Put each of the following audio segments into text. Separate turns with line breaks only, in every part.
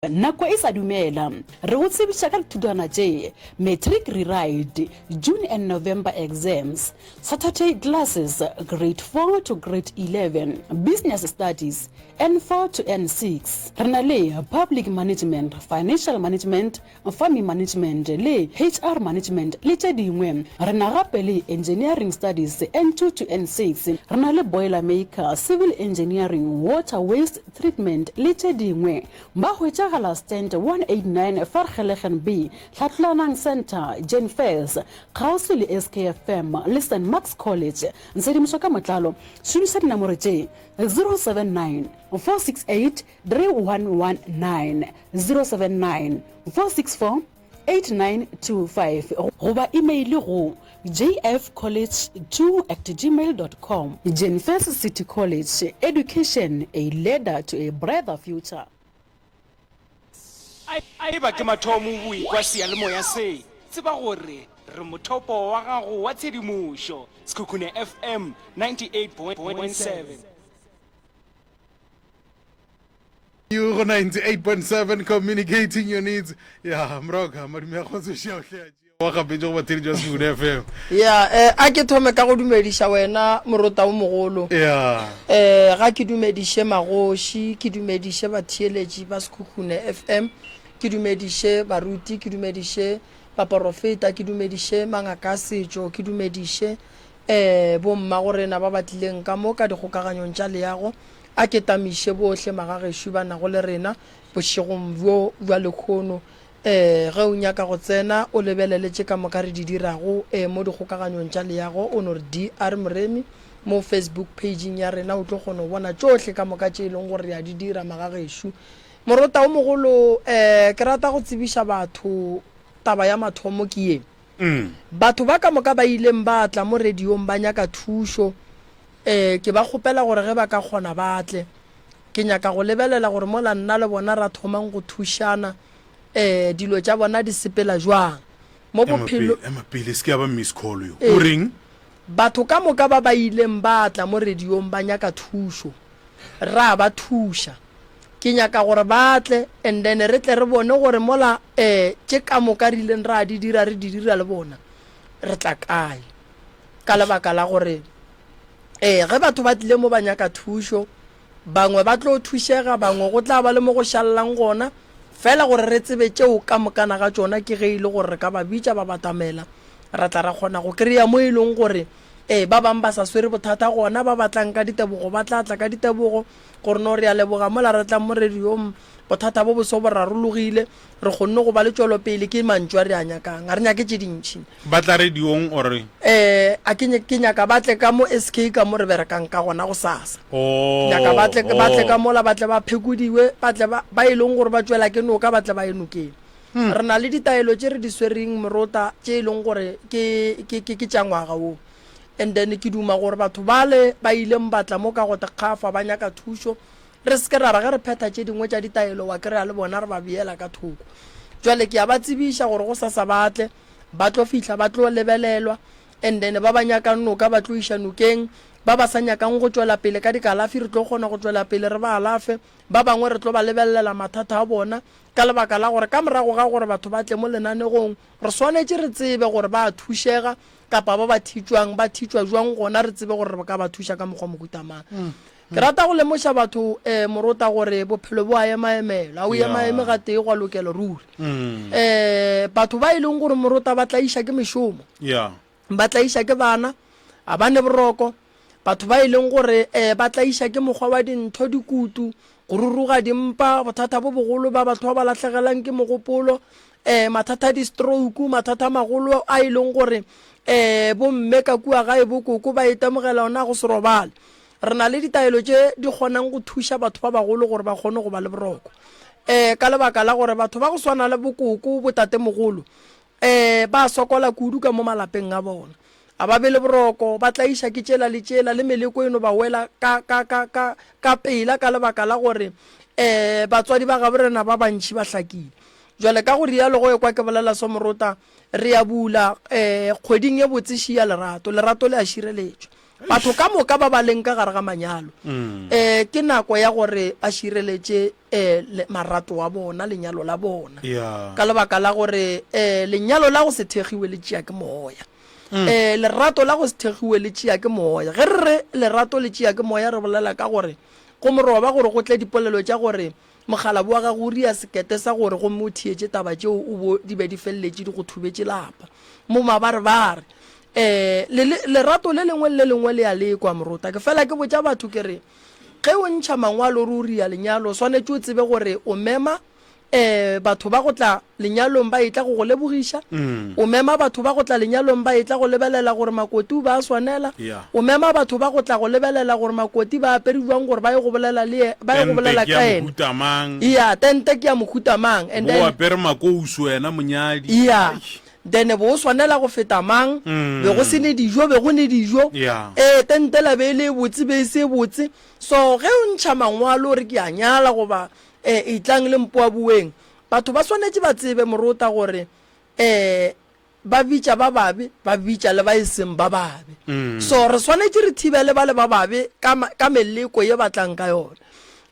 Nako e sa dumela, re go tsebiša ka dithutwana tše, Matric Rewrite, June and November Exams, Saturday Classes, Grade 4 to Grade 11, Business Studies, N4 to N6. Re na le Public Management, Financial Management, Farming Management le HR Management le tše dingwe. Re na gape le Engineering Studies, N2 to N6. Re na le Boilermaker, Civil Engineering, Water Waste Treatment le tše dingwe. Ba hwetšagala Stand 189 Vergelegen B, Hlatlolanang Centre, Jane Fairs, kgauswi le SKFM le St Mark's College. Tshedimošo ka motlalo, šomiša dinamoro tše, 079 468 3119 079 464 8925 goba imeile go jfcollege2 at gmail dot com. Jenfes City College, Education, a ladder to a brighter future.
A Eba ke mathomo o ekwa seyalemoya se, tseba gore re mothopo wa gago wa tshedimošo. Sekhukhune FM 98.7.
You go 98.7 communicating your needs. Ya, mroka, madume a kgotso šia o hle a tšea wa gapetše go batheletši ba Sekhukhune FM.
Ya, eh, a ke thome ka go dumediša wena morota o mogolo.
Ya.
Eh, ga ke dumediše magoši, ke dumediše batheeletši ba Sekhukhune FM, ke dumediše baruti, ke dumediše baporofeta, ke dumediše mangaka a setšo, ke dumediše eh bommagorena ba ba tlileng ka mo ka dikgokaganyong tša leago. A ke tamiše bohle magagešo ba nago le rena bošegong bjo bja lehono. Ee, ge o nyaka go tsena o lebelele tše ka moka re di dirago ee, mo dikgokaganyong tša leago, o no re DR Moremi mo Facebook page-ing ya rena, o tlo kgona go bona tšohle ka moka tše e leng gore re a di dira magagešo. Morota o mogolo, ee, ke rata go tsebiša batho taba ya mathomo ke ye. Batho ba ka moka ba ileng ba tla mo radiong ba nyaka thušo, Ee, ke ba kgopela gore ge ba ka kgona ba tle. Ke nyaka go lebelela gore mola nna le bona ra thomang go thušana, ee, dilo tša bona di sepela jwang. Mo
Ema
bophelo.
pele, ema pele, e se ke ya ba miss call yo.
Ee.
O reng?
Batho ka moka ba ba ileng ba tla mo radiong ba nyaka thušo, ra ba thuša. Ke nyaka gore ba tle and then re tle re bone gore mola ee tše ka moka re ileng ra di dira re di dira le bona, re tla kae. Ka lebaka la gore ee ge batho ba tlile mo ba nyaka thušo, bangwe ba tlo thušega, bangwe go tla ba le mo go šalelang gona. Fela gore re tsebe tšeo ka mokana ga tšona ke ge e le gore re ka ba bitša ba batamela, ra tla ra kgona go kry-a mo e leng gore ee ba bangwe ba sa swere bothata gona, ba ba tlang ka ditebogo ba tla tla ka ditebogo gore no re a leboga mola re tlang mo radiong bothata bo boso bo rarologile, re kgonne go ba le tšwelopele. Ke mantšu a re a nyakang, ga re nyake tše dintši.
Ba tla radiong or?
Eh, a ke, ke nyaka ba tle ka mo SK ka mo re berekang ka gona gosasa.
Oh,
Ke nyaka ba tle, ba tle ka
oh.
mola, ba tle ba phekodiwe, ba tle ba, ba e leng gore ba tšwela ke noka, ba tle ba ye nokeng. Re na le ditaelo tše re di swereng morota, tše e leng gore ke, ke, ke, ke tša ngwaga wo. And then ke duma gore batho bale ba ileng ba tla mo ka go tekgafa ba nyaka thušo, Re se ke ra re ge re phetha tše dingwe tša ditaelo wa kry-a le bona re ba beela ka thoko. Jwale ke a ba tsebiša gore gosasa ba tle, ba tlo fihla ba tlo lebelelwa and then ba ba nyakang noka ba tlo iša nokeng, ba ba sa nyakang go tšwela pele ka dikalafi re tlo kgona go tšwela pele re ba alafe, ba bangwe re tlo ba lebelelela mathata a bona ka lebaka la gore ka morago ga gore batho ba tle mo lenanegong re swanetše re tsebe gore ba a thušega kapa ba ba thitšwang ba thitšwa jwang gona re tsebe gore re ka ba thuša ka mokgwa mohuta mang. Ke rata go lemoša batho um morota gore bophelo bo a emaemelwa, a o emaeme gatee gwa lokela ruri. Um batho ba e leng gore morota ba tlaiša ke mešomo, ba tlaiša ke bana, a ba ne boroko, batho ba e leng gore um ba tlaiša ke mokgwa wa dintho, dikutu, go ruruga dimpa, bothata bo bogolo ba batho ba ba lahlegelang ke mogopolo, um mathata a di-stroke, mathata a magolo a e leng gore um bomme ka kua gae bokoko ba itemogela ona go se robale. Re na le ditaelo tše di kgonang go thuša batho ba bagolo gore ba kgone go ba le boroko. Um ka lebaka la gore batho ba go swana le bokoko, botatemogolo, um ba sokola kudu ka mo malapeng a bona. A ba be le boroko, ba tlaiša ke tšela le tšela, le meleko e no ba wela ka, ka, ka, ka, ka pela ka lebaka la gore um batswadi ba gabo rena ba bantši ba hlakile. Jwale ka go rialo go ekwa ke bolela so morota, re ya bula um kgweding ye botse ši ya lerato. Lerato le a šireletšwa. Batho ka moka ba ba leng ka gare ga manyalo, um ke nako ya gore ba šireletše um marato a bona, lenyalo la bona. Ka lebaka la gore um lenyalo la go se thekgiwe le tšea ke moya. Um lerato la go se thekgiwe le tšea ke moya. Ge re re lerato le tšea ke moya, re bolela ka gore go moroba gore go tle dipolelo tša gore mokgalabo wa gago o ria sekete sa gore gomme o theetše taba tšeo o bo di be di feleletše di go thubetše lapa. Mo mabarebare. Um le, le, lerato le lengwe le le lengwe le a lekwa, morota. Ke fela ke botša batho ke re, ge o ntšha mangwalo o re o ria lenyalo, o swanetše o tsebe gore o mema um batho ba go tla lenyalong ba etla go go lebogiša, o mema batho ba go tla lenyalong ba etla go lebelela gore makoti o ba a swanela,
Yeah.
o mema batho ba go tla go lebelela gore makoti ba apere bjang gore ba ye go bolela le ye, ba ye go
Tente
bolela
ke ya
ka yena.
mohuta mang?
Yeah, tente ke ya mohuta mang? And
Bo
then
apere makousu wena monyadi.
Yeah. Then be o swanela go feta mang? Be go se ne dijo, be go ne dijo.
Yeah.
Ee, tente la be e le e botse, be e se e botse. So ge o ntšha mangwalo o re ke a nyala goba eh, etlang le mpoaboeng, batho ba swanetše ba tsebe morota gore eh, ba bitša ba babe, ba bitša le ba e seng ba babe. So re swanetše re thibele ba le ba babe ka, ka meleko ye ba tlang ka yona.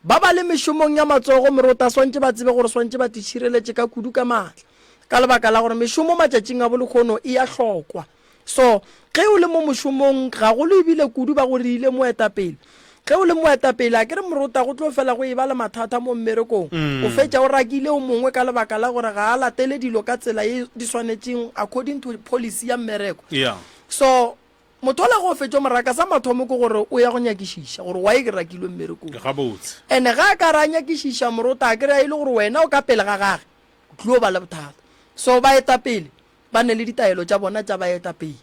Ba ba le mešomong ya matsogo morota swantše ba tsebe gore swantše ba titšhireletše ka kudu ka maatla. Ka lebaka la gore mešomo matšatšing a bolehono e a hlokwa. So, ge o le mo mošomong, gagolo ebile kudu ba go reile moetapele. Ge o le moetapele, a ke re morota go tlo fela go eba le mathata mo mmerekong. O fetša o rakile o mongwe ka lebaka la gore ga a latele dilo ka tsela ye di swanetšeng according to policy ya mmereko.
Yeah.
So, motho ola ge o fetša o mo raka, sa mathomo ke gore o ya go nyakišiša gore why ke rakilwe mmerekong.
Gabotse.
And-e ge a ka re a nyakišiša morota, a ke re a e le gore wena o ka pele ga gage, o tlilo ba le bothata. So baetapele ba ne le ditaelo tša bona tša baetapele.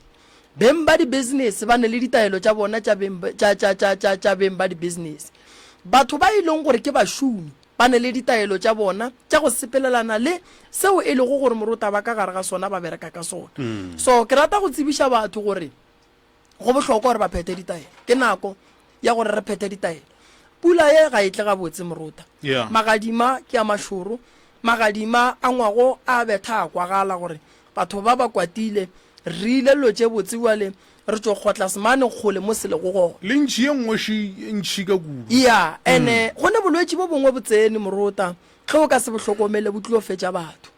Beng ba di-business ba ne le ditaelo tša bona tša beng, tša, tša, tša, tša, tša beng ba di-business. Batho ba e leng gore ke bašomi ba ne le ditaelo tša bona tša go sepelelana le seo e lego gore morota ba ka gare ga sona ba bereka ka sona. So ke rata go tsebiša batho gore Go bohlokwa gore ba phethe ditaelo. Ke nako ya gore re phethe ditaelo. Pula ye ga e tle gabotse, Morota.
Yeah.
Magadima ke a mašoro. Magadima a ngwago a betha a kwagala gore batho ba ba kwatile. Re ile dilo tše botse bjale re tšo kgotla semane kgole mo se lego gona.
Le ntšhi ye nngwe še e ntšhi ka kudu.
Yeah, ene go ne bolwetši bo bongwe bo tsene, Morota, ge o ka se bo hlokomele bo tlilo fetša batho.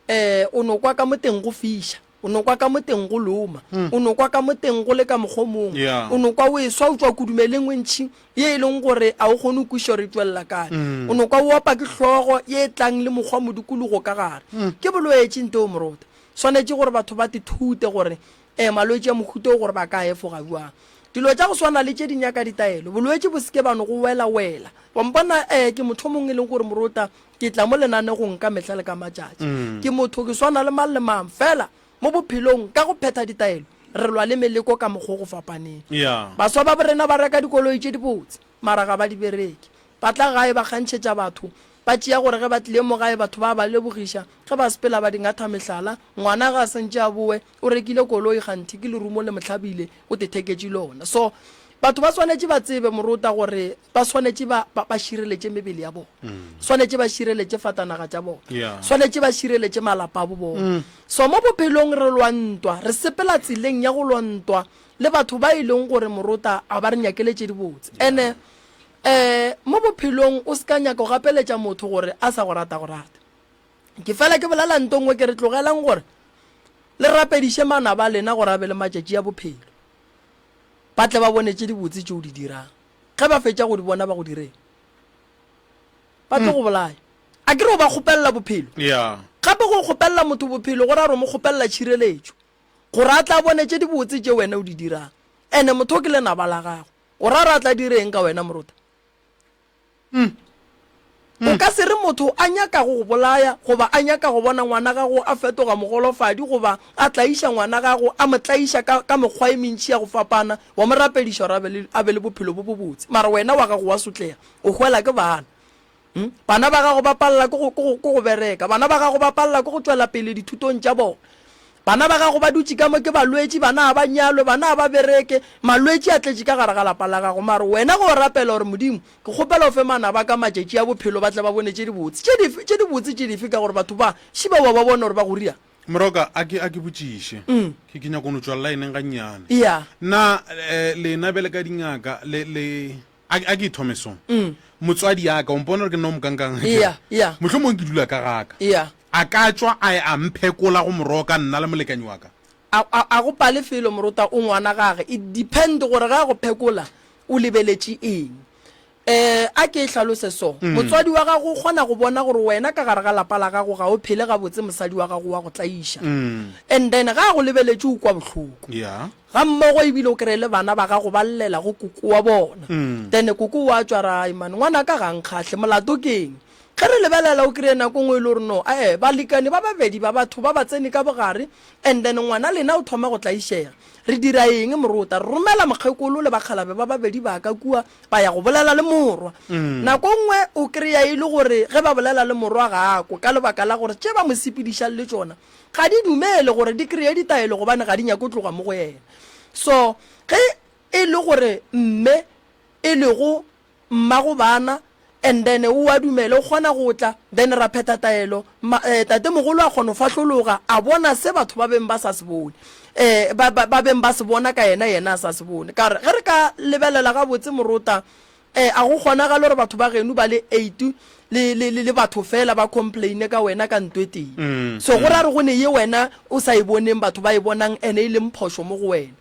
Eh, o no kwa ka mo teng go fiša. O no kwa ka mo teng go loma. O no kwa ka mo teng go le ka mokgwa o mongwe.
Yeah.
O no kwa o eswa o tšwa kudumeleng e ntšhi ye e leng gore a o kgone go kwešiša gore e tšwelela kae. O no kwa o opa ke hlogo ye e tlang le mokgwa modikologo ka gare. Ke bolwetši nteo morota. Swanetše gore batho ba tithute gore um malwetši a mohuta o gore ba ka efoga bjang. Dilo tša go swana le tše di nyaka ditaelo. Bolwetši bo se ke ba no go wela-wela. Wa mpona um ke motho o mongwe e leng gore morota Ke tla mo lenanegong ka mehla le ka matšatši. Ke motho, ke swana le mang le mang. Fela, mo bophelong, ka go phetha ditaelo, re lwa le meleko ka mokgwa o go fapaneng.
Yeah.
Baswa ba borena ba reka dikoloi tše dibotse, mara ga ba di bereke. Ba tla gae ba kgantšhetša batho, ba tšea gore ge ba tlile mo gae batho ba ba lebogiša, ge ba sepela ba di ngatha mehlala. Ngwana ge a sentše a bowe, o rekile koloi kganthe ke lerumo le mo hlabile, o tetheketše lona. So, batho ba swanetše ba tsebe, morota, gore ba swanetše ba, ba, ba šireletše mebele ya bona. Swanetše ba šireletše fatanaga tša bona.
Yeah.
Swanetše ba šireletše malapa a bo bona. So, mo bophelong re lwa ntwa, re sepela tseleng ya go lwa ntwa le batho ba e leng gore, morota, a ba re nyakele tše dibotse. And-e, um mo bophelong o se ka nyaka go gapeletša motho gore a sa go rata go rata. Ke fela ke bolela nto nngwe ke re tlogelang gore le rapediše manaba a lena gore a be le matšatši a bophelo, ba tle ba bone tše dibotse tše o di dirang. Ge ba fetša go di bona ba go direng? Ba tlo go bolaya. A ke re o ba kgopelela bophelo?
Yeah.
Gape go kgopelela motho bophelo go ra gore o mo kgopelela tšhireletšo, gore a tle a bone tše dibotse tše wena o di dirang. Ene motho o ke lenaba la gago. O ra gore a tla direng ka wena morota? O ka se re motho a nyaka go go bolaya goba a nyaka go bona ngwana gago a fetoga mogolofadi goba a tlaiša ngwana gago, a mo tlaiša ka, ka mekgwa e mentši ya go fapana, wa mo rapediša gore a be le, a be le bophelo bo bobotse. Mara wena wa gago wa sotlega, o hwela ke bana. Hmm? Bana ba gago ba palela ke go, ke go, ke go bereka. Bana ba gago ba palela ke go tšwela pele dithutong tša bona. Bana ba gago ba dutše ka mo ke balwetši, bana ga ba nyalwe, bana ga ba bereke, malwetši a tletše ka gare ga lapa la gago. Mara wena ge o rapela gore, Modimo, ke kgopela o fe manaba a ka matšatši a bophelo ba tle ba bone tše dibotse. Tše dife? Tše dibotse tše dife? Ka gore batho ba, šiba wa ba bona gore ba go riang?
Moroka, a ke, a ke botšiše. Ke, ke nyako no tšwa line gannyane.
Yeah.
Na, eh, lena bjale ka dingaka, le, le, a, a ke e thome so. Motswadi ya ka, o mpona gore ke nna o mokankang?
Yeah, yeah.
Mohlomong ke dula ka ga ka.
Yeah.
A ka tšwa a ya a mphekola go moroka nna le molekanyi wa ka?
A, a, a go pale felo morota o ngwana gage. It depend gore ge a go phekola o lebeletše eng. Eh, a ke e hlalose so. Motswadi wa gago o kgona go bona gore wena ka gare ga lapa la gago ga o phele gabotse mosadi wa gago wa go tlaiša. And then ge a go lebeletše o kwa bohloko.
Yeah.
Ga mmogo ebile o kreye le bana ba gago ba llela go koko wa bona. Then koko wa tšwa ra ai man ngwanaka ga a nkgahle molato ke eng? Ge re lebelela o kreye nako nngwe e le gore no ae balekane ba babedi ba batho ba ba tsene ka bogare and then ngwana lena o thoma go tlaišega. Re dira eng morota? Re romela mokgekolo le bakgalabe ba babedi ba ka kua ba ya go bolela le morwa. Nako nngwe o kreya e le gore ge ba bolela le morwa ga a kwe ka lebaka la gore tše ba mo sepedišang le tšona ga di dumele gore di kreye ditaelo gobane ga di nyake go tloga mo go yena. So ge e le gore mme e lego mmago bana and then o a dumela o kgona go tla then ra phetha taelo ma, eh, tatemogolo a kgona go fahlologa a bona se batho ba beng ba sa se bone eh, ba, ba, ba beng ba se bona ka yena yena a sa se bone ka re ge re ka lebelela gabotse morota eh, a go kgonagale gore batho ba geno ba le eight le, le, le, le batho fela ba complaine ka wena ka nto e tee mm, so go ra re go ne ye wena o sa e boneng batho ba e bonang ene e leng phošo mo go wena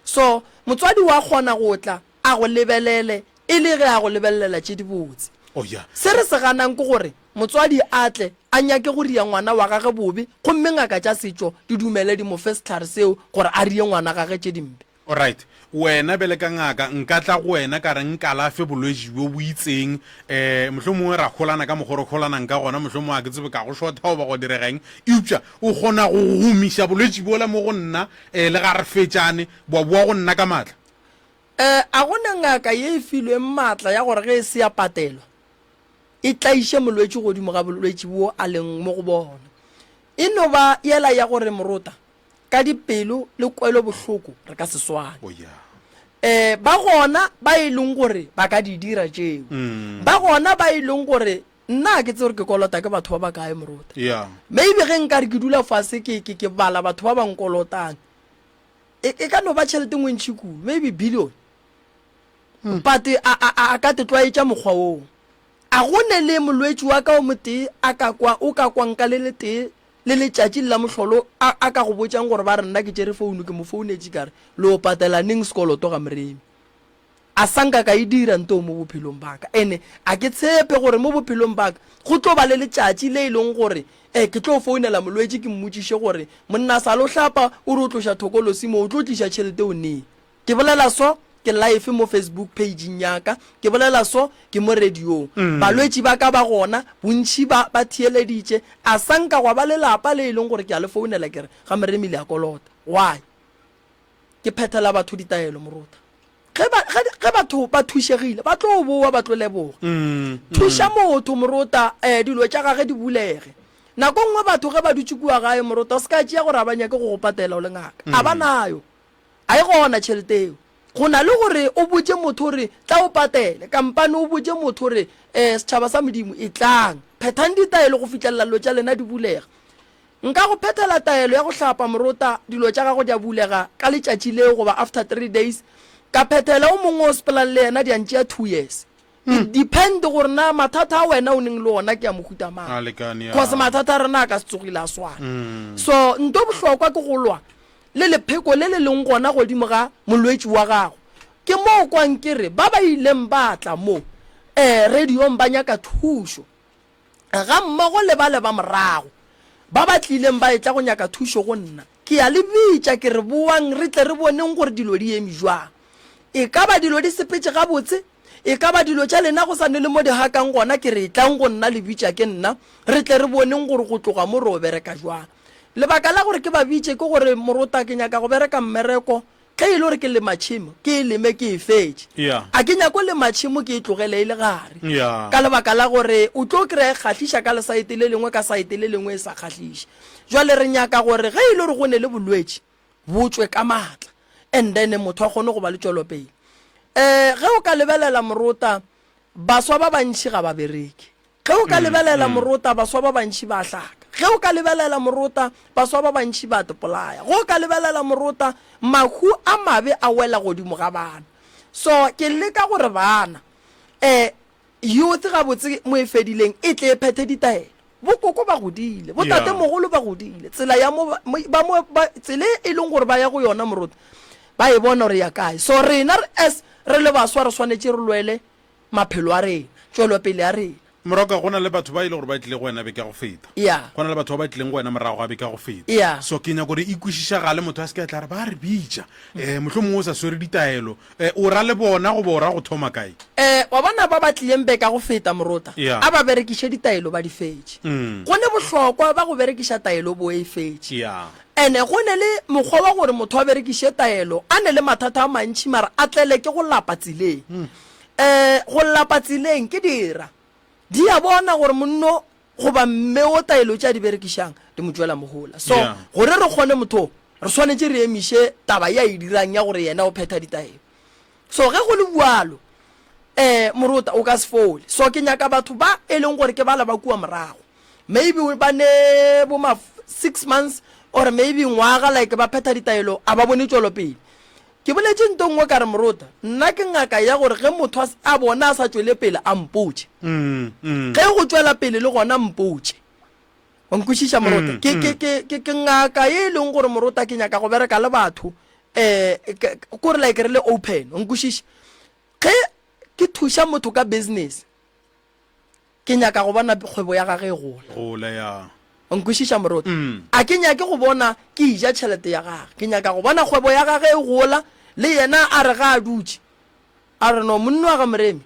so motswadi wa kgona go tla a go lebelele e le ge a go lebelelela tše dibotse.
Oh, yeah.
Se re se ganang ke gore motswadi a tle a nyake go ria ngwana wa gage bobe gomme ngaka tša setšo di dumele di mo fe sehlare seo gore a rie ngwana gage tše dimpe.
Alright. Wena bjale ka ngaka, nka tla go wena ka re nkalafe bolwetši bjo bo itseng, um mohlomongwe ra holana ka mokgwa o re holanang ka gona, mohlomongwe ga ke tsebe ka go šotha goba go direga eng, eupša o kgona go gomiša bolwetši bjola mo go nna, um le ga re fetšane, bwa boa go nna ka maatla.
Ee, a go na ngaka ye e filweng maatla ya gore ge e se ya patelwa, e tlaiše molwetši godimo ga bolwetši bjo a leng mo go bona. E no ba yela ya gore morota, ka dipelo le kwelobohloko re ka se swane.
Oh, yeah.
Ee, ba gona ba e leng gore ba ka di dira tšeo. Ba gona ba e leng gore nna ga ke tsebe gore ke kolota ke batho ba bakae morota.
Yeah.
Maybe ge nka re ke dula fase ke, ke, ke bala batho ba ba nkolotang, E, e ka no ba tšhelete nngwe ntši kudu, maybe billion. Hmm. But a, a, a, a ka te tlwaetša mokgwa woo. A go ne le molwetši wa ka o motee a ka kwa, o ka kwang ka le letee le letšatši la mohlolo a, a ka go botšang gore ba re nna ke tšere founu ke mo founetše ka re le o patela neng sekoloto ga Moremi. A sa nka ka e dira ntoo mo bophelong ba ka. Ene a ke tshepe gore mo bophelong ba ka go tlo ba le letšatši le e leng gore eh, ke tlo founela molwetši ke mmotšiše gore, Monna sa lo hlapa o re o tloša thokolosi mo, o tlo tliša tšhelete o neng? Ke bolela so ke live mo Facebook page-ing ya ka, ke bolela so ke mo radiong. Balwetši ba ka ba gona, bontši ba ba theeleditše. A sa nka gwa ba le lapa le e leng gore ke a le founela ke re, Ga Moremi le a kolota. Why? Ke phethela batho ditaelo, Morota. Ge ba, ge, ge batho ba thušegile, ba tlo boa, ba tlo leboga.
Mm,
Thuša motho, Morota, eh, dilo tša gage di bulege. Nako nngwe batho ge ba dutše kua gae, Morota, o se ka tšea gore a ba nyake go go patela o le ngaka. A ba nayo. A e gona tšhelete eo. Go na le gore o botše motho gore tla o patele, kampane o botše motho gore, eh, setšhaba sa Modimo, etlang, phethang ditaelo go fihlelela dilo tša lena di bulega. Nka go phethela taelo ya go hlapa morota, dilo tša gago di a bulega ka letšatši leo goba after three days. Ka phethela o mongwe o sepelang le yena di a ntšea two years. It depend gore na mathata a wena o neng le ona ke a mohuta mang.
A lekane, ya.
Cause mathata a rena a ka se tsogile a swana. So nto bohlokwa ke go lwa le lepheko le le leng gona godimo ga molwetši wa gago. Ke moo kwang ke re ba ba ileng ba tla mo eh radiong ba nyaka thušo. gammogo le bale ba morago ba ba tlileng ba etla go nyaka thušo go nna. Ke a le bitša, ke re, Boang re tle re boneng gore dilo di eme bjang. E ka ba dilo di sepetše gabotse? E ka ba dilo tša lena go sa ne le mo di hakang gona? Ke re, Etlang go nna le bitša ke nna, re tle re boneng gore go tloga mo ro bereka bjang. Lebaka la gore ke ba bitše ke gore, Morota, ke nyaka go bereka mmereko Ge e le gore ke lema tšhemo, ke e leme ke e fetše.
Yeah.
A ke nyako lema tšhemo ke e tlogele e le gare.
Yeah.
Ka lebaka la gore o tlo kry-a e kgahliša ka lesaete le lengwe, ka saete le lengwe e sa kgahliše. Jwale re nyaka gore ge e le gore go ne le bolwetši, bo tšwe ka maatla and then motho a kgone go ba le tšwelopele. Um ge o ka lebelela morota, baswa ba bantši ga ba bereke. Ge o ka lebelela morota, baswa ba bantši ba hlaka. Ge o ka lebelela morota, baswa ba bantši ba tepolaya. Ge o ka lebelela morota, mahu a mabe a wela godimo ga bana. So ke leka gore bana, um youth gabotse mo e fedileng e tle e phethe ditaelo. Bokoko ba godile, botatemogolo ba godile, tsela ya mo ba mo ba tsela e leng gore ba ya go yona morota, ba e bona gore ya kae. So rena as re le baswa re swanetše re lwele maphelo a rena, tšwelopele ya rena.
Moroka, go na le batho ba e le gore ba tlile go wena beke ya go feta.
Yeah.
Go na le batho ba ba tlileng go wena morago ga beke ya go feta.
Yeah.
So ke nyaka gore e kwešišagale, motho a se ke a tla re ba re bitša. Eh, mohlomongwe o sa swere ditaelo. Eh, o ra le bona goba o ra go thoma kae?
Eh, wa bona ba ba tlileng beke ya go feta, Morota,
Yeah.
a ba berekiše ditaelo ba di fetše.
Mm.
Go ne bohlokwa ba go berekiša taelo bo e fetše.
Yeah.
Ene go ne le mokgwa wa gore motho a berekiše taelo a ne le mathata a mantši mara a tlele ke go lapa tseleng.
Mm.
Um go lapa tseleng ke dira. Di a bona gore monno goba mme wo taelo tše a di berekišang di mo tšwela mohola. So
Yeah.
gore re kgone motho o, re swanetše re emiše taba ye a e dirang ya gore yena o phetha ditaelo. So ge go le bjalo, um morota o ka se fole. So ke nyaka batho ba e leng gore ke bala ba kua morago, maybe ba ne bo ma six months or maybe ngwaga like ba phetha ditaelo a ba bone tšwelopele. Ke boletše nto nngwe ka re, Morota, nna ke ngaka ya gore ge motho a, a bona a sa tšwele pele a mpotše. Ge go tšwela pele le gona mpotše. Wa nkwešiša, Morota? Ke, ke, ke, ke, ke ngaka ye e leng gore, Morota, ke nyaka go bereka le batho, eh, ke, kore like re le open. Wa nkwešiša? Ge ke thuša motho ka business, Ke nyaka go bona kgwebo ya gage e gola.
Gola, ya.
O nkwešiša, Moruti?
Mm.
A ke nyake go bona ke eja tšhelete ya gage. Ke nyaka go bona kgwebo ya gage e gola, le yena a re ga a dutše, a re, No, monna wa ga Moremi,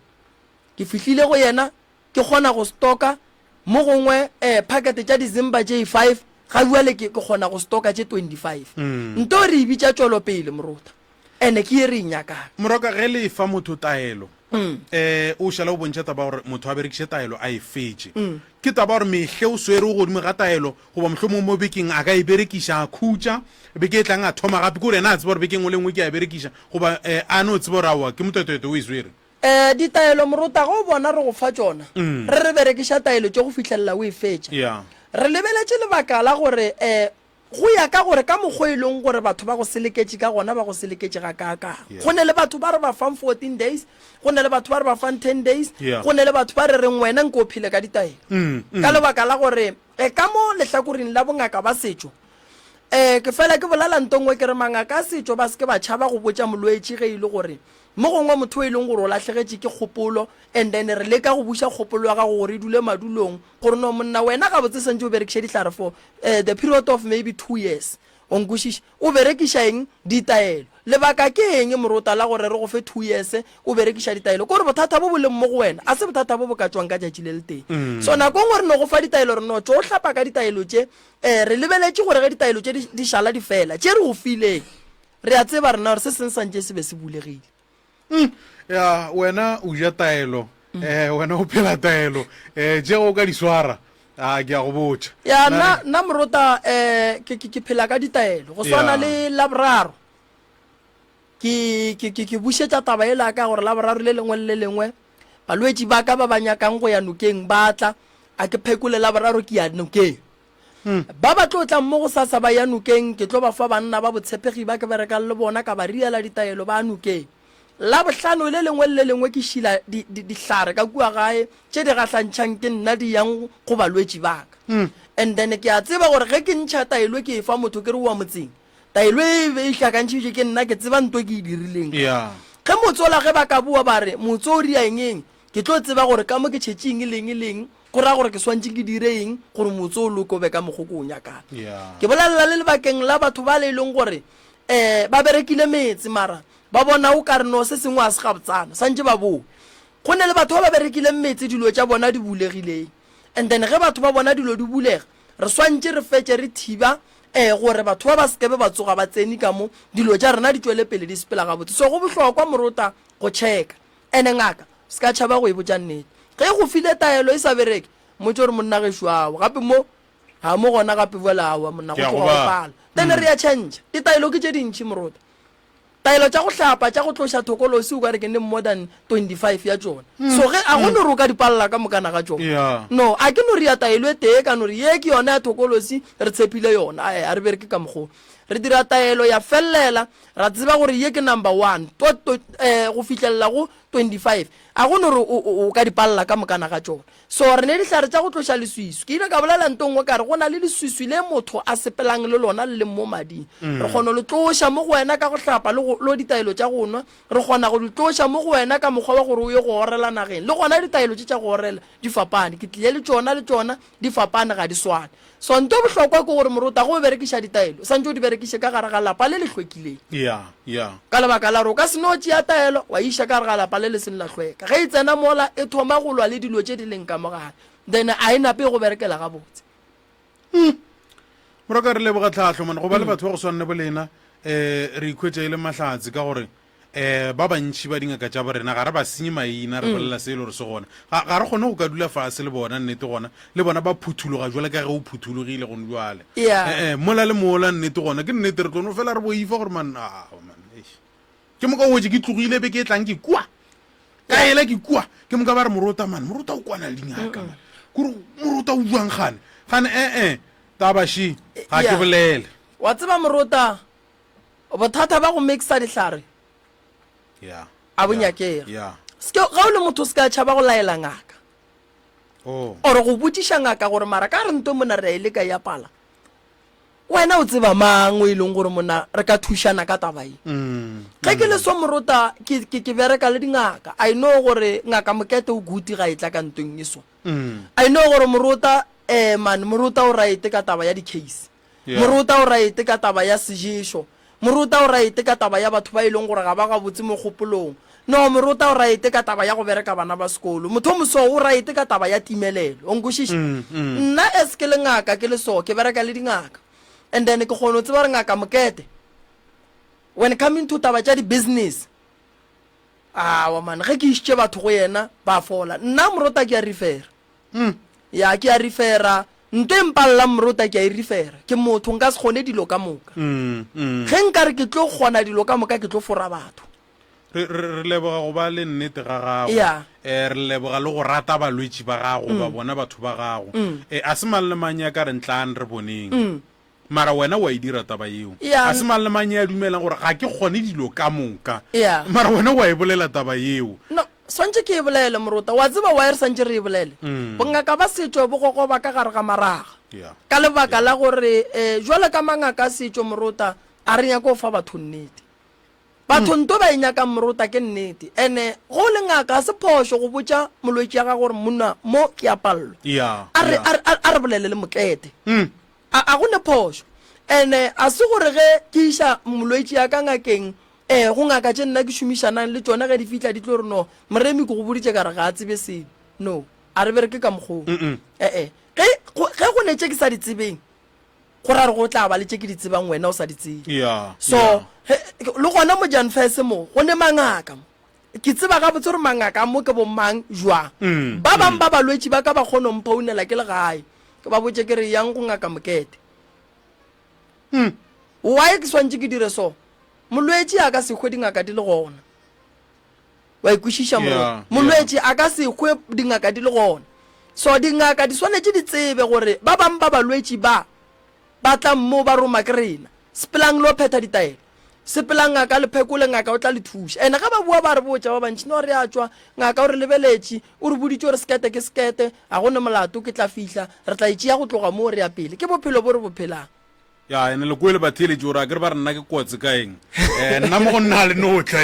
ke fihlile go yena, ke kgona go stoka mo gongwe eh, phakete tša dizimba tše five, ga bjale ke, ke kgona go stoka tše 25.
Mm.
Nto re e bitša tšwelopele, Moruta. Ene ke ye re e nyakang.
Moroka, ge le efa motho taelo, um o šala o bontšha taba ya gore motho a berekiše taelo a e fetše. Ke taba ya gore mehle o swere o godimo ga taelo, goba mohlomongwe mo bekeng a ka e berekiša a khutša, beke e tlang a thoma gape, ke gore yena a tseba gore beke e nngwe le e nngwe ke a e berekiša, goba um a no tseba gore aowa ke motwetwetwe o e swere.
Um ditaelo morota, ge o bona re go fa tšona, re re berekiša taelo tše go fihlelela o e fetša.
Yeah.
Re lebeletše lebaka la gore um Go ya ka gore ka mokgwa e leng gore batho ba go seleketše ka gona ba go seleketše gakaakang.
Yeah.
Go ne le batho ba re ba fang 14 days, go ne le batho ba re ba fang 10 days,
Yeah.
go ne le batho ba re reng wena nke o phele ka ditaelo.
Mm, mm.
Ka lebaka la gore eh, ka mo lehlakoreng la bongaka ba setšo, eh, ke fela ke bolela nto nngwe ke re mangaka a setšo ba se ke ba tšhaba go botša molwetši ge e le gore mo gongwe motho e leng gore o lahlegetše ke kgopolo and then re leka go buša kgopolo ya gago gore e dule madulong gore no monna wena gabotse santše o berekiše dihlare for eh, the period of maybe two years o nkwešiša o berekiša eng ditaelo lebaka ke eng morota la gore re go fe two years o berekiša ditaelo ke gore bothata bo bo leng mo go wena a se bothata bo bo ka tšwang ka tšatši le letee mm. so nako nngwe re no go fa ditaelo re no tšo o hlapa ka ditaelo tše um re lebeletše gore ge ditaelo tše di šala di fela tše re go fileng re a tseba rena gore se seng santše se be se bulegile
Mm, ya wena o ja taelo mm. eh wena o phela taelo eh tše o ka di swara a ke a go botša
ya nna nna morota eh ke ke phela ka ditaelo go swana le laboraro ke ke ke ke bušetša taba ela ka gore laboraro le lengwe le le lengwe balwetši ba ka ba ba nyakang go ya nokeng ba tla a ke phekole laboraro ke ya nokeng Ba ba tlo tlang mo gosasa ba ya nokeng, ke tlo ba fa banna ba botshepegi ba ke berekang le bona, ka ba riela ditaelo ba nokeng. Labohlano le lengwe le le lengwe ke šila di, di, dihlare ka kua gae tše di gahlantšhang ke nna di yang go balwetši ba ka. And then ke a tseba gore ge ke ntšha taelo ke e fa motho ke re o wa motseng, taelo e be e hlakantšhitšwe ke nna, ke tseba nto ke e dirileng.
Yeah.
Ge motsola ge ba ka boa ba re motse o ria eng eng, ke tlo tseba gore ka mo ke tšhetše eng le eng le eng, Go ra gore ke swantše ke dire eng gore motse o loke o be ka mokgo ke o nyakang.
Yeah.
Ke bolelela le lebakeng la batho bale e leng gore um ba berekile metse mara ba bona o ka re no se sengwe a se gabotsana santše ba boe. Go ne le batho ba ba berekileng metse dilo tša bona di bulegileng and then ge batho ba bona dilo di bulega re swantše re fetše re thiba um gore batho ba ba sekebe ba tsoga ba tsene ka mo dilo tša rena di tšwele pele di sepela gabotse. So go bohlokwa morota go checka. Ene ngaka, se ka tšhaba go e botša nnete. Ge e go file taelo e sa bereke, mmotše gore monna gešo aowa, gape mo ga mo gona gape bjale aowa monna
Ke
go
a
tloga go
gobala.
pala. Then re ya tšhentšha. Ditaelo ke tše dintši morota. Taelo tša go hlapa, tša go tloša thokolosi o ka re ke ne more than 25 ya tšona. So ge, a go no re o ka di palela ka mokana ga tšona.
Yeah.
No, a ke no re ya taelo e tee ka no re ye ke yona ya thokolosi, re tshepile yona. Ae, a re bereke ka mokgwa wo. Re dira taelo ya fellela, ra tseba gore ye ke number one, to, to, eh, go fihlelela go 25. A go no re o, o, o ka di palela ka mokana ga tšona. So re ne dihlare tša go tloša leswiswi. Ke ile ka bolela nto nngwe ka re go na le leswiswi le motho a sepelang le lona le leng mo mading. Re kgona go le tloša mo go wena ka go hlapa le go lo ditaelo tša go nwa. Re kgona go le tloša mo go wena ka mokgwa wa gore o ye go orela nageng. Le gona ditaelo tše tša go orela di fapane. Ke tlile le tšona le tšona di fapane ga di swane. So nto e bohlokwa ke gore morota ge o berekiša ditaelo o santše o di berekiše ka gare ga lapa le le hlwekileng.
Yeah, yeah.
Ka lebaka la gore o ka se no tšea taelo wa e iša ka gare ga lapa le le seng la hlweka. Ge e tsena mola e thoma go lwa le dilo tše di leng ka mo gare then a e nape e go berekela gabotse.
Umm. Moroka re leboga tlhahlo man go ba le batho ba go swana le bolena eh re ikhwetša e le mahlatse ka gore um ba bantši ba dingaka tša borena ga re ba senye maina re bolela se e le gore se gona ga ga re kgone go ka dula fase le bona nnete gona le bona ba phuthologa jwale ka ge o phuthologile gone jwale
Yeah.
Eh, eh, mola le mola nnete gona ke nnete re tlo no fela re boifa gore man awa man eish. ke moka o wetše ke tlogile be ke e tlang ke kua ka ela ke kua ke moka ba re morota man morota o kwana le dingaka man kore morota o buang gane gane ee taba she ga ke
Yeah.
bolele
Wa tseba morota Bothata ba go mixa dihlare
Yeah.
a bo
Yeah.
nyakege.
Yeah.
Se ke ga o le motho o se ka tšhaba go laela ngaka
Oh.
or go botšiša ngaka gore mara ka re nto mona re a e leka ya pala. Wena o tseba mang o e leng gore mona re ka thušana ka taba ye.
Mm.
Ge ke le so morota ke, ke, ke bereka le dingaka. I know gore ngaka Mokete o good ga e tla ka ntweng e so.
Mm.
I know gore morota eh man morota o right ka taba ya di-case.
Yeah.
Morota o raete ka taba ya seješo. Morota o raete ka taba ya batho ba e leng gore ga ba gabotse mo kgopolong. No, morota o raete ka taba ya go bereka bana ba sekolo. Motho o moso o raete ka taba ya timelelo. O nkwešiša?
Mm, mm.
Nna as ke le ngaka ke le so, ke bereka le dingaka. And then ke kgona go tseba gore ngaka Mokete, when coming to taba tša di-business, awa man, ge ke išitše batho go yena, ba fola. Nna morota ke a refera.
Mm.
Ya, ke a rifera. Nto e mpalelang morota ke a e rifera. Ke motho, nka se kgone dilo ka moka.
Mm, mm.
Ge nka re ke tlo kgona dilo ka moka, ke tlo fora batho.
Re, re, re leboga go ba le nnete ga gago.
Ya.
Eh, re leboga le go rata balwetši ba gago, ba bona batho ba gago. Eh, a se mang le mang ya ka reng tlang re boneng. Mara wena wa e dira taba yeo.
Ya.
A se mang le mang ya dumelang gore ga ke kgone dilo ka moka.
Ya.
Mara wena wa e bolela taba yeo.
No, swantše ke e bolele, Morota. Wa tseba why re swantše re e bolele? Bongaka ba setšo bo gogoba ka gare ga maraga.
Ya.
Ka lebaka la gore eh, jwalo ka mangaka a setšo, Morota, a re nyake go fa batho nnete. Batho nto ba e nyakang Morota ke nnete. Ene ge o le ngaka ga se phošo go botša molwetši ya gago gore monna mo ke a pallwa.
Ya.
A re,
Ya.
a re, a re bolele le Mokete. A, a go ne phošo. Ene a se gore ge ke iša molwetši ya ka ngakeng, eh, go ngaka tše nna ke šomišanang le tšona ge di fihla di tlo re no, Moremi ke go boditše ka re ga a tsebe selo. No, a re bereke ka mokgwa wo. Eh-eh. Ge, go, ge go ne tše ke sa di tsebeng, go ra gore go tla ba le tše ke di tsebang wena o sa di tsebe.
Yeah,
So,
yeah.
ge, le gona mo Jan Fese mo, go ne mangaka mo. Ke tseba gabotse gore mangaka a mo ke bomang jwang. Ba bang ba balwetši ba ka ba kgona go mphounela ke le gae, ke ba botše ke re, Yang go Ngaka Mokete. Why ke swanetše ke dire so? Molwetši a ka se hwe dingaka di le gona. Wa e kwešiša morwa?
Yeah,
Molwetši a ka se hwe dingaka di le gona. So dingaka di swanetše di tsebe gore ba bang ba balwetši ba ba tlang mo ba roma ke rena. Sepelang le yo phetha ditaelo. Sepelang ngaka le phekole, ngaka o tla le thuša. Ene ge ba boa ba re botša ba bantši, no re a tšwa, ngaka o re lebeletše, o re boditše gore sekete ke sekete, ga go ne molato, ke tla fihla, re tla e tšea go tloga moo re ya pele. Ke bophelo bo re bo phelang.
Ya, ene le kwele batheeletši gore a ke re ba re nna ke kotse ka eng. Eh, nna mo go nna le no tla.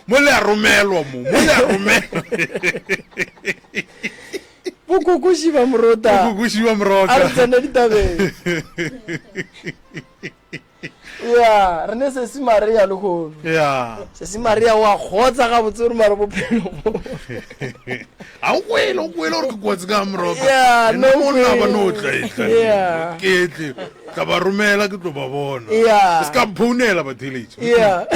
Mo le a romelwa mo, mo le a romelwa.
Bokokoši ba morota.
Bokokoši ba moroka.
A re tsene ditabeng. Ya, re ne Sesi Maria lehono.
Ya.
Sesi Maria o a kgotsa gabotse gore mara bophelo bo.
A o kwele, o kwele gore ke kotsi ka moroka.
Ya,
no
no
nna ba no
kwele.
tla e tla.
Ya.
Ke tle, tla ba romela ke tlo ba bona.
Ya.
Se ka mphounela batheeletši.
Ya.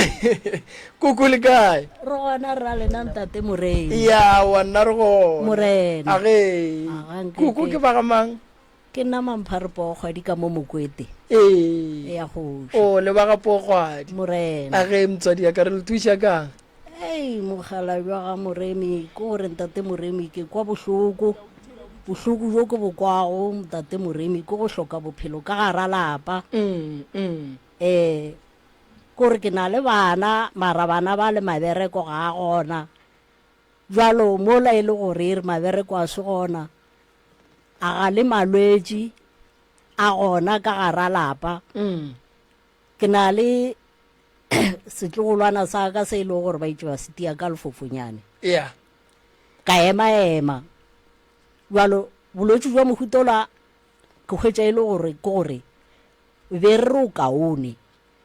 Koko le kae?
Re gona rra lena ntate Morena.
Ya, wa nna re gona.
Morena.
Age.
Aga, nke
Koko
ke-
ke ba ga mang?
Ke nna Mamphare Pookgwadi ka mo Mokwete.
Ee.
Ya kgoši.
O le ba ga Pookgwadi.
Morena.
A ge motswadi ya ka re le thuša kang?
Ei, mokgalabje wa ga Moremi, ke gore ntate Moremi ke kwa bohloko. Bohloko bjo ke bo kwago ntate Moremi ke go hloka bophelo ka gara lapa.
Mm, mm.
Eh, ke gore ke na le bana, mara bana ba le mabereko ga a gona. Bjalo mola e le gore e re mabereko a se gona, A ga le malwetši a gona ka gara lapa? Ke na le setlogolwana sa ka se e lego gore ba itše ba se tia ka lefofonyane.
Yeah.
Ka ema-ema. Bjalo bolwetši bja mohuta ola ke hwetša e le gore ke gore be re re o kaone,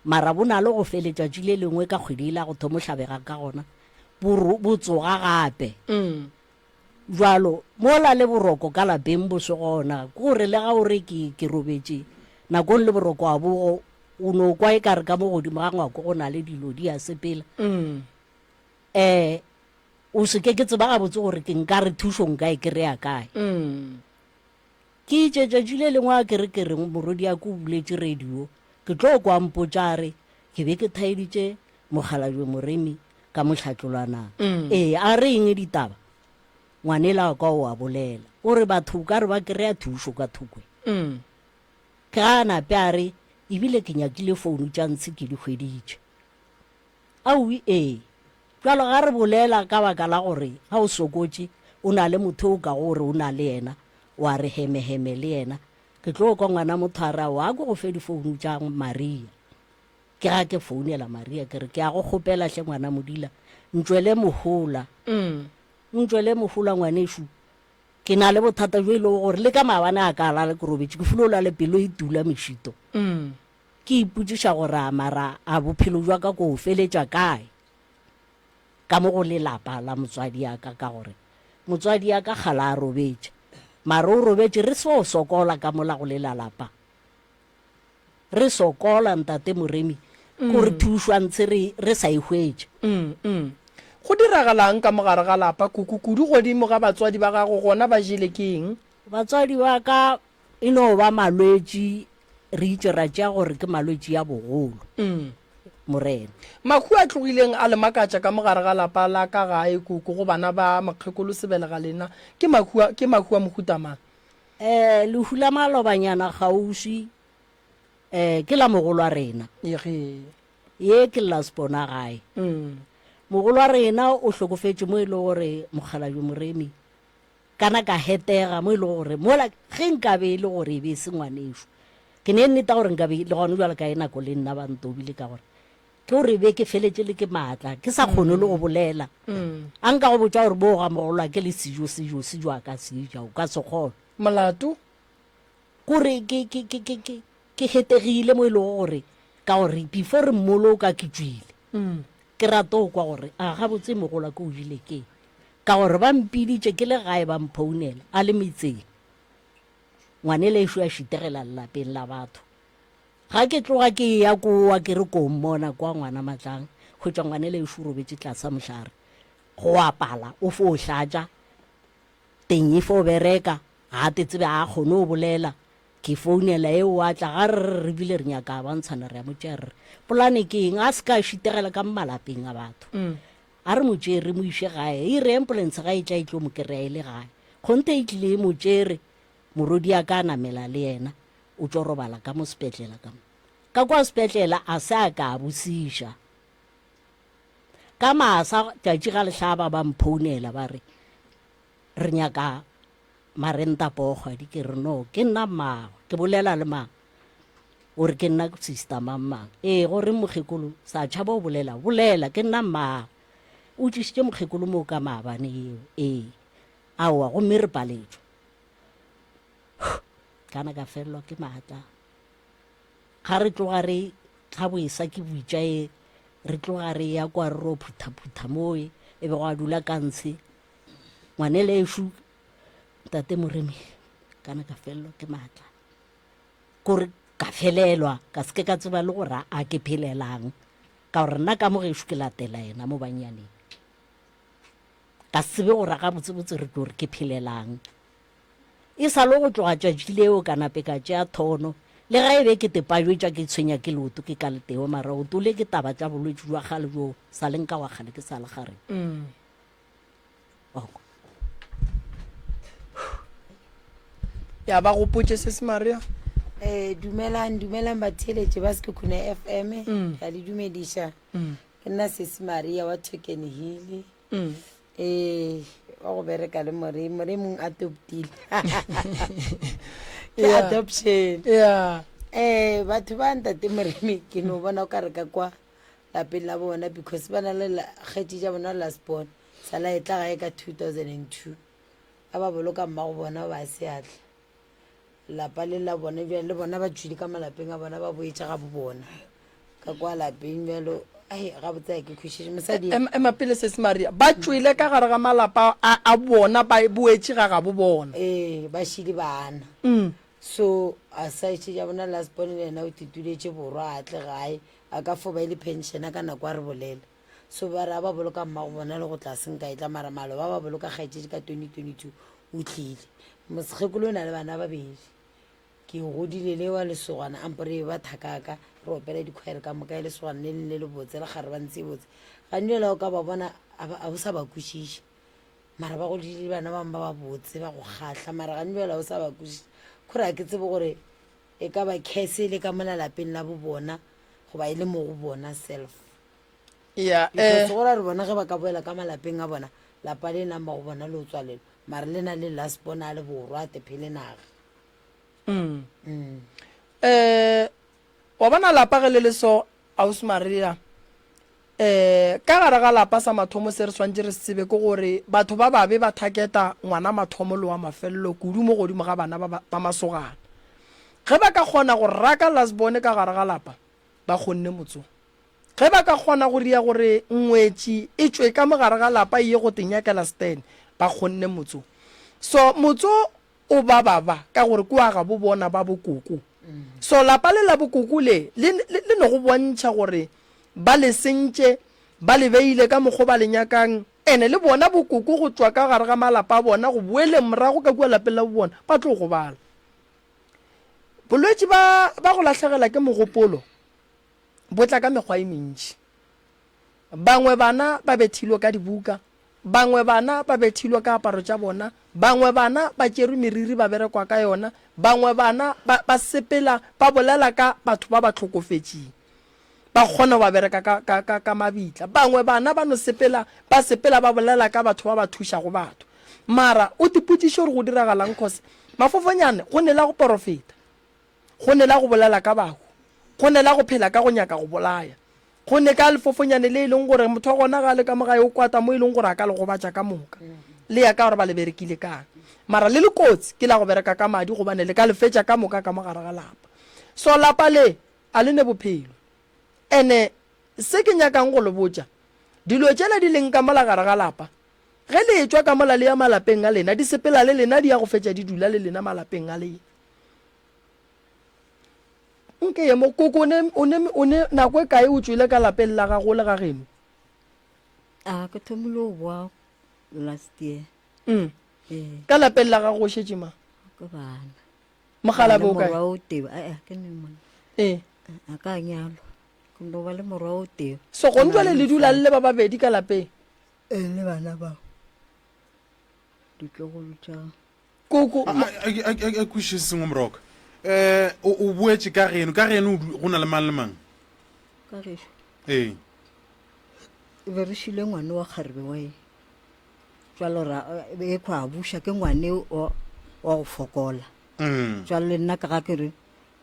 mara bo na le go feletša tši le lengwe ka kgwedi e la go thomo hlabega ka gona bo, bo tsoga gape. Bjalo, mola le boroko ka lapeng bo se gona, ke gore le ga o re ke, ke robetše, nakong le boroko a bo go, o no kwa e ka re ka mo godimo ga ngwako go na le dilo di a sepela. Um o se ke ke tseba gabotse gore ke nka re thušo nka e kry-a kae. Ke itše tšatši le lengwe a ke re ke re morwediaka o buletše radio, ke tlo kwa a mpotša a re ke be ke thaeditše Mokgalabje Moremi ka mohlatlolwanang. Ee, a re eng ditaba? Ngwanela wa ka o a bolela. O re batho o ka re ba kry-a thušo ka thokwe. Ke ga a nape a re ebile ke nyakile founu tša ntshe ke di hweditše. Aowi ee. Bjalo ga re bolela ka baka la gore ga o sokotše o na le motho o kago o re o na le yena, wa re hemeheme le yena. Ke tlo kwa ngwana motho a re aowa a ko go fe difounu tša Maria. Ke ga ke founela Maria ke re, Ke a go kgopela hle ngwana Modila, ntšwele mohola. Ntšwele mohola ngwanešu. Ke na le bothata bjo e lego gore le ka maabane a ka lala ke robetše ke filo lale pelo e tula mešito. Ke ipotšiša gore a mara a bophelo bja ka ko feletša kae ka mo go lelapa la motswadi ya ka ka gore motswadi ya ka kgale a robetše mara o robetše re so sokola ka mola go lela lapa. Re sokola Ntate Moremi ko re thušwa ntshe re re sa e hwetše.
Go diragalang ka mo gare ga lapa kuku kudu godimo ga batswadi ba gago gona ba jele ke eng?
Batswadi ba ka e no ba malwetši re itše ra tšea gore ke malwetši a bogolo Morena.
Mahu a tlogileng a le makatša ka mo gare ga lapa la ka gae kuku go bana ba mokgekolo Sebelega lena ke mahu a ke mahu a mohuta mang?
Eh, lehu la malobanyana kgauswi eh, ke la mogolo wa rena.
Ege.
Ye ke last born a gae.
Mm.
Mogolo wa rena o hlokofetše mo e le gore mokgalabje Moremi kana ka hetega mo e le gore mola ge nkabe e le gore e be e se ngwanešo ke ne nneta gore nkabe le gone jwale ka e nako le nna ba ntobile ka gore Ke gore be ke feletše le ke maatla, ke sa kgone le go bolela. A nka go botša gore bo ga mogolwa ke le sejo, sejo, sejo a ka se ja, o ka se kgone.
Molato?
Kore ke, ke, ke, ke, ke, ke hetegile mo e lego gore, ka gore before re mmoloka ke tšwile. Ke rata go kwa gore a gabotse mogolwa ke o jile keng. Ka gore ba mpiditše ke le gae ba mphounela, a le metseng. Ngwanela ešo a šitegela lelapeng la batho. Ga ke tloga ke eya kowa ke re ko mmona kwa ngwana Matlang, hwetša ngwanela ešo o robetše tlasa mohlare, go apala o fo hlatša, teng e fo bereka, ga a te tsebe ga a kgone go bolela, ke founela e o a tla, ga re re re bile re nyaka a bantshana re a mo tšea re re polane ke eng, a se ka a šitegela ka mo malapeng a batho, a re mo tšee re mo iše gae, e re ambulance ga e tla e tlo mo kry-a e le gae, kgonthe e tlile e mo tšere, morwediaka a namela le yena, O tšo robala ka mo sepetlela ka mo. Ka kwa sepetlela a se a ka a bosiša. Ka masa tšatši ga le hlaba ba mphounela ba re re nyaka Marenta Pokgwadi ke re no ke nna mmagwe ke bolela le mang o re ke nna sister mang mang ee go reng mokgekolo sa tšhaba o bolela bolela ke nna mmagwe o tlišitše mokgekolo moo ka maabane eo ee aowa gomme re paletšwe Kana ka felelwa ke maatla. Ga re tloga re ga boesa ke boitša e re tloga re ya kwa re ro phuthaphutha moo e e bego a dula ka ntshe. Ngwanele ešo ntate Moremi kana ka felelwa ke maatla. Kore ka felelwa ka se ke ka tseba le gore a ke phelelang ka gore nna ka mo gešo ke latela yena mo bannyaneng. Ka se tsebe gore gabotsebotse re tlo re ke phelelang. E sa le go tloga tšatši leo ka nape ka tšea thono. Le ga e be ke tepajwetša ke tshwenya ke leoto ke ka leteo mara oto le ke taba tša bolwetši jwa kgale bjo sa le nka wa kgale ke sa le gareng. Oko.
Ya ba gopotše se se Maria.
Eh, dumelang dumelang batheeletši ba Sekhukhune FM mm. ka le dumediša mm. ke nna sesi Maria wa Token Hill mm. eh wa go bereka le more more mong adoptile ke adoption
yeah
eh batho ba ntate moremi ke no bona o ka re ka kwa lapeng la bona because ba na le kgetši tša bona last born sala e tla gae ka 2002 a ba boloka mmago bona ba seatla Lapa le la bona bjale le bona ba tšwile ka malapeng a bona ba boetše ga bo bona ka kwa lapeng bjalo ai gabotse a ke kwešiše mosadi
Em- ema pele sesi maria ba tšwele ka gare ga malapa a, a bona ba boetše ga gabo bona
ee ba šile bana
mm.
so a sa etše ja bona last born le yena o tituletše borwa a tle gae a ka fo ba e le pensiona ka nako a re bolela So ba re a ba boloka mmago bona le go tla seng ka etla mara maloba ba boloka kgaetšedi ka 2022 o tlile. Mokgekolo o na le bana ba babedi. Ke godile le wa lesogana ampo re ba thakaka re opela dikhwaere ka moka e lesogana le leng le le botse le gare ba ntse e botse. Gantši o ka ba bona a o sa ba kwešiše mara ba godile le bana bangwe ba ba botse ba go kgahla mara gantši o sa ba kwešiše kgore a ke tsebe gore e ka ba curse e le ka mola lapeng la bo bona goba e le mo go bona self.
ya
Because
eh
go ra re bona ge ba ka boela ka malapeng a bona lapa le nang ba go bona le o tswalelwa mara le na le last born a le borwa a tephele naga
mm. eh wa bona lapa ge le le so aus maria eh ka gare ga lapa sa mathomo se re swantše re se tsebe ke gore batho ba babe ba thaketa ngwana mathomo le wa mafelelo kudu mo godimo ga bana ba ba ba masogana ge ba ka kgona go raka last born ka gare ga lapa ba kgonne motso Ge ba ka kgona go ria gore ngwetši e tšwe ka mo gare ga lapa e ye go tenyakela Stan, ba kgonne motso. So motso o ba baba ka gore ke wa gabo bona ba bokoko. So lapa le la bokoko le, le, le, le no go bontšha gore ba le sentše, ba le beile ka mokgo ba le nyakang, ene le bona bokoko go tšwa ka gare ga malapa a bona go boeleng morago ka kua lapeng la bobona, ba tlo gobala. Bolwetši ba, ba go lahlegela ke mogopolo bo tla ka mekgwa e mentši. Bangwe bana ba bethilwe ka dibuka, bangwe bana ba bethilwe ka aparo tša bona, bangwe bana ba tšerwe meriri ba berekwa ka yona, bangwe bana ba, ba sepela ba bolela ka batho ba ba hlokofetšeng, ba kgona go ba bereka ka, ka, ka, ka mabitla. Bangwe bana ba no sepela, ba sepela ba bolela ka batho ba ba thušago batho. Mara o tipotšiše gore go diragalang cause mafofonyane go ne la go porofeta. Go ne la go bolela ka bahu. Go ne la go phela ka go nyaka go bolaya. Go ne ka lefofonyane le e leng gore motho wa gona ga a le ka mo gae o kwata mo e leng gore a ka le gobatša ka moka. Le ya ka gore ba le berekile kang. Mara le le kotsi ke la go bereka ka madi gobane le ka le fetša ka moka ka mo gare ga lapa. So lapa le a le ne bophelo. Ene se ke nyakang go le botša, dilo tšela di leng ka mola gare ga lapa, ge le etšwa ka mola le ya malapeng a lena, di sepela le lena di ya go fetša di dula le lena malapeng a lena. Nke ye mo koko o ne o ne o ne nako e kae o tšwele ka lapeng la gago le ga geno?
A ke thomile go boa last year.
Mm.
Ee.
Ka lapeng la gago o šetše mang?
Ke bana.
Mogalabe o kae?
Morwa o tee. Ee, ke ne monna.
Ee.
A ka nyalwa. Ke no ba le morwa o tee.
So gone jwale le dula le le ba babedi ka lapeng?
Ee, le bana bao. Ditlogolo tša.
Koko.
A kwešiše sengwe moroka. Um o boetše ka geno, ka geno go na le mang le mang?
Ka gešo.
Ee.
E be re šile ngwane wa kgarebe wa e. Jwalo ra e kwa buša ke ngwane wa wa go fokola.
Mm.
Jwalo le nna ka ga ke re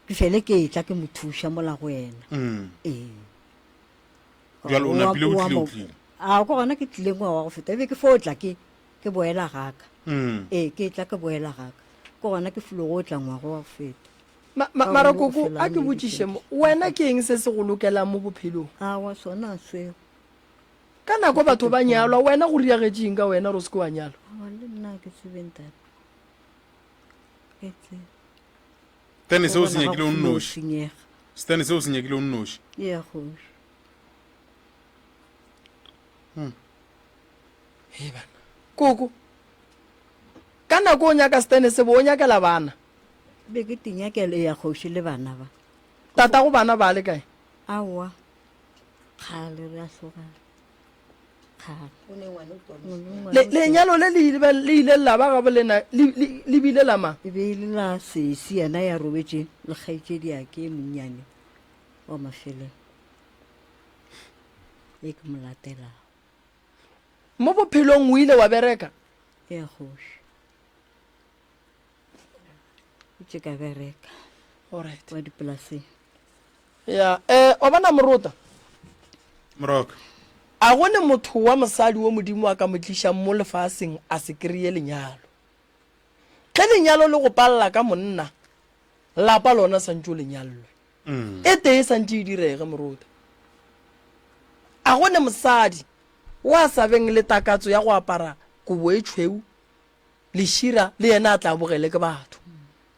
ke fele ke etla ke mo thuša mola go yena.
Mm.
Ee.
Jwalo o napile o tlile o tlile.
A go gona ke tlile ngwaga wa go feta e be ke fo tla ke ke boela gaka
Mm.
ee ke tla ke boela gaka ke gona ke filo go tla ngwago wa go feta
Ma- ma-
Ka
mara
gone go
koko
fela
a ke
le
botšiše mo
dikgwedi.
wena ke eng se se go lokelang mo bophelong
awa sona seo
ka nako batho ba nyalwa wena go riagetše eng ka wena gore o se ke wa nyalwa
awa le nna ke tsebe ntate ke tsebe
Stene seo
Go
se
bona
nyakile
ga
o
go filo
nnoši.
senyega
Stene seo se nyakile o nnoši.
ya kgoši
Hei bana. Koko. Ka. Ka nako o nyaka setene se bo o nyakela bana?
Be ke tinyakela ya kgoši le bana ba.
Tatago bana ba le kae?
Aowa, kgale re a hlogana. Kgale.
Le, lenyalo le le ile le ile la ba gabo lena le, le, le bile la mang?
E be e le la sesi yena ya robetše le kgaetšedi ya ke e monnyane wa mafelelo e ke mo latelago.
Mo bophelong o ile wa bereka?
Ee kgoši. Tše ka bereka.
Alright.
Wa dipolaseng.
Ya, eh wa bona morota?
Moroka.
A go ne motho wa mosadi wo Modimo a ka mo tlišang mo lefaseng a se kreye lenyalo. Ge lenyalo le go palela ka monna, lapa lona santše o le nyallwe. E tee e santše e direge, morota. A go ne mosadi wo a sa beng le takatso ya go apara kobo e tšhweu, lešira, le yena a tla bogele ke batho.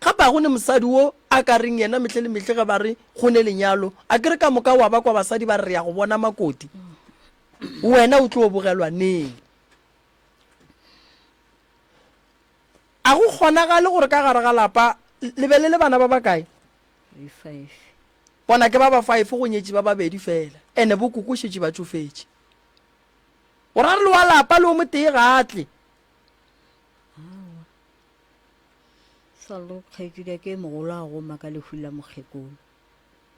Gape a go ne mosadi wo a ka reng yena mehle le mehle ge ba re go ne lenyalo, a ke re ka moka wa ba kwa basadi ba re re ya go bona makoti, wena o tlo bogelwa neng? A go kgonagale gore ka gare ga lapa le be le le bana ba bakae?
Re five.
Bona ke ba ba five go nyetše ba babedi fela, ene bo koko šetše ba tšofetše. O ra re le wa lapa le o motee ga a tle?
Aowa. Sa le kgaetšedi ya ke e mogolo a goma ka lehu la mokgekolo.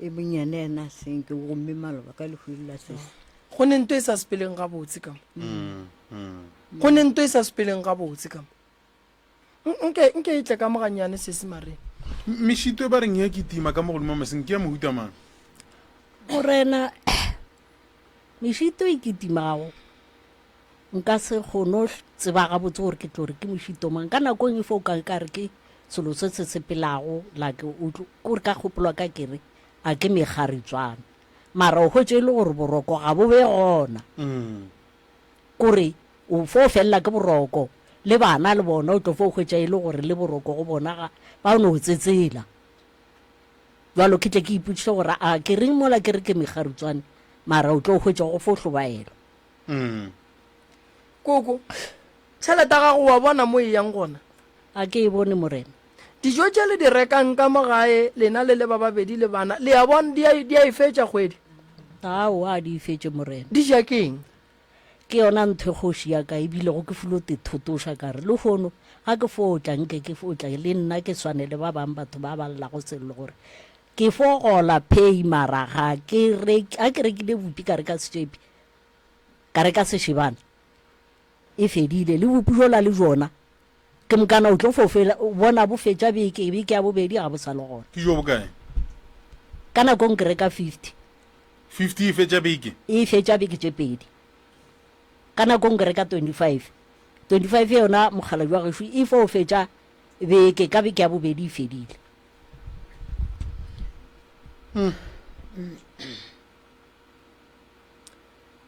E monnyane yena a senke o gomme maloba ka lehu la sesi.
Go ne nto e sa sepeleng gabotse ka mo. Go ne nto e sa sepeleng gabotse ka mo. Nke, nke e tle ka mo gannyane, Sesi Marie.
Mešito e ba reng ya kitima ka mo godimo maseng ke ya mohuta mang?
Morena, mešito e kitimago nka se kgone go tseba gabotse gore ke tlo re ke mošito mang. Ka nako e nngwe fo ka ka re ke selo se se sepelago like o tlo kore ka kgopolo ya ka ke re a ke mekgaritswana mara o hwetše e le gore boroko ga bo be gona. Kore o fo felela ke boroko, le bana le bona o tlo fo hwetša e le gore le boroko go bona ga ba no tsetsela. Bjalo ke tle ke ipotšiše gore a ke reng mola ke re ke mekgarutswane, mara o tlo hwetša go fo hlobaelwa.
Koko, tšhelete ya gago wa bona mo e yang gona?
A ke e bone, Morena.
Dijo tše le di rekang ka mo gae, lena le le ba babedi le bana, le a bona, di a, di a e fetša kgwedi?
Aowa, a di e fetše, Morena.
Di ja ke eng?
Ke yona ntho e kgoši ya ka e bilego ke filo te thotoša ka re, Lehono ga ke fo tla nke ke fo tla le nna ke swane le ba bang batho ba ba llago sello gore ke fo gola pay mara ga ke reke, ga ke rekile bupi ka reka setšepi ka reka sešebana e fedile le bupi bjola le bjona ke mokana o tlo fo fela bona bo fetša beke beke ya bobedi ga bo sa le gona.
Ke jo bokae?
Ka nakong ke reka 50.
50 e fetša beke?
E fetša beke tše pedi. Ka nako nngwe ke reka 25. 25 yona mokgalabje wa gešo e fo fetša beke, ka beke ya bobedi e fedile.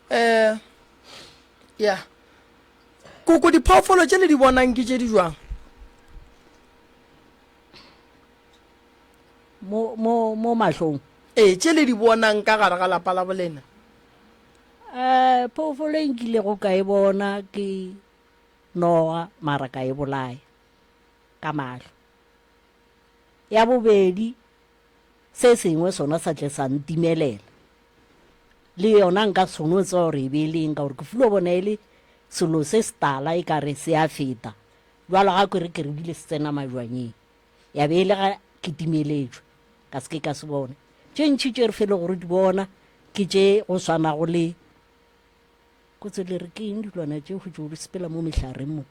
Eh, ya. Koko, diphoofolo tše le di bonang ke tše di jwang?
Mo, mo, mo mahlong.
Ee, tše le di bonang ka gare ga lapa la bolena.
Eh, phoofolo e nkilego ka e bona ke noga, mara ka e bolaya ka mahlo. Ya bobedi, se sengwe sona sa tle sa ntimelela. Le yona nka se no tseba gore e be e le eng, ka gore ke filo bona e le selo se setala e ka re se a feta. Bjalo ga ke re ke re bile se tsena majwanyeng. Ya be e le ga ke timeletšwe, ka se ke ka se bona. Tše ntši tše re felego re di bona ke tše go swanago le kotse le re ke eng dilwana tše go tšo di sepela mo mehlareng mo.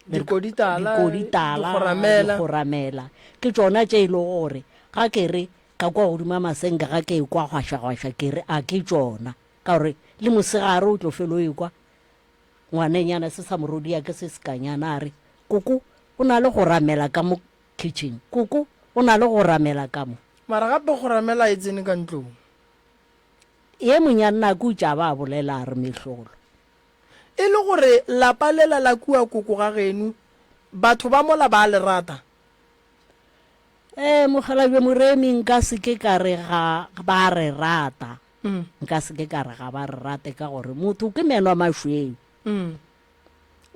Dikoditala,
dikoditala, dikgoramela. Ke tšona tše e lego gore ga ke re ka kwa godimo ga masenke ga ke ekwa gwašagwaša ke re a ke tšona ka gore le mosegare o tlo felo ekwa Ngwanenyana se sa morodia ke se sekanyana a re, Koko, o na le go ramela ka mo kitchen. Koko, o na le go ramela ka mo.
Mara gape go ramela e tsene ka ntlong.
Ye monyanna a kutša a ba a bolela a re, Mehlolo.
E le gore lapa lela la kua koko ga geno, batho ba mola ba a le rata?
Ee, mokgalabje Moremi, nka se ke ka re ga ba re rata. Nka se ke ka re ga ba re rate ka gore motho ke meno a mašweu.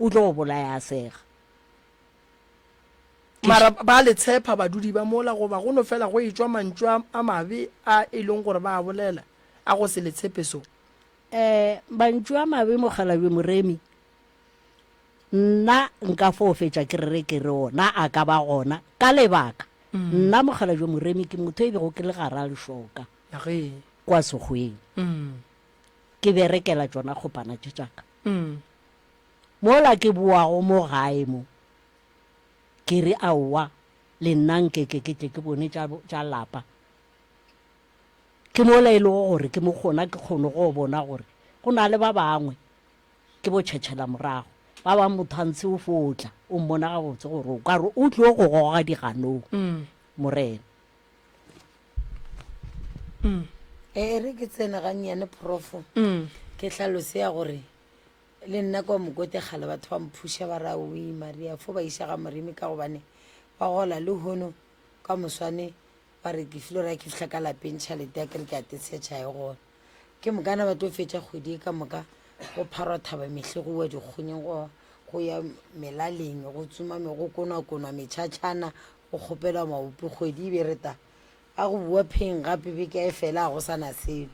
O tlo go bolaya a sega.
Mara ba le tshepa badudi ba mola goba go no fela go etšwa mantšu a, a mabe a e leng gore ba a bolela a go se le tshepe so?
Eh, mantšu a mabe mokgalabje Moremi, nna nka fo fetša ke re ke re ona a ka ba gona ka lebaka nna mokgalabje Moremi ke motho e bego ke le gara lešoka
Ge.
kwa sekgweng ke berekela tšona kgopana tše tša ka. Mola ke boago mo gae mo, ke re aowa le nna nke ke ke tle ke bone tša, tša lapa. Ke mola e lego gore ke mo gona ke kgone go bona gore go na le ba bangwe ke bo tšhetšhela morago. Ba bangwe motho a ntshe o fo tla, o mmona gabotse gore o ka re o tlo go goga diganong, Morena.
E re ke tsene gannyane profo, ke hlalose ya gore Le nna kwa Mokote kgale batho ba mphuša ba re aowii Maria fo ba iša ga Moremi ka gobane ba gola lehono ka moswane ba re ke filo ra ke fihla ka lapeng tšhalete ya kere ke a tetshetšha e gona. Ke mokana ba tlo fetša kgwedi e ka moka go pharwa thaba mehle go uwa dikgonyeng go go ya melaleng go tsoma me go konwakonwa metšhatšhana go kgopelwa maopi kgwedi e be re ta a go bua pheng gape beke e fela a go sa na selo.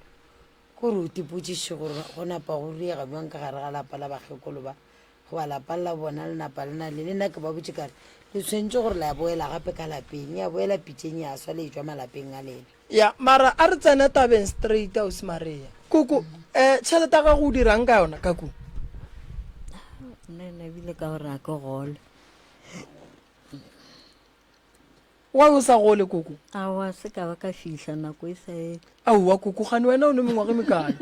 Kore o tipotšiše gore go napa go riega bjang ka gare ga lapa la bakgekolo ba, goba lapa la bona le napa le na le. Le nna ke ba botše ka re, Le tshwanetše gore la boela gape ka lapeng, ya boela pitšeng ya swa le etšwa malapeng a lena.
Ya, mara a re tsene tabeng straight, Ausi Maria. Koko, eh, tšhelete ya gago o dirang ka yona, Kaku?
Nna ena ebile ka gore a ke gole.
Why o sa gole koko?
Aowa se ka ba ka fihla nako e sa etla.
Aowa koko gane wena o ne mengwaga e mekae?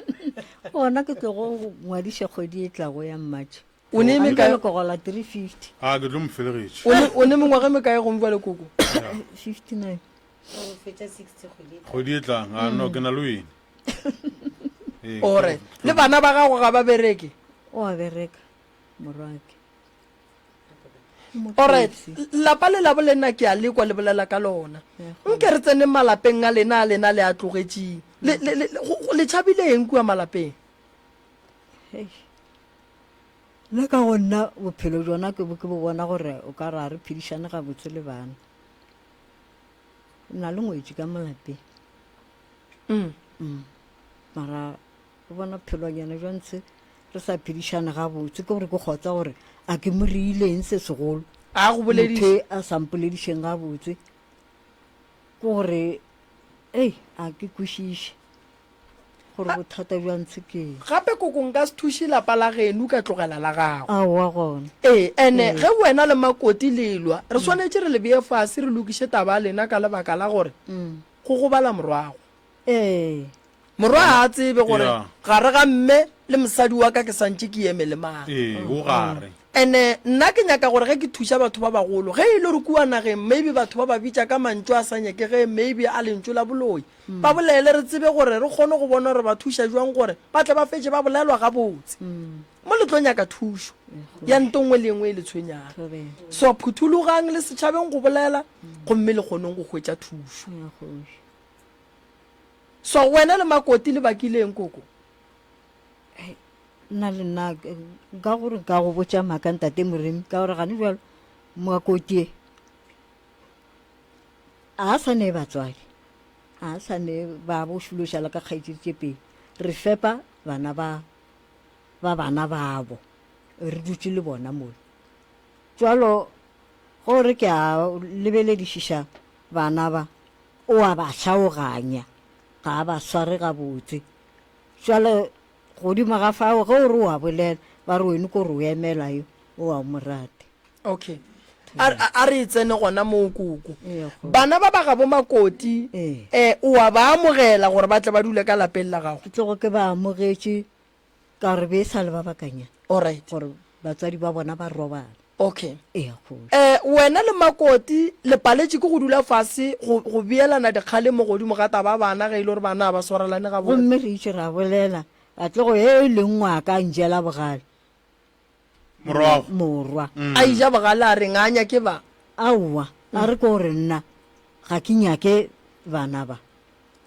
Gona ke tlogo ngwadiša kgwedi e tlago ya March.
O ne mekae?
Ke gola 350.
A ke tlo mo felegetša.
O ne o ne mengwaga e mekae gong jwale koko?
59.
O fetša 60 kgwedi e tlang.
Kgwedi e tlang. A no ke na le wene. Ee,
Ore le bana ba gago ga ba bereke?
O a bereka morwake.
Alright, lapa le labo lena ke a lekwa le bolela ka lona. Nke re tseneng malapeng a lena a lena le a tlogetšeng. Le, le, le, le tšhabile eng kua malapeng?
Nna ka go nna bophelo jona ke bo ke bo bona gore o ka re a re phedišane gabotse le bana. Na le ngwetši ka mo lapeng.
Mm.
Mm. Mara O bona bophelonyana jwa ntshe re sa phedišane gabotse, ke gore ke kgotsa gore a ke mo reile eng se segolo.
A go bolediše.
Motho e a sa mpoledišeng gabotse, ke gore ei a ke kwešiše gore bothata bja ntshe ke eng.
Gape koko nka se thuše lapa la geno ka tlogela la gago.
Aowa gona.
Ee, ene ge wena le Makoti le elwa, re swanetše re le beye fase re lokiše taba ya lena ka lebaka la gore go gobala morwago.
Ee.
Morwa ga a tsebe gore
Yeah.
gare ga mme le mosadi wa ka ke santše ke eme le mang.
Ee, o gare.
Ene nna ke nyaka gore ge ke thuša batho ba bagolo, ge e le gore kua nageng maybe batho ba ba bitša ka mantšu a sa nyakegeng maybe a lentšu la boloi, ba bolele re tsebe gore re kgone go bona gore ba thuša jwang gore ba tle ba fetše ba bolelwa gabotse. Mo le tlo nyaka thušo ya nto nngwe le engwe e le tshwenyang. So phuthologang le setšhabeng go bolela gomme le kgoneng go hwetša thušo. So wena le Makoti le bakile eng koko?
Nna le nna nka gore nka go botša maaka ntate Moremi ka gore gane jalo Makoti e a sa ne batswadi a sa ne ba bo šulošala ka kgaetšedi tše pedi re fepa bana ba ba bana babo re dutše le bona mola jalo gore ke a lebeledišiša bana ba O a ba hlaoganya, ga a ba sware gabotse. Bjale godimo ga fao ge o re o a bolela, ba re wene ko re o emela yo, o a o mo rate.
Okay. A, a, a re e tsene gona moo koko.
Ee, kgoši.
Bana ba ba gabo Makoti,
Ee.
eh, o a ba amogela gore ba tle ba dule ka lapeng la gago?
Ke tlogo ke ba amogetše ka gore be e sa le ba bakanyana.
Alright.
Gore batswadi ba bona ba robala.
Okay.
Eya kgoši.
Eh, wena le Makoti le paletše ke go dula fase go, go beelana dikgalemo godimo ga taba ya bana ge e le gore bana ga ba swarelane gabotse.
Gomme re itše ra bolela, katlego ye e leng ngwaka a njela bogale.
Morwago.
Morwa.
A ija bogale a reng, a nyake ba?
Aowa, a re ke gore nna ga ke nyake bana ba.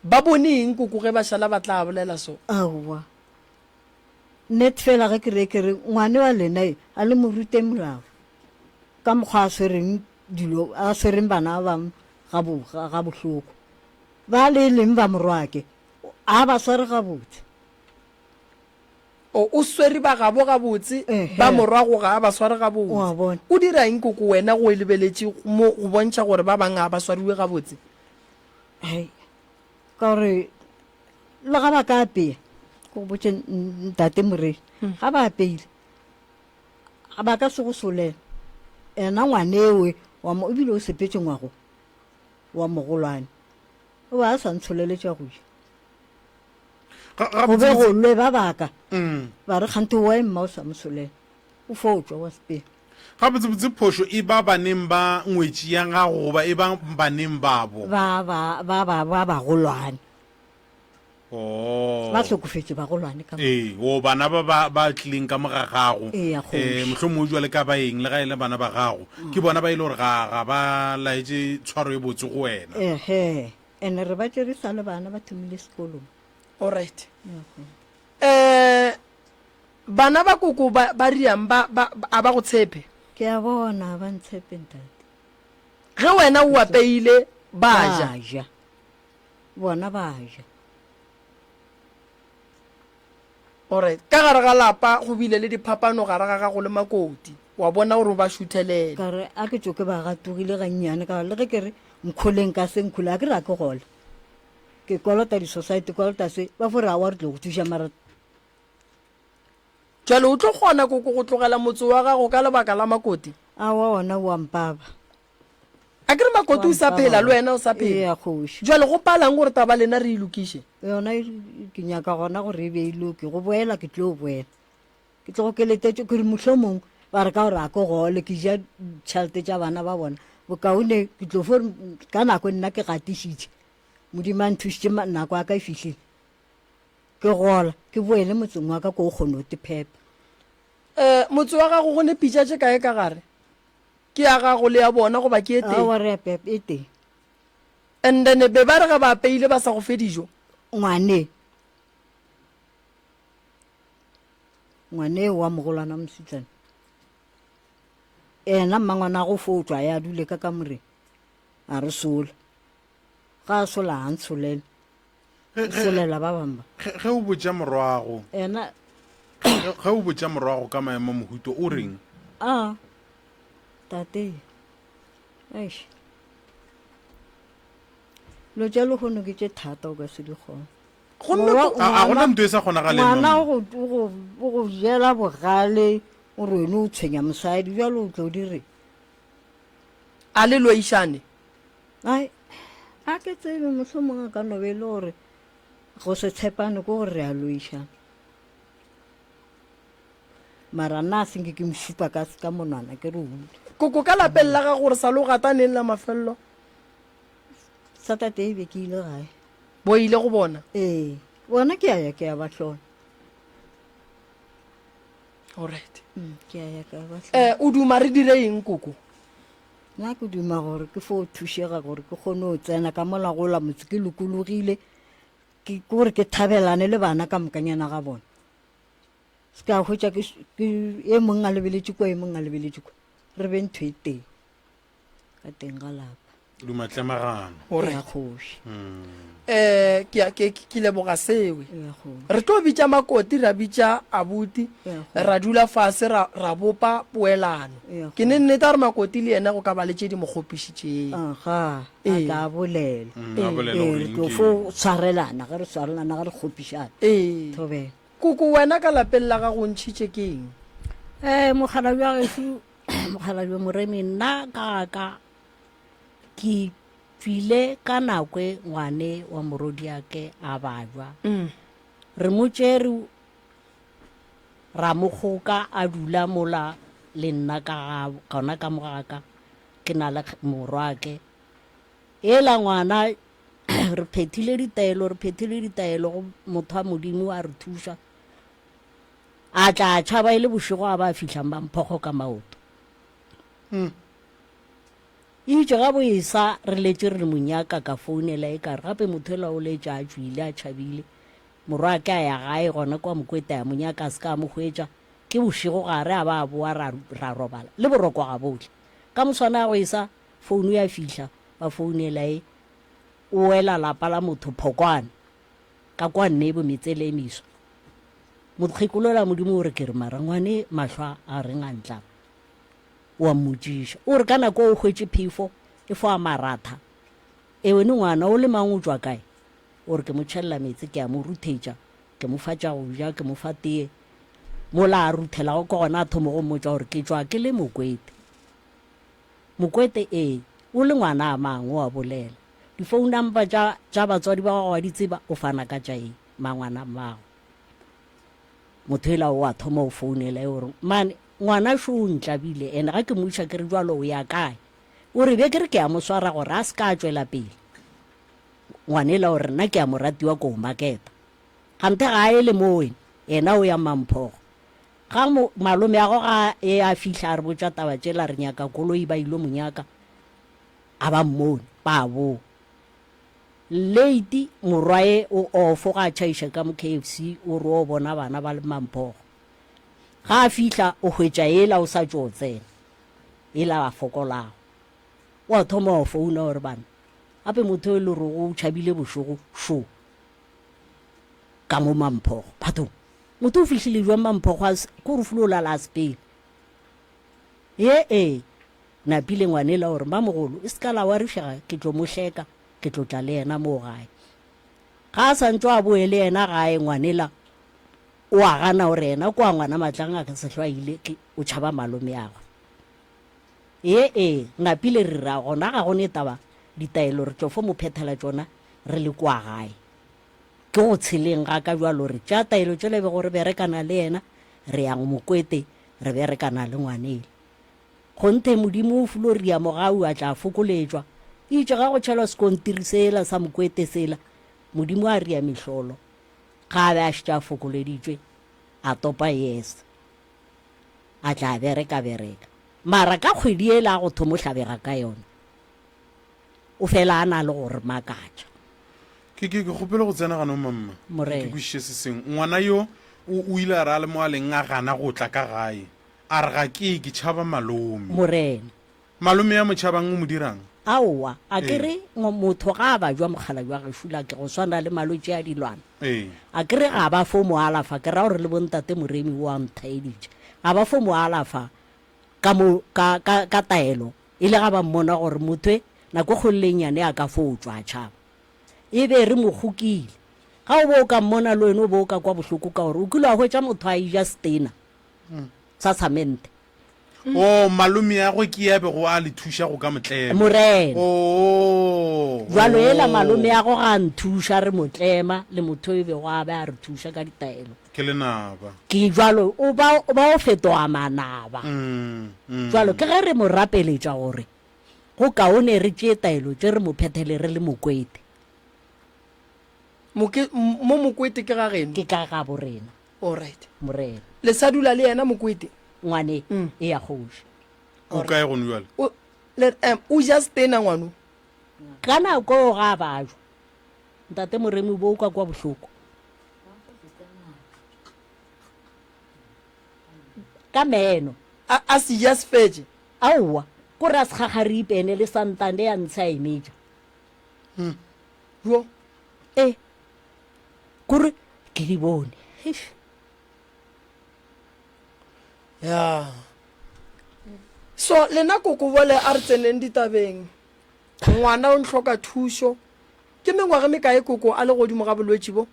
Ba bone eng koko ge ba šala ba tla bolela so?
Aowa. Nnete fela ge ke re ke re ngwane wa lena e a le mo rute molao ka mokgwa a swereng dilo a swereng bana ba bangwe ga bo ga bohloko. Ba le e leng ba morwake a ba sware gabotse.
O, o swere ba gabo gabotse, ba morwago ga a ba sware gabotse.
O a bona.
O dira eng koko wena go e lebeletše mo go bontšha gore ba bang ga ba swariwe gabotse?
Hei, ka gore le ga ba ka apea, ke go botše ntate Morei, ga ba apeile, ba ka se go solela. Ena ngwanewe wa mo, ebile o sepetše ngwago wa mogolwane, o be a sa ntsholele tša go ja.
Ga,
Go be
gabotsebotse.
go lwe ba baka,
Mm.
ba re kganthe wa mma o sa mo solela, o fo tšwa wa sepela.
Gabotsebotse phošo e ba baneng ba ngwetši ya gago goba e ba baneng babo?
Ba, ba, ba, ba, ba bagolwane.
Oh.
Ba hlokofetše bagolwane ka moka.
Ee, o bana ba ba ba tlileng ka mo ga gago.
Eya, kgoši.
Eh, mohlomongwe jwale ka baeng le ga e le bana ba gago. Ke bona ba e le gore ga ga ba laetše tshwaro e botse go wena.
Ehe, ene re ba tšere sa le bana ba thomile sekolong.
Alright. Eh, bana ba koko ba ba riang ba ba a ba go tshepe?
Ke a bona ba ntshepe ntate.
Ge wena o apeile ba ja.
Ba ja. Bona ba ja.
Alright. Ka gare ga lapa go bile le diphapano gare ga gago le Makoti. Wa bona gore o ba šuthelele.
Ka re, a ke tšoke ba gatogile gannyane, ka gore le ge ke re nkholeng ka se nkhole, a ke re a ke gola. Ke kolota di-society, kolota se, ba fo re aowa re tlo go thuša mara.
Jwale o tlo kgona koko go tlogela motse wa gago ka lebaka la Makoti?
Aowa ona o a mpaba.
A ke re Makoti o sa phela, le wena o sa phela.
Eya kgoši.
Jwale go palang gore taba lena re e lokiše?
Yona e, ke nyaka gona gore e be e loke. Go boela ke tlo boela. Ke tlogo ke letetše ke re mohlomong ba re ka gore a ke gole ke ja tšhelete tša bana ba bona. Bokaone ke tlo fo ka nako nna ke gatišitše. Modimo a nthušitše nako ya ka e fihlile. Ke gola ke boele motseng wa ka ko o kgone go tephepa.
Um motse wa gago go ne pitša tše kae ka gare? Ke ya gago le ya bona goba ke e tee?
Aowa re apeya e tee.
And then be ba re ge ba apeile ba sa go fe dijo?
Ngwane. Ngwane wa mogolwana wa mosetsana. Ena mmangwana go fo tšwa ya dule ka kamoreng. A re sola. Ga a sola a ntsholele.
Ge- ge-
Solela ba bangwe ba.
Ge ge o botša morwago,
Ena
ge ge o botša morwago ka maemo a mohuto o reng?
a tate. Eish. Lo tša lehono ke tše thata o ka se di kgone.
Gomme
Morwa-
ko-
A a gona
ngwana-
ntho e sa kgonagaleng
Ngwana
mama.
o go o go o go jela bogale o re wena o tshwenya mosadi bjalo o tlo di re.
A le loišane?
Ai, a ke tsebe, mohlomong a ka no be e le gore go se tshepane ke gore re a loišana. Mara nna a se nke ke mo šupa ka, ka monwana ke re o ule.
Koko, ka lapeng la gago re sa lo gata neng la mafelelo?
Saturday be ke ile gae.
Bo ile go bona?
Ee, bona ke a ya ke a ba hlola.
Alright.
Mm, ke a ya ke a ba hlola.
Eh, o duma re dire eng koko?
Nna ke duma gore ke fo thušega gore ke kgone go tsena ka mola gola motse ke lokologile, ke gore ke thabelane le bana ka mokanyana ga bona. Se ka hwetša ke, ke e mong a lebeletše kwa, e mong a lebeletše kwa. Re be ntho e tee ka teng ga lapa.
Duma tlemagano.
Gore.
Ya kgoši.
Eh, ke a- ke ke leboga sewe.
Ya kgoši.
Re tlo bitša Makoti, ra bitša abuti,
Ya kgoši.
ra dula fase ra, ra bopa poelano.
Ya
Ke ne nnete gore Makoti le yena go ka ba le tše di mo kgopišitšeng.
Aga, a
Ee.
tla bolela.
Mm, a bolela
Ee,
gore
re
eng
tlo
ke
fo
eng.
tshwarelana, ge re tshwarelana, ge re kgopišana.
Ee.
Thobela.
Koko, wena ka lapeng la gago o ntšhitše ke eng?
Eh, mokgalabje wa gešo, mokgalabje Moremi, nna ka ga ka Ke tšwile ka nako e ngwane wa morwediake a babja. Re mo tšere ra mo kgoka a dula mola le nna ka ga gona ka mo ga ka ke na le morwake. Ela ngwana re phethile ditaelo re phethile ditaelo go motho wa Modimo a re thuša. A tla a tšhaba e le bošego a ba a fihlang ba mphokgo ka maoto. Eitše ga bo esa re letše re re monyaka ka founela e kare gape motho ela o letše a tšwile a tšhabile. Morwake a ya gae gona kwa Mokwete a mo nyaka a se ka a mo hwetša. Ke bošego gare a ba a boa ra, ra robala. Le boroko ga bo tle. Ka moswana a go esa, founu ya fihla, ba founela e o wela lapa la motho Phokwane, ka kwa Nebo metsele e meswa. Mokgekolo la Modimo o re ke re mara ngwane mahlo a a reng a ntlaba. O a mmotšiša. O re ka nako o hwetše phefo e fo a maratha. Ewene ngwana o le mang o tšwa kae? O re ke mo tšhelela meetse ke a mo ruthetša, ke mo fa tša go ja, ke mo fa tee. Mola a ruthelago ke gona a thomo go mmotša gore ke tšwa ke le Mokwete. Mokwete, Ee, o le ngwana a mang o a bolela. Di-phone number tša, tša batswadi ba gago wa di tseba? O fana ka tša eng? Mangwana mmago. Motho ela o a thoma o founela e o re, Mane, ngwana šo o ntlabile ene ga ke mo iša ke re jwalo o ya kae? O re be ke re ke a mo swara gore a se ka a tšwela pele. Ngwanela o re nna ke a mo ratiwa ko o maketa. Ganthe ga a ele mo wene, yena o ya Mamphogo. Ga mo, malomeago ga e a fihla a re botša taba tšela re nyaka koloi ba ilo mo nyaka, a ba mmone, ba boa. Late morwaye o ofo ga a tšhaiša ka mo KFC o re o bona bana ba le Mamphogo. Ga a fihla o hwetša yela o sa tšo tsena, yela a fokolago. O a thoma wa founa o re bana, gape motho e le rogo o tšhabile bošego šo ka mo Mamphogo. Bathong, motho o fihlile jwang Mamphogo a se, ko re fulo lala a sepele. Ye ee, napile ngwanela o re mamogolo e se ka la warišega ke tlo mo hleka, ke tlo tla le yena moo gae. Ga a sa ntšo a boe le yena gae ngwanela o a gana o re yena kwa ngwana Matlang a ka se hlwa ile ke o tšhaba malomeagwe. Ee, ee, napile re ra gona ga go ne taba, ditaelo re tlo fo mo phethela tšona re le kua gae. Ke go tsheleng ga ka bjalo re tšea taelo tšela e bego re berekana le yena, re ya Mokwete re berekana le ngwanele. Kgonthe Modimo o fulo ria mogau a tla fokoletšwa. Eitše ga go tšhelwa sekontiri sela sa Mokwete sela, Modimo a ria mehlolo. Ga a be a šetše a fokoleditšwe, a topa yes. A tla bereka bereka. Mara ka kgwedi yela a go thomo hlabega ka yona, o fela a na le go re makatša.
Ke, ke, ke kgopele go tsena gano, mamma.
Morena.
Ke kwešiše se sengwe. Ngwana yo o, o ile a re a le mo a leng a gana go tla ka gae. A re ga ke ye, ke tšhaba malome.
Morena.
Malome ya mo tšhabang o mo dirang?
Aowa, a ke
Ee.
re ngo, motho ga a bajwa mokgalabje wa gešo la ke go swana le malwetši a dilwana.
Ee.
A ke re ga ba fo mo alafa, ke ra gore le bontate Moremi o a nthaeditše. Ga ba fo mo alafa ka mo, ka, ka, ka taelo, e le ga ba mmona gore motho e, nako e kgolo le e nnyane a ka fo tšwa a tšhaba. E be re mo kgokile. Ga o be o ka mmona le wena o be o ka kwa bohloko ka gore o kile wa hwetša motho a eja setena sa samente.
Oh, malomeagwe ke ya bego a le thuša go ka mo tlema.
Morena.
Oh,
Jwalo ela
oh.
malomeago ga a nthuša re mo tlema le motho e bego a be a re thuša ka ditaelo.
Ke lenaba.
Ke jwalo o ba o ba o fetoga manaba.
Mm, mm.
Jwalo ke ge re mo rapeletša gore go kaone re tšee taelo tše re mo phethele re le Mokwete.
Moke, mo Mokwete ke ga geno?
Ke ka gabo rena.
Alright.
Morena.
Le sa dula le yena Mokwete?
Ngwane, mm. e ya kgoši.
O kae gone jwale?
O, le, um, o ja stena ngwano?
Ka nako eo ga a bajwa. Ntate Moremi bo o ka kwa bohloko. Ka meno.
A, a se ja se fetše?
Aowa, ko re a se gagaripe ene le santane ya ntshe a emeja.
Hmm. Jo.
E, kore ke di bone. Eish.
Ya. So lena koko bole a re tseneng ditabeng. Ngwana o ntlhoka thušo. Ke mengwaga mekae koko a le godimo ga bolwetši bo?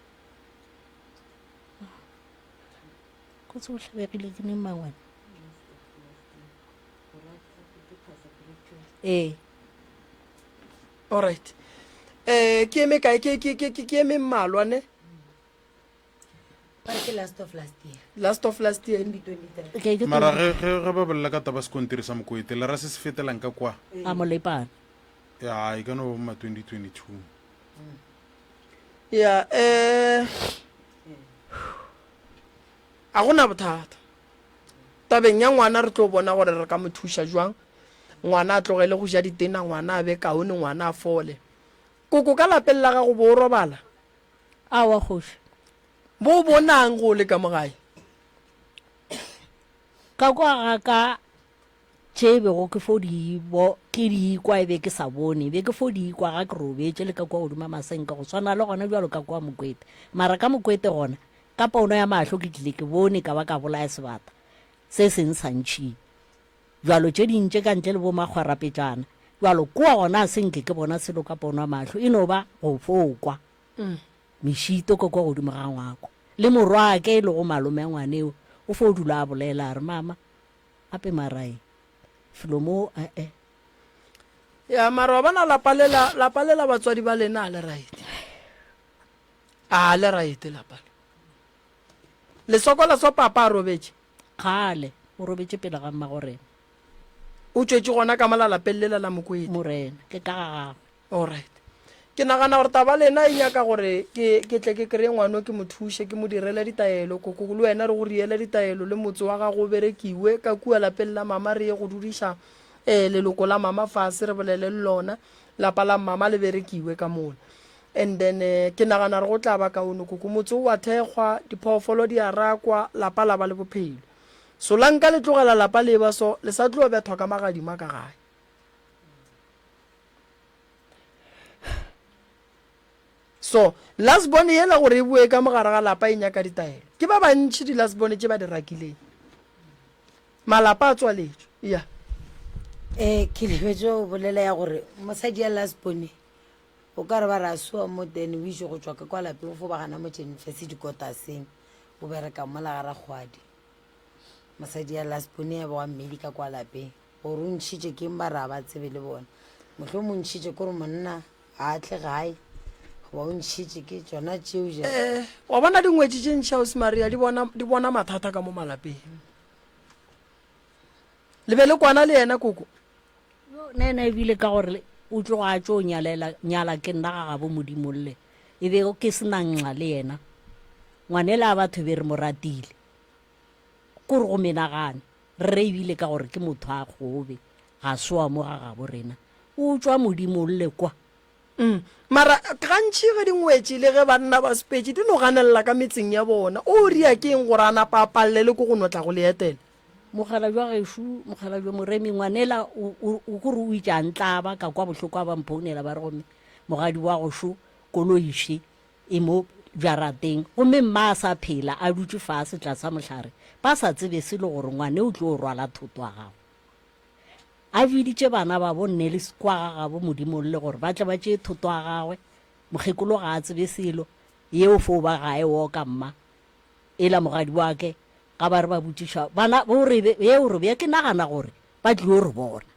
Kotsi o hlabegile ke neng mangwana? Ee.
Alright. Eh ke eme kae ke ke ke ke eme mmalwa ne?
Ba re ke last of last year.
Last of last year.
2023.
Ke ke
Mara ge ge ge ba bolela ka taba sekontiri sa Mokwete, le ra se se fetelang ka kwa.
a molepana.
Ya, e ka no ba ma 2022.
Ya eh a gona bothata. Tabeng ya ngwana re tlo bona gore re ka mo thuša jwang. Ngwana a tlogele go ja ditena, ngwana a be kaone, ngwana a fole. Koko ka lapeng la gago bo o robala?
Aowa kgoši.
Bo bonang go le ka mo gae?
Ka kwa ga ka tše e bego ke fo di bo ke di kwa e be ke sa bone, be ke fo di kwa ga ke robetše le ka kwa godimo masenke go swana le gona bjalo ka kwa Mokwete. Mara ka Mokwete gona ka pono ya mahlo ke tlile ke bone ka ba ka bolaya sebata se seng sa ntšhile. Bjalo tše ding tše ka ntle le bo makgwarapetšana bjalo kua gona a se nke ke bona selo ka pono ya mahlo e no ba go fo kwa. Mešito ka kwa godimo ga ngwako. Le morwake e lego malome a ngwaneo o fo dula a bolela a re, Mama, gape mara eng? Felo mo, e-e.
Ya, mara wa bona lapa lela, lapa lela batswadi ba lena a le right. A le right lapa le. Le sokola so papa a robetše.
Kgale, o robetše pele ga mmago rena.
O tšwetše gona ka mola lapeng lela la Mokwete.
Morena, ke ka ga gagwe.
Alright. Ke nagana gore taba lena e nyaka gore ke ke tle ke kry-e ngwano ke mo thuše ke mo direle ditaelo koko le wena re go riele ditaelo le motse wa gago o berekiwe ka kua lapeng la mama re ye go dudiša um leloko la mama fase re bolele le lona lapa la mama le berekiwe ka mola and then eh, ke nagana gore go tla ba kaone koko motse o wa thekgwa diphoofolo di a rakwa lapa la ba le bophelo solanka le tlogela lapa le ba so le sa tlo bethwa ka magadima ka gae So, last born yela gore e boe ka mogare ga lapa e nyaka ditaelo. Ke ba bantši di last born tše ba di rakileng. Malapa a tswaletšwe. Ya.
Eh, ke lebetše go bolela ya gore mosadi ya last born o ka re ba re a sua mo then o iše go tšwa ka kwa lapeng fo ba gana mo tšenifese dikotaseng o bereka mola ga rakgwadi mosadi ya last born ya ba wa mmedi ka kwa lapeng Gore o ntšhitše keng ba re a ba tsebe le bona. Mohlomong o ntšhitše ke gore monna ga a tle gae goba o ntšhitše ke tšona tšeo ja.
Eh, wa bona dingwetši tše ntši ausi Maria di bona di bona mathata ka mo malapeng. Le be le kwana le yena koko?
Yo nna ena ebile ka gore o tloga a tšo nyalela nyala ke nna ga gabo Modimolle e be ke se na nxa le yena. Ngwanela a batho be re mo ratile. Kore go menagane. Rre ebile ka gore ke motho a gobe, ga se wa mo ga gabo rena. O tšwa Modimo lle kwa.
Umm mara gantši ge dingwetši le ge banna ba sepetše di no ganelela ka metseng ya bona. O ria ke eng gore a napa a palelele ke go no tla go le etela?
Mokgalabje wa gešo, mokgalabje Moremi, ngwanela o, o, o kore o itše a ntlaba, ka kwa bohloko a ba mphounela ba re gomme mogadi wa go šo koloi še. E mo jarateng, gomme mma a sa phela, a dutše fase tlasa mohlare, ba sa tsebe selo gore ngwane o tlo rwala thoto ya gagwe. A biditše bana babo nne le kwa ga gabo Modimong le gore ba tle ba tšee thoto ya gagwe, mokgekolo ga a tsebe selo, yeo fo ba ga e oka mma, ela mogadi wa ke, ga ba re ba botšiša bana bo re be, yeo re be ke nagana gore ba tlio re bona.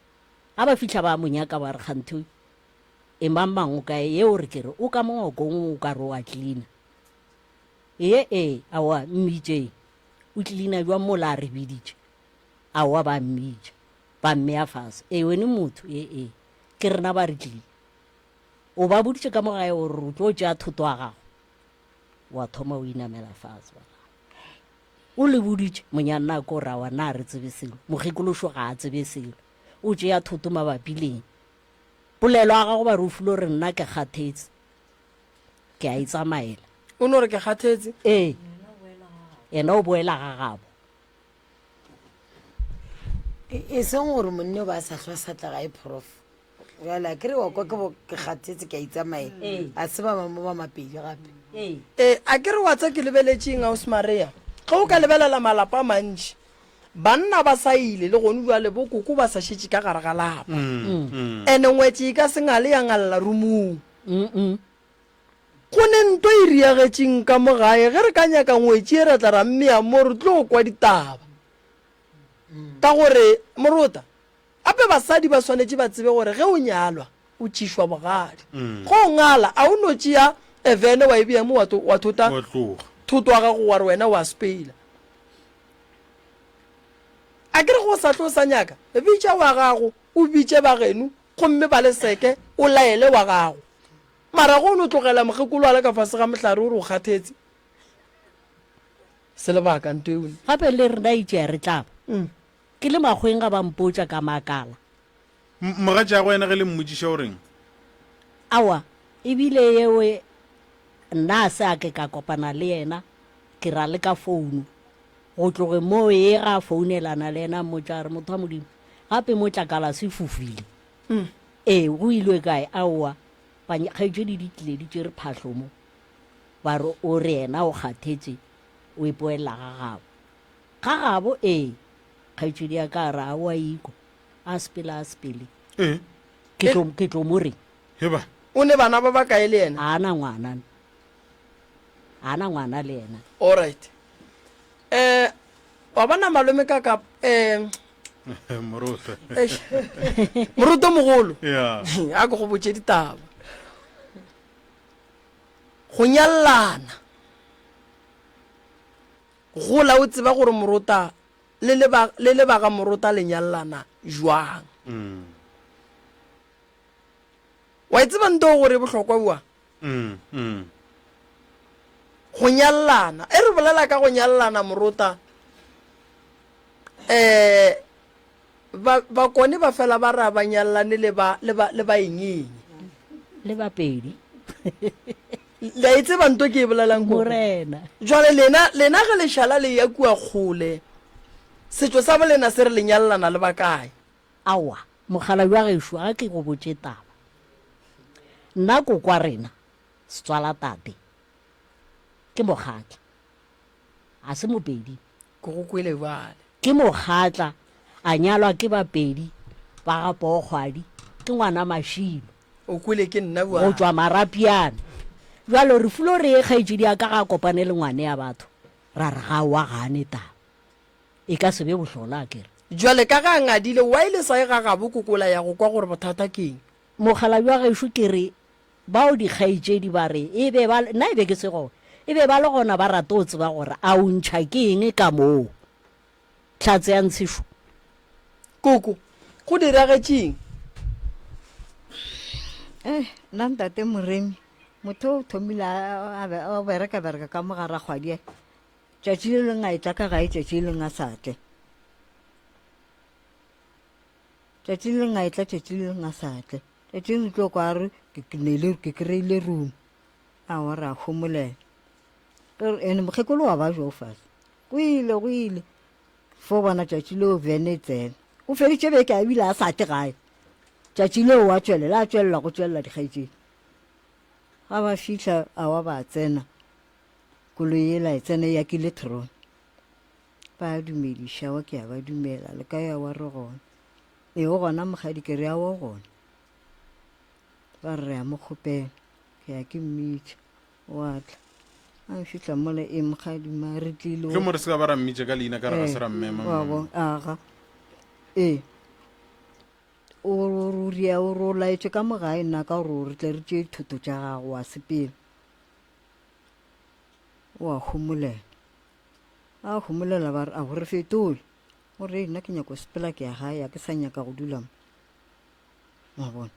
Ga ba fihla ba mo nyaka ba re kganthe E mang mang o kae ye o re ke re o ka mo ngwakong o ka re o a tlilina eye ee aowa mmitšeng o tlilina jwang mola a re biditše aowa ba mmitša ba mmea fase ee wene motho ee ee ke rena ba re tlile o ba boditše ka mo gae gore o tlo tšea thoto ya gago wa thoma o inamela fase ba o le boditše monyanna ko rawa na re tsebe selo mokgekološo ga a tsebe selo o tšea thoto mabapi leng Polelo ya gago ba re o filo re nna ke kgathetse ke a itsamaela.
O no re ke kgathetse?
Ee. Yena o boela ga gabo.
E, e seng gore monne o ba a sa hlwa sa tla gae prof bjale a kere wa kwa ke bo ke kgathetse ke a itsamaela
Ee.
a se ba bangwe ba mapedi gape
Ee.
Ee, a ke re wa tsa ke lebeletšeng Ausi Maria? Ge o ka lebelela malapa a mantši, Banna ba sa ile le gonu bjale bo koko ba sa šetše ka gare ga lapa. Ene ngwetši e ka se ngale ya ngalla rumung. Go ne nto e riagetšeng ka mo gae ge re ka nyaka ngwetši e ra tla ra mmea mo re tlo kwa ditaba. Ka gore morota, gape basadi ba swanetše ba tsebe gore ge o nyalwa o tšišwa bogadi. Ge o ngala a o no tšea evene wa e bea mo wa wa thota thoto wa gago wa re wena wa speila. A ke re go sa tlo sa nyaka, bitša wa gago, o bitše ba geno, gomme ba le seke, o laele wa gago. Mara go no tlogela mokgekolo a le ka fase ga mohlare o re o kgathetse, se lebaka nto eo.
Gape le rena itše re tla ba. Ke le makgweng ga ba mpotša ka makala.
Mogatšago yena ge le mmotšiša o reng?
Aowa, ebile yeo nna a se a ke ka kopana le yena. Ke ra le ka founu. Go tloge moo ye ga a founelana le yena a mmotša a re, Motho wa Modimo, gape mo tlakala se fofile. Ee, go ilwe kae? Aowa, kgaetšedi di tlile di tšere phahlo mo. Ba re o re yena o kgathetše, o ipoelela ga gabo. Ga gabo? Ee. Kgaetšedi ya ka a re, Aowa ikwa. A sepele, a sepele.
Ee.
Ke tlo, ke tlo mo reng?
Heba.
O ne bana ba bakae le yena?
A na ngwana. A na ngwana le yena.
Alright. Eh, wa bona malome ka ka eh
Moruto.
Eish. Moruto mogolo.
Yeah.
A ke go botše ditaba. Go nyallana. Gola o tseba gore morota le le ba le le ba ga morota le nyallana jwang.
Mm.
Wa e tseba nto gore e bohlokwa bua?
Mm, mm.
Go nyallana. E re bolela ka go nyallana morota. Eh ba bakone ba fela ba ra ba nyallane le ba le ba le ba eng eng.
Le ba pedi.
Le a e tseba nto ke e bolelang ko.
Morena.
Jwale lena lena ge le šala le ya kua kgole. Setšo sa bolena se re le nyallana le ba kae?
Aowa, mokgalabje wa gešo, ga ke go botše taba. Nna kokwa rena, setswala tate, ke mokgatla, ga se Mopedi.
Ke go kwele bjale.
Ke mokgatla, a nyalwa ke Bapedi ba ga Pookgwadi, ke ngwana Mašilo.
O kwele ke nna bjale.
Go tšwa Marapiane. Bjalo re fulo re ye kgaetšedi ya ka ga a kopane le ngwane ya batho, ra re ga oa ga a ne taba. E ka se be bohlola akere?
Jwale ka ge a ngadile, why le sa ye ga gabo kokola ya go kwa gore bothata ke eng?
Mokgalabje wa gešo ke re, bao dikgaetšedi ba re e be ba, nna e be ke se gona, e be ba le gona ba rata go tseba gore a o ntšha ke eng ka moo. Hlatse ya ntshešo.
Koko, go diragetše eng?
Eh, nna ntate Moremi, motho o thomile a, a, a bereka-bereka ka mo ga rakgwadi. Tšatši le leng a etla ka gae, tšatši le leng a sa tle. Tšatši le leng a etla, tšatši le leng a sa tle. Tšatši le tlo kwa re ke neile ke kry-ile room. Aowa re a homolela. Ene mokgekolo wa ba jo fase. Go ile go ile. Fo bona tšatši leo vene e tsena. O feditše beke a bile a sa tle gae. Tšatši leo wa tšwelela a tšwelela go tšwelela dikgaetšedi. Ga ba fihla awa ba tsena. Koloi yela e tsena e yakile throne. Ba dumediša wa ke a ba dumela le ka ya wa re gona. E o gona mokgadi ke re a o gona. Ba re re a mo kgopela. Ke ya ke mmitša. Wa tla. A fihla mola e mokgadi ma re tlile.
Tlo mo re se ka ba ra mmitša ka leina ka re ga se ra mmema.
Wa bo aga. E. O o ria o ro laetše ka mo gae nna ka gore re tle re tšee dithoto tša gago wa sepela. O a homolela. A homolela ba re, a re fetole. O re, nna ke nyako sepela ke ya gae, a ke sa nyaka go dula mo. Wa bona.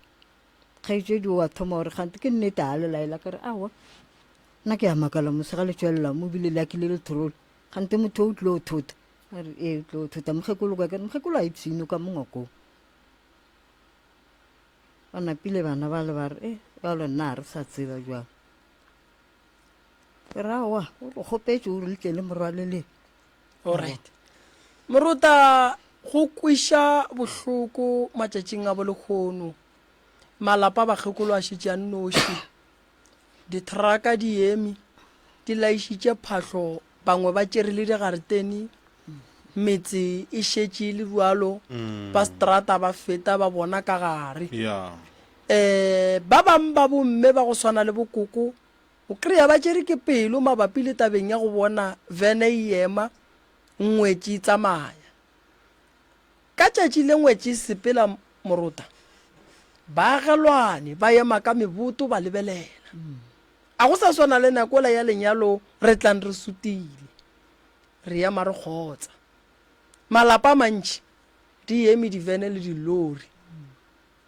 Kgaetšedi o a thoma gore kgante ke nnete a le laela ka re, aowa, nna ke a makala mose ga le tšwelela mo bile le akile le troli. Kgante motho o tlilo thota. A re, ee, o tlilo thota. Mokgekolo kwa ke re, mokgekolo a ipshine ka mo ngwakong. Ba napile bana ba le ba re, e, bjalo nna a re sa tseba jwalo. Ke ra wa, o re kgopetše o re le tle le morwaleleng.
Alright. Morota go kweša bohloko matšatšing a bolekgono. Malapa a bakgekolo a šetše a nnoši. Dithraka di eme, di laišitše phahlo, bangwe ba tšere le digaretene. Metse e šetše e le bjalo, ba strata ba feta ba bona ka gare.
Yeah.
Um ba bang ba bomme ba go swana le bokoko o kry-a ba tšere ke pelo mabapi le tabeng ya go bona vene e ema ngwetši e tsamaya. Ka tšatši le ngwetši e sepela morota, baagelwane ba ema ka meboto ba lebelela. A go sa swana le nakola ya lenyalo re tlang re sutile, re ema re kgotsa. Malapa a mantši di eme divene le dilori.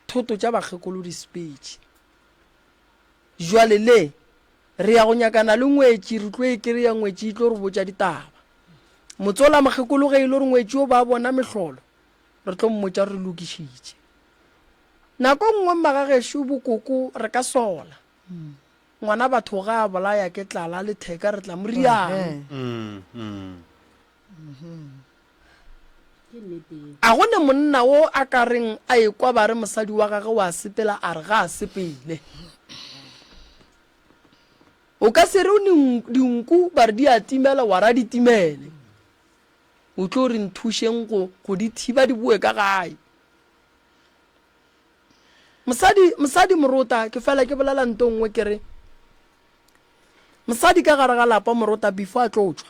Thoto tša bakgekolo di sepetše. Jwale le, re ya go nyakana le ngwetši, re tlo e kereya ngwetši e tlo re botša ditaba. Motsola mokgekolo ge e le gore ngwetši o ba bona mehlolo, re tlo mmotša re lokišitše. Nako nngwe mmagagešo bokoko re ka sola. Ngwana batho ga a bolaya ke tlala letheka re tla mo riang. A go ne monna wo a ka reng a ekwa ba re mosadi wa gage wa sepela a re ga a sepele. O ka se re o ne dinku ba re di a timela wa ra di timele. O tlo re nthušeng go go di thiba di boe ka gae. Mosadi, mosadi morota, ke fela ke bolela nto nngwe ke re, mosadi ka gare ga lapa morota before a tlo tšwa,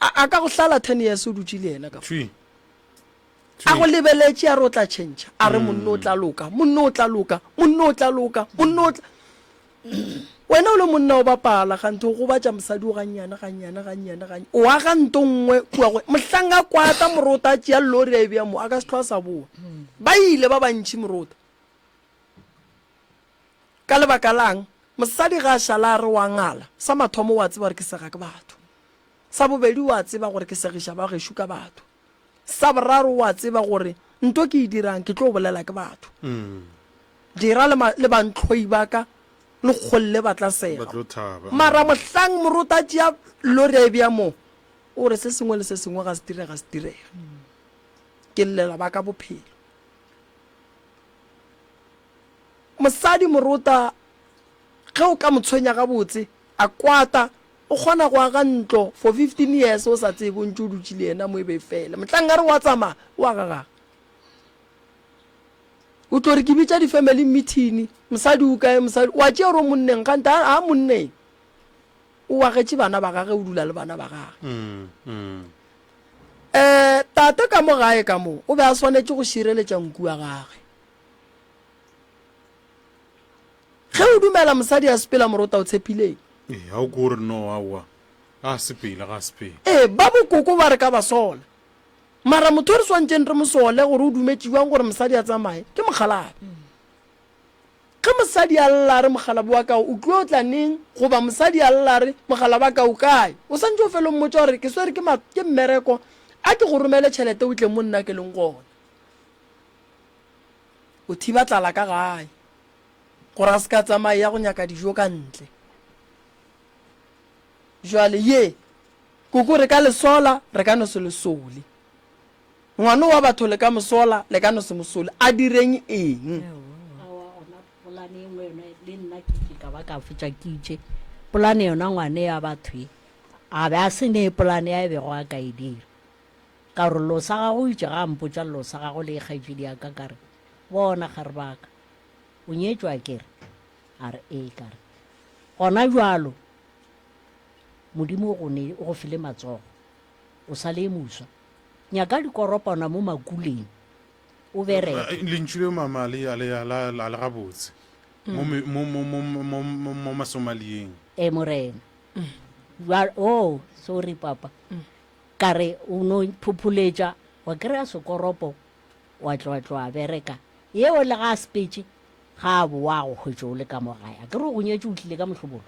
a, a ka go hlala 10 years o dutše le yena ka
Thwi.
A go lebeletše a re o tla tšhentšha, a re monna o tla loka, monna o tla loka, monna o tla loka, monna o tla. Wena o le monna o bapala ganthe o gobatša mosadi o gannyane gannyane gannyane gannyane o aga nto nngwe kua go mohlang a kwata morota a tšea lori a e bea mo a ka se tlhoa sa boa. Ba ile ba bantši morota. Ka lebaka lang? Mosadi ga a šala a re wa ngala, sa mathomo o a tseba gore ke sega ke batho. Sa bobedi o a tseba gore ke segiša ba gešo ka batho. Sa boraro o a tseba gore nto ke e dirang ke tlo bolela ke batho. Dira le, le bantlhoi ba ka le kgolle ba tla sega.
Ba tlo thaba.
Mara mohlang moruti a tšea lori a e bea mo, o re se sengwe le se sengwe ga se direga se direga. Ke llela ba ka bophelo. Mosadi morota ge o ka mo tshwenya gabotse a kwata o kgona go aga ntlo for 15 years o sa tsebe o ntše o dutše le yena mo e be e fele. Mohlang a re wa tsamaya o aga gage. O tlo re ke bitša di-family meeting, mosadi o kae, mosadi wa tšea gore o monneng kgante a a monneng. O agetše bana ba gage o dula le bana ba gage.
Mm, mm.
Eh, tate ka mo gae ka mo o be a swanetše go šireletša nku wa gage. Ge o dumela mosadi a sepela morota o tshepileng?
Ee, ga o ko re no aowa. Ga a sepele, ga a sepele.
Ee, ba bokoko ba re ka ba sola. Mara motho o re swantšeng re mo sole gore o dumetše bjang gore mosadi a tsamaye, ke mokgalabje. Ge mosadi a lla a re mokgalabje wa ka o tlo tla neng goba mosadi a lla a re mokgalabje wa ka o kae, o swantše o fele o mmotša gore ke swere ke, ke mmereko, a ke go romele tšhelete o tle mo nna ke leng gona. O thiba tlala ka gae gore a se ka tsamaya ya go nyaka dijo ka ntle. Jwale ye Koko re ka le sola, re ka no se le sole. Ngwano wa batho le ka mo sola, le ka no se mo sole. A direng eng?
Aowa, gona polane e nngwe yona le nna ke ke ka ba ka fetša ke itše polane yona ngwane ya batho e a be a se ne polane ya e bego a ka e dira ka gore lo sa gago o itše ga a mpotša lo sa gago le kgaetšedi ya ka ka re bona gare baka o nyetšwe a kere a re ee ka re gona jwalo Modimo o go ne, o go file matsogo. O sa le moswa. Nyaka dikoropana mo makuleng, o bereke.
Eh, lentšu leo mama a le, a le, a le, a le gabotse. Mo, me- mo, mo, mo, mo, mo, mo masomalieng.
E Morena. Jwa, oh, sorry papa. Ka re o no phopholetša, wa kry-a sekoropo, wa tloa tloa bereka. Yeo le ga a sepetše, ga a boa a go hwetše o le ka mo gae. A ke re o go nyetše o tlile ka mohlobolo.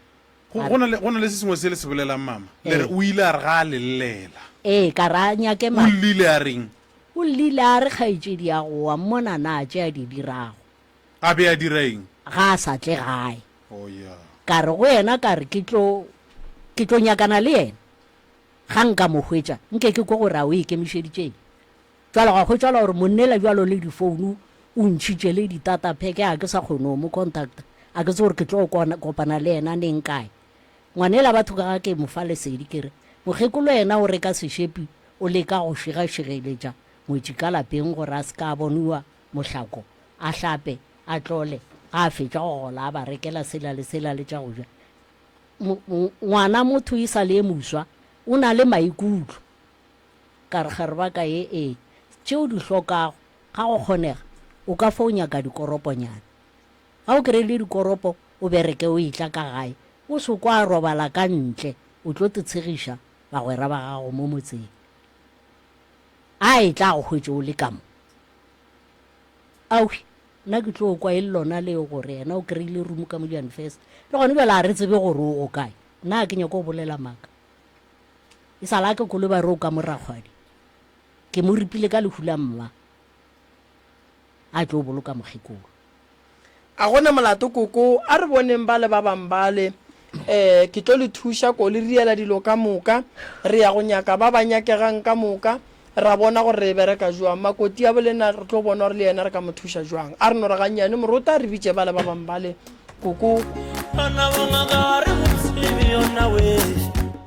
Go, go na le, go na le se sengwe se le se bolelang, mama. Le re, o ile a re ga a le llela.
Ee, ka re a nyake
O
ma.
llile a reng?
O llile a re, Kgaetšedi ya go wa mmona na tše a di dirago?
A be a dira eng?
Ga a sa tle gae.
Oh, ya.
Ka re go yena, ka re, Ke tlo, ke tlo nyakana le yena. Ga nka mo hwetša, nke ke kwe gore a o ikemišeditše eng. Bjale gwa hwetšwala gore monnela bjalo le difounu o ntšhitše le di-data pack a ke sa kgone go mo contacta, a ke tsebe gore ke tlo kopana le yena neng kae. Ngwanela batho ka ga ke mo fa lesedi ke re mokgekolo yena o reka sešepi o leka go šigašigeletša ngwetši ka lapeng gore a se ka boniwa mohlako, a hlape, a tlole, ga a fetša go gola a ba rekela sela le sela le tša go ja. Ngwana motho e sa le e moswa o na le maikutlo. Ka re, Gare ba ka ye, ee, tše o di hlokago, ga go kgonega, o ka fo nyaka dikoroponyana. Ga o kry-ile dikoropo, o bereke o etla ka gae, o se kwa robala ka ntle, o tlo te tshegiša bagwera ba gago mo motseng. A etla a go hwetše o le ka mo. Aowi, nna ke tlo kwa e le lona leo gore yena o kry-ile room ka mo Janfest. Le gona bjale ga re tsebe gore o go kae. Nna ga ke nyake go bolela maaka. E sa la ke kolo ba re o ka mo rakgwadi. Ke mo ripile ka lehu la mma. A tlo boloka mokgekolo.
A go na molato koko, a re boneng bale ba bang bale. Eh, ke tlo le thuša ko le riela dilo ka moka. Re ya go nyaka ba ba nyakegang ka moka, ra bona gore re e bereka jwang. Makoti a bolena re tlo bona gore le yena re ka mo thuša jwang. A re no re gannyane morota re bitše bale ba bang bale koko.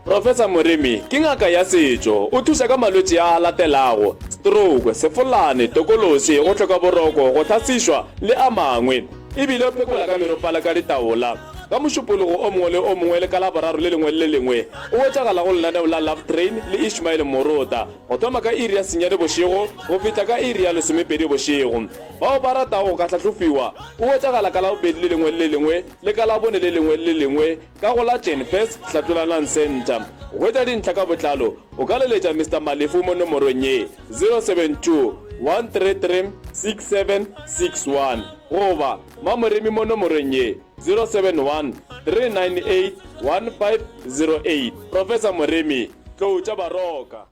Professor Moremi ke ngaka ya setšo. O thuša ka malwetši a a latelago, stroke, sefolane, tokološi, go hloka boroko, go hlasišwa le a mangwe. E bile o phekola ka meropa le ka ditaola. Ka Mošupologo o mongwe le o mongwe le ka Laboraro le lengwe le le lengwe o hwetšagala go lenaneo la Love Train le Ishmael Morota go thoma ka iri ya senyane bošego go fihla ka iri ya lesomepedi bošego. Bao ba ratago go ka hlahlofiwa o hwetšagala ka Labobedi le lengwe le le lengwe le ka Labone le lengwe le le lengwe ka go la Jenfes Hlatlolanang Centre. Go hwetša dintlha ka botlalo o ka leletša Mister Malefu mo nomorong ye, 072 133 6761 goba Mamoremi mo nomorong ye, 071 398 1508. Professor Moremi, Tlou tša Baroka.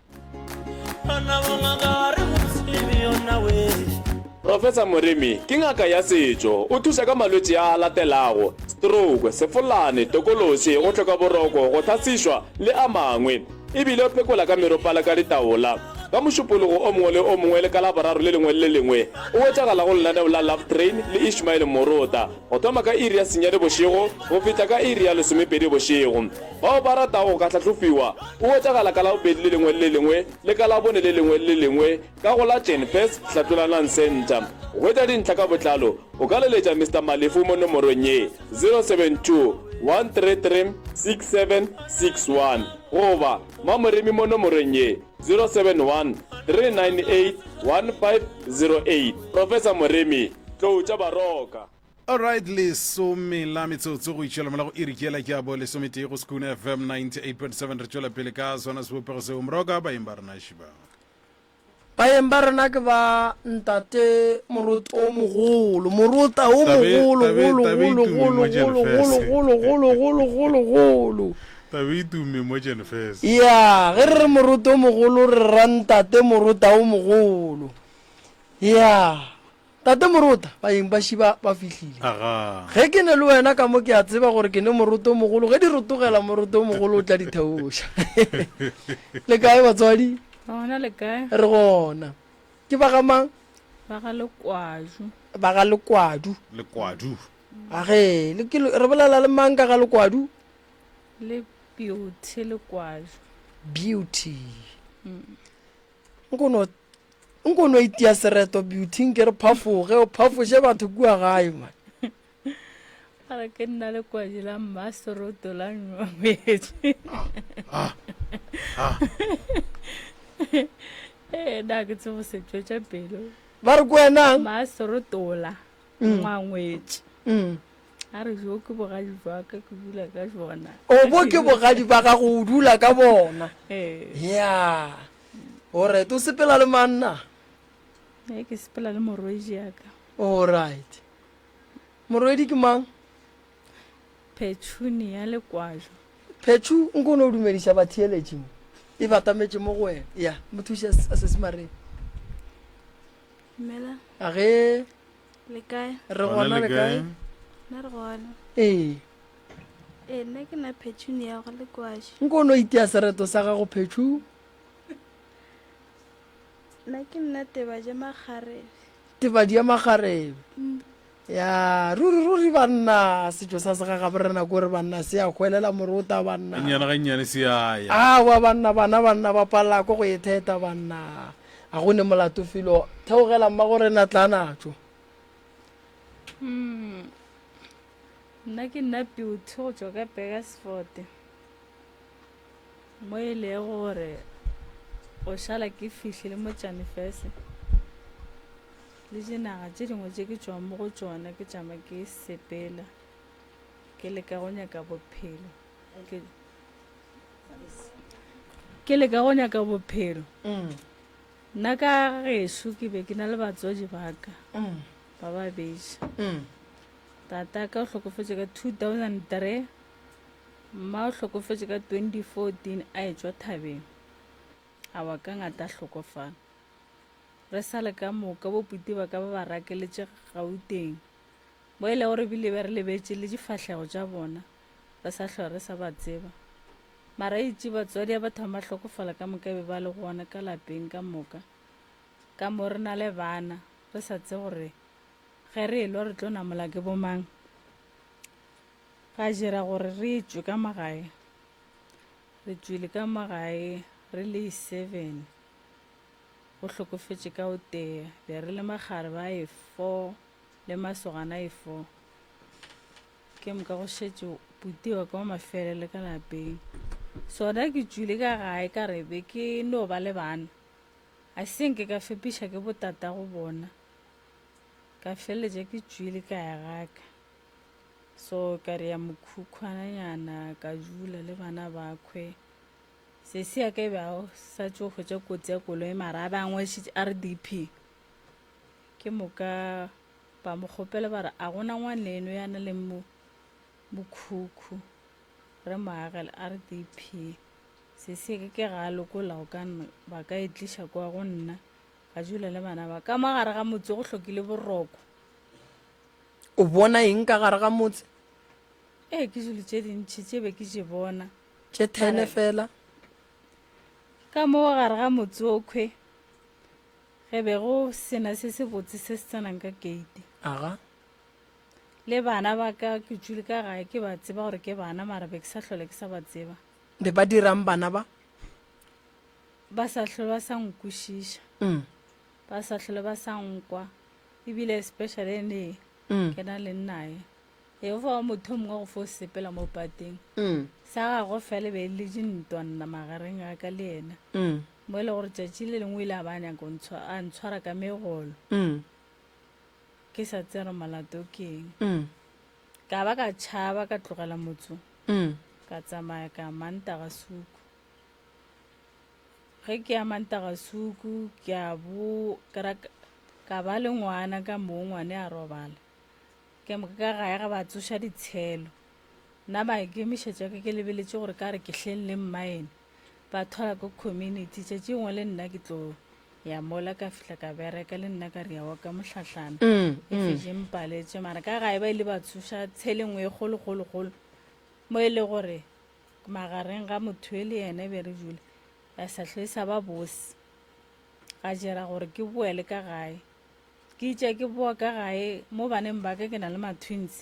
Professor Moremi ke ngaka ya setšo. O thuša ka malwetši a a latelago, stroke, sefolane, tokološi, go hloka boroko, go hlasišwa le a mangwe. E bile o phekola ka meropa le ka ditaola. Ka Mošupologo o mongwe le o mongwe le ka Laboraro le lengwe le le lengwe o hwetšagala go lenaneo la Love Train le Ishmael Morota go thoma ka iri ya senyane bošego go fihla ka iri ya lesomepedi bošego. Bao ba ratago go ka hlahlofiwa o hwetšagala ka Labobedi le lengwe le le lengwe le ka Labone le lengwe le le lengwe ka go la Jenfes Hlatlolanang Centre. Go hwetša dintlha ka botlalo o ka leletša Mister Malefu mo nomorong ye, 072 133 6761 goba Mamoremi mo nomorong ye, 071 398 1508. Professor Moremi, Tlou tša Baroka.
Alright, lesome la metsotso go itšwela mola go iri ke yela ke ya bo lesometee go Sekhukhune FM 98.7. Re tšwela pele ka sona sebopego seo. Moroka, baeng ba rena šiba.
Baeng ba rena ke ba ntate Morota o mogolo, Morota o mogolo, golo, golo, golo, golo, golo, golo, golo, golo, golo, golo.
Tabe e tumme mo Jenfes.
Ya, ge re re Morota o mogolo re ra ntate Morota o mogolo. Ya. Tate Morota, baeng ba šiba ba fihlile.
Agaa.
Ge ke ne le wena ka mo ke a tseba gore ke ne Moroto o mogolo, ge di rotogela Moroto o mogolo o tla di theoša. Le kae batswadi?
Re gona le kae?
Re gona. Ke ba ga mang?
Ba ga Lekwaju.
Ba ga Lekwadu.
Lekwadu.
Age, le ke re bolela le mang ka ga Lekwadu?
Le Beauty Lekwaju.
Beauty. Nko no nko no itia sereto Beauty nke re phafoge o phafoše batho kua gae man.
A re ke nna lekwadi la mmasoroto la nywametse. Ee, na ke tsebo se tšwetša pelo.
Ba re ko wenang?
Mmasorotola ngwangwetše. A re jo ke bogadi jwa ka ke dula ka jona.
O bo ke bogadi ba gago o dula ka bona.
Ee.
Ya. Alright, o sepela le mang na?
Ee, ke sepela le morwedi ya ka.
Alright. Morwedi ke mang?
Phetšhuni ya Lekwaju.
Phetšhu, nko no dumediša batheeletši mo. E batametše mo go wena. Ya, mo thuše a sesimareng.
Dumela.
Age.
Le kae?
Re gona le kae?
Nna re gona.
Ee.
Ee, nna ke na Petunia go Lekwashe.
Nko no itia sereto sa gago Phethu.
Nna ke nna Tebadi ya Makgarebe.
Tebadi ya Makgarebe.
Mm.
Ya, ruri ruri banna, setšo sa segagabo rena ko re banna se a hwelela morota banna.
Gannyane gannyane se a ya.
Awa banna bana banna ba palela ko go e theta banna. A go ne molato felo. Theogela mmago rena tla natšo.
Mm. Nna ke nna Beauty go tšwa ka Burgersfort. Mo e lego gore go šala ke fihlile mo Tšanifese le dinaga tše dingwe tše ke tšwang mo go tšona ke tšama ke sepela ke leka go nyaka bophelo ke Ke leka go nyaka bophelo. Nna ka gešo ke be ke na le batswadi ba ka ba babedi. Tata ka o hlokofetše ka 2003, mma o hlokofetše ka 2014 a etšwa thabeng. A wa ka ngata a hlokofala. Re sa le ka moka bo puti ba ka ba ba rakeletše Gauteng. Mo e lego re bile be re lebetše le difahlego tša bona, re sa hlwa re sa ba tseba. Mara itše batswadi a ba thoma ba hlokofala ka moka be ba le gona ka lapeng ka moka. Ka mo re na le bana, re sa tsebe gore ge re elwa re tlo namola ke bomang. Ga dira gore re tšwe ka mo gae. Re tšwile ka mo gae re le seven. Go hlokofetše ka o tee. Be re le makgarebe a e four le masogana a e four. Ke moka go šetše buti wa ka wa mafelelo ka lapeng. Sona ke tšwile ka gae ka re be ke no ba le bana. A se nke ka fepiša ke botatago bona. Ka feleletša ke tšwile ka ya gaka. So ka re ya mokhukhwananyana ka dula le bana bakhwe. Sesi ya ka e be a sa tšo hwetša kotsi ya koloi mara a be a ngwadišitše RDP. Ke moka ba mo kgopela ba re a gona ngwaneno ya na le mo mokhukhu re mo agele RDP. Sesi ke ke ga a lokola go ka ba ka e tliša kwa go nna ka dula le bana ba ka mo gare ga motse go hlokile boroko.
O bona eng ka gare ga motse?
Ee, ke dilo tše dintši tše be ke di bona.
Tše thene fela.
Ka mo gare ga motse okhwe, ge be go sena se se botse se se tsenang ka keite.
Aga.
Le bana ba ka ke tšwile ka gae ke ba tseba gore ke bana mara be ke sa hlole ke sa ba tseba.
Be ba dirang bana ba?
Ba sa hlole ba sa nkwešiša.
Mm.
Ba sa hlole ba sa nkwa. Ebile especially ene
Mm.
ke na le nnae. Jehofa wa motho o mongwe go fo sepela mo pateng.
Mm.
Sa gagwe fela e be e le dintwa nna magareng a ka le yena.
Mm.
Mo e le gore tšatši le lengwe o ile a ba a nyaka a ntshwara ka megolo.
Mm.
Ke sa tsebe gore molato ke eng.
Mm.
Ka ba ka tšhaba ka tlogela motse.
Mm.
Ka tsamaya ka Mantagasuku. Ge ke ya Mantagasuku ke a bo ka ra ka ba le ngwana ka moo ngwane a robala. Ke moka ka gae ga ba tsoša ditshelo. Nna maikemišetšo a ka ke lebeletše gore ka re ke hleng le mmaene. Ba thola ko community tšatši lengwe le nna ke tlo ya mola ka fihla ka bereka le nna ka re ya wa ka mohlahlana.
Mm,
E
mm.
fetše mpaletše mara ka gae ba ile ba tsoša tshele nngwe e kgolo kgolo kgolo mo e le gore magareng ga motho e le yena e be re dula ya sa hlwe e sa ba bose. Ga dira gore ke boele ka gae. Ke itše ke boa ka gae mo baneng ba ka ke na le ma-twins.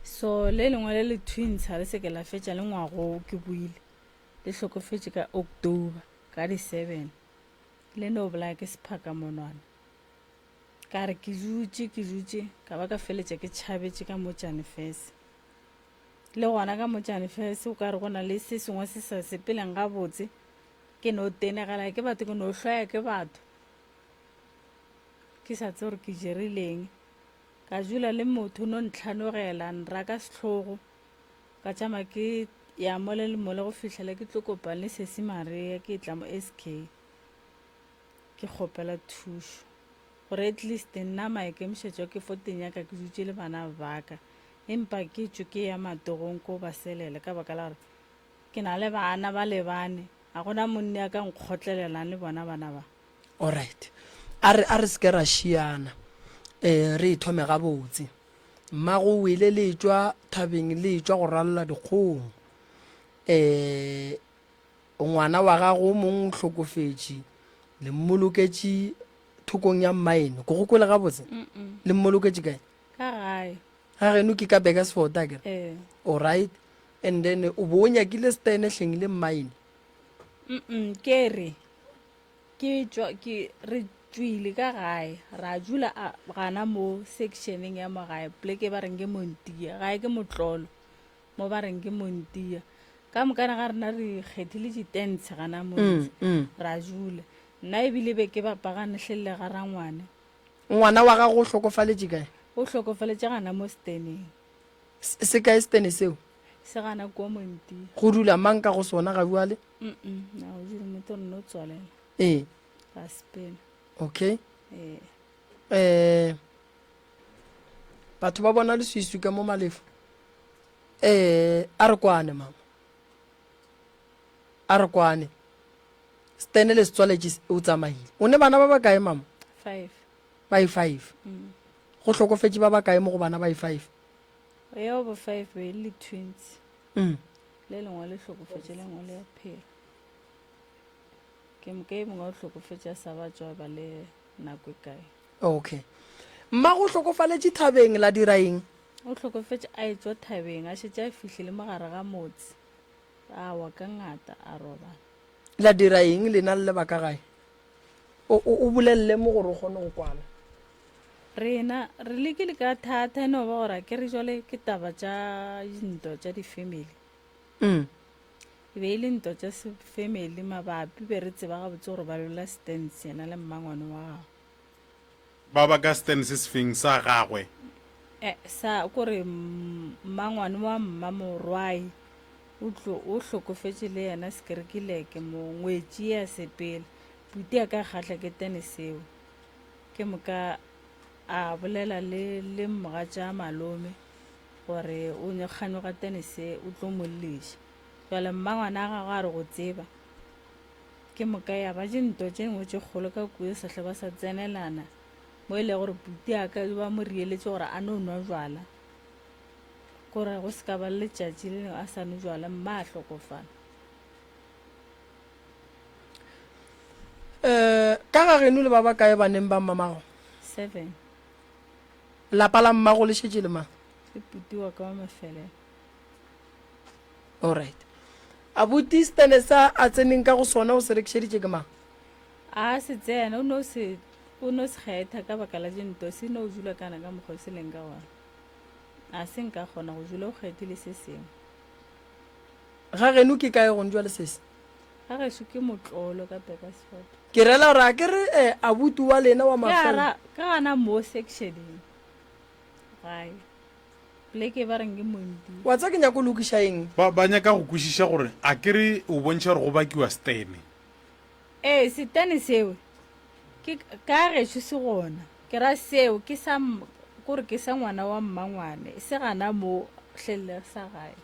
So le lengwe le le twins ga le se ke la fetša le ngwago ke boile. Le hlokofetše ka October ka di-seven. Le no bolaya ke sephakamonwana. Ka re ke dutše ke dutše ka ba ka feletša ke tšhabetše ka mo Tšanefese. Le gona ka mo Tšanefese o ka re go na le se sengwe se sa sepeleng gabotse. Ke no tenegela ke batho ke no hloya ke batho. Ke sa tsebe gore ke jerileng. Ka dula le motho no ntlhanogela nraka sehlogo. Ka tšama ke ya mole le mole go fihlela ke tlo kopana le sesi Maria ke tla mo SK. Ke kgopela thušo. Gore at least nna maikemišetšo ke fo teng ya ka ke dutše le bana ba ka. Empa ke tšwe ke ya matogong ko ba selela ka baka la gore ke na le bana ba lebane. Ga gona monna ya ka nkgotlelelang le bona bana ba.
Alright. A re, a re se ke ra šiana. Eh, re e thome gabotse. Mmago o wele le etšwa thabeng le etšwa go ralola dikgong. Eh, ngwana wa gago o mongwe o hlokofetše, le mmoloketše thokong ya mmaeno. Ke go kwele gabotse? Le mmoloketše kae?
Ka gae.
Ga geno ke ka Burgersfort akere?
Ee.
Alright. And then o bo o nyakile stene hleng le mmaene?
Mm ke re ke tšwa ke re tšwile ka gae ra dula a gana mo sectioneng ya mo gae pleke ba reng ke Montia gae ke motlolo mo ba reng ke Montia ka mokana ga rena re kgethile ditents gana mo
Mm, mm.
ra dula nna ebile be ke bapagane hlelle ga rangwane
Ngwana wa gago o hlokofaletše kae?
O hlokofaletše gana mo steneng.
Se kae stene seo?
Se gana kua Montia.
Go dula mang ka go sona ga bjale?
Mm-mm, na go dule motho re no tswalela.
Ee.
Ra sepela.
Okay.
Ee.
Eh, batho ba bona leswiswi ka mo malefo. Eh, a re kwane mama. A re kwane. Stene le se tswaletše o tsamaile. O ne bana ba bakae mama?
Five.
Ba e five.
Mm.
Go hlokofetše ba bakae mo go bana ba i-five?
Yeo bo five be e le twins.
Mm.
Le lengwe le hlokofetše, le lengwe le a phela. Ke moka e mongwe o hlokofetše a sa ba tšwa ba le nako e kae.
Okay. Mmago o hlokofaletše thabeng la dira eng?
O hlokofetše a etšwa thabeng a šetše a fihlile mo gare ga motse. A wa ka ngata a robala.
La dira eng lena le le ba ka gae? O, o, o bolelele mo gore o kgone go kwana.
Rena re lekile ka thata e no ba gore a ke re jwale ke taba tša dintwa tša di-family.
Mm.
E be e le ntwa tša family mabapi be re tseba gabotse gore ba lwela stands yena le mmangwane wa gagwe.
Ba ba ka stands se sefeng sa gagwe?
Eh, sa kore mmangwane wa mmamorwai o tlo o hlokofetše le yena sekerekileke mo ngwetši ya sepela puti a ka kgahla ke tene seo ke moka a bolela le le mogatša malome gore o kganyoga tene se o tlo mo lliša. Jwale mmangwana a gagwe a re go tseba. Ke moka ya ba dintwa tše dingwe tše kgolo ka kua sehle ba sa tsenelana mo e lego gore puti a ka ba mo rieletše gore a no nwa jwala. Kore go se ka ba le letšatši le lengwe a sa nwe jwala mma a hlokofala.
Um ka ga geno le ba bakae baneng ba mmamago?
Seven.
Lapa la mmago le šetše le mang?
Le puti wa ka wa mafelelo.
Alright. Abuti stene sa a tseneng ka go sona o se rekišeditše ke mang?
A se tsena, o no se o no se kgetha ka baka la dinto, se no dula kana ka mokgwa o se leng ka gona. A se nka kgona go dula o kgethile se sengwe.
Ga geno ke kae gone jwale sesi?
Ga gešo ke motlolo ka Bakersford.
Ke rela gore a ke re eh, abuti wa lena wa
Ke
mafelo.
ara ka gana mo sectioneng gae. Poleke ba reng ke Mondi.
Wa tseba ke nyako lokiša eng?
Ba, ba nyaka go kwešiša gore a ke re o bontšha gore go bakiwa setene.
Ee, setene seo ke ka gešo se gona. Ke ra seo ke sa kore ke sa ngwana wa mmangwane, se gana mo hlelle sa gae.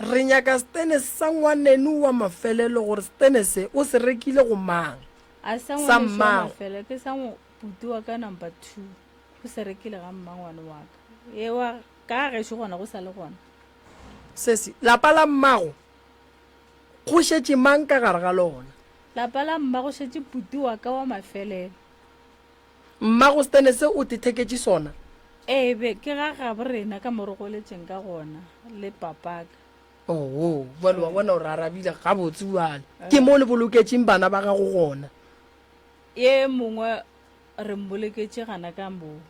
Re nyaka setene sa ngwaneno wa mafelelo gore setene se o se rekile go mang?
A sa
Sa
ngwanešu wa
mmago.
mafelelo ke sa buti wa ka number two. O se rekile ga mmangwane wa ka. Ewa ka gešo gona go sa le gona.
Sesi, lapa la mmago go šetše mang ka gare ga lona?
Lapa la mma go šetše buti wa ka wa mafelelo.
Mmago setene se o tetheketše sona?
Ee, be ke ga gabo rena ka mo re goletšeng ka gona le papaka.
Oo, bjale wa bona o re arabile gabotse bjale. Ke mo le boloketšeng bana ba gago gona?
Ye mongwe re mboloketše gana ka moo,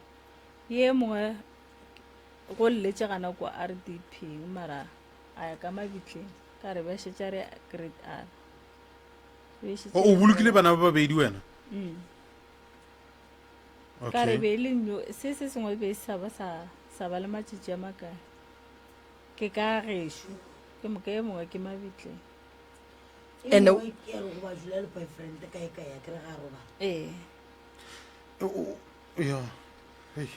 ye mongwe go lletše gana kwa RDP mara a ya ka mabitleng ka re ba šetša re grade R.
O bolokile bana ba babedi wena?
Mm. Ka re be e le nyo se se sengwe be sa ba sa sa ba le matšatši a makae. Ke ka gešo ke moka e mongwe ke mabitleng.
Ene
ke re go ba dula le boyfriend kae kae a kere ga robala.
Ee.
Ya. Hei.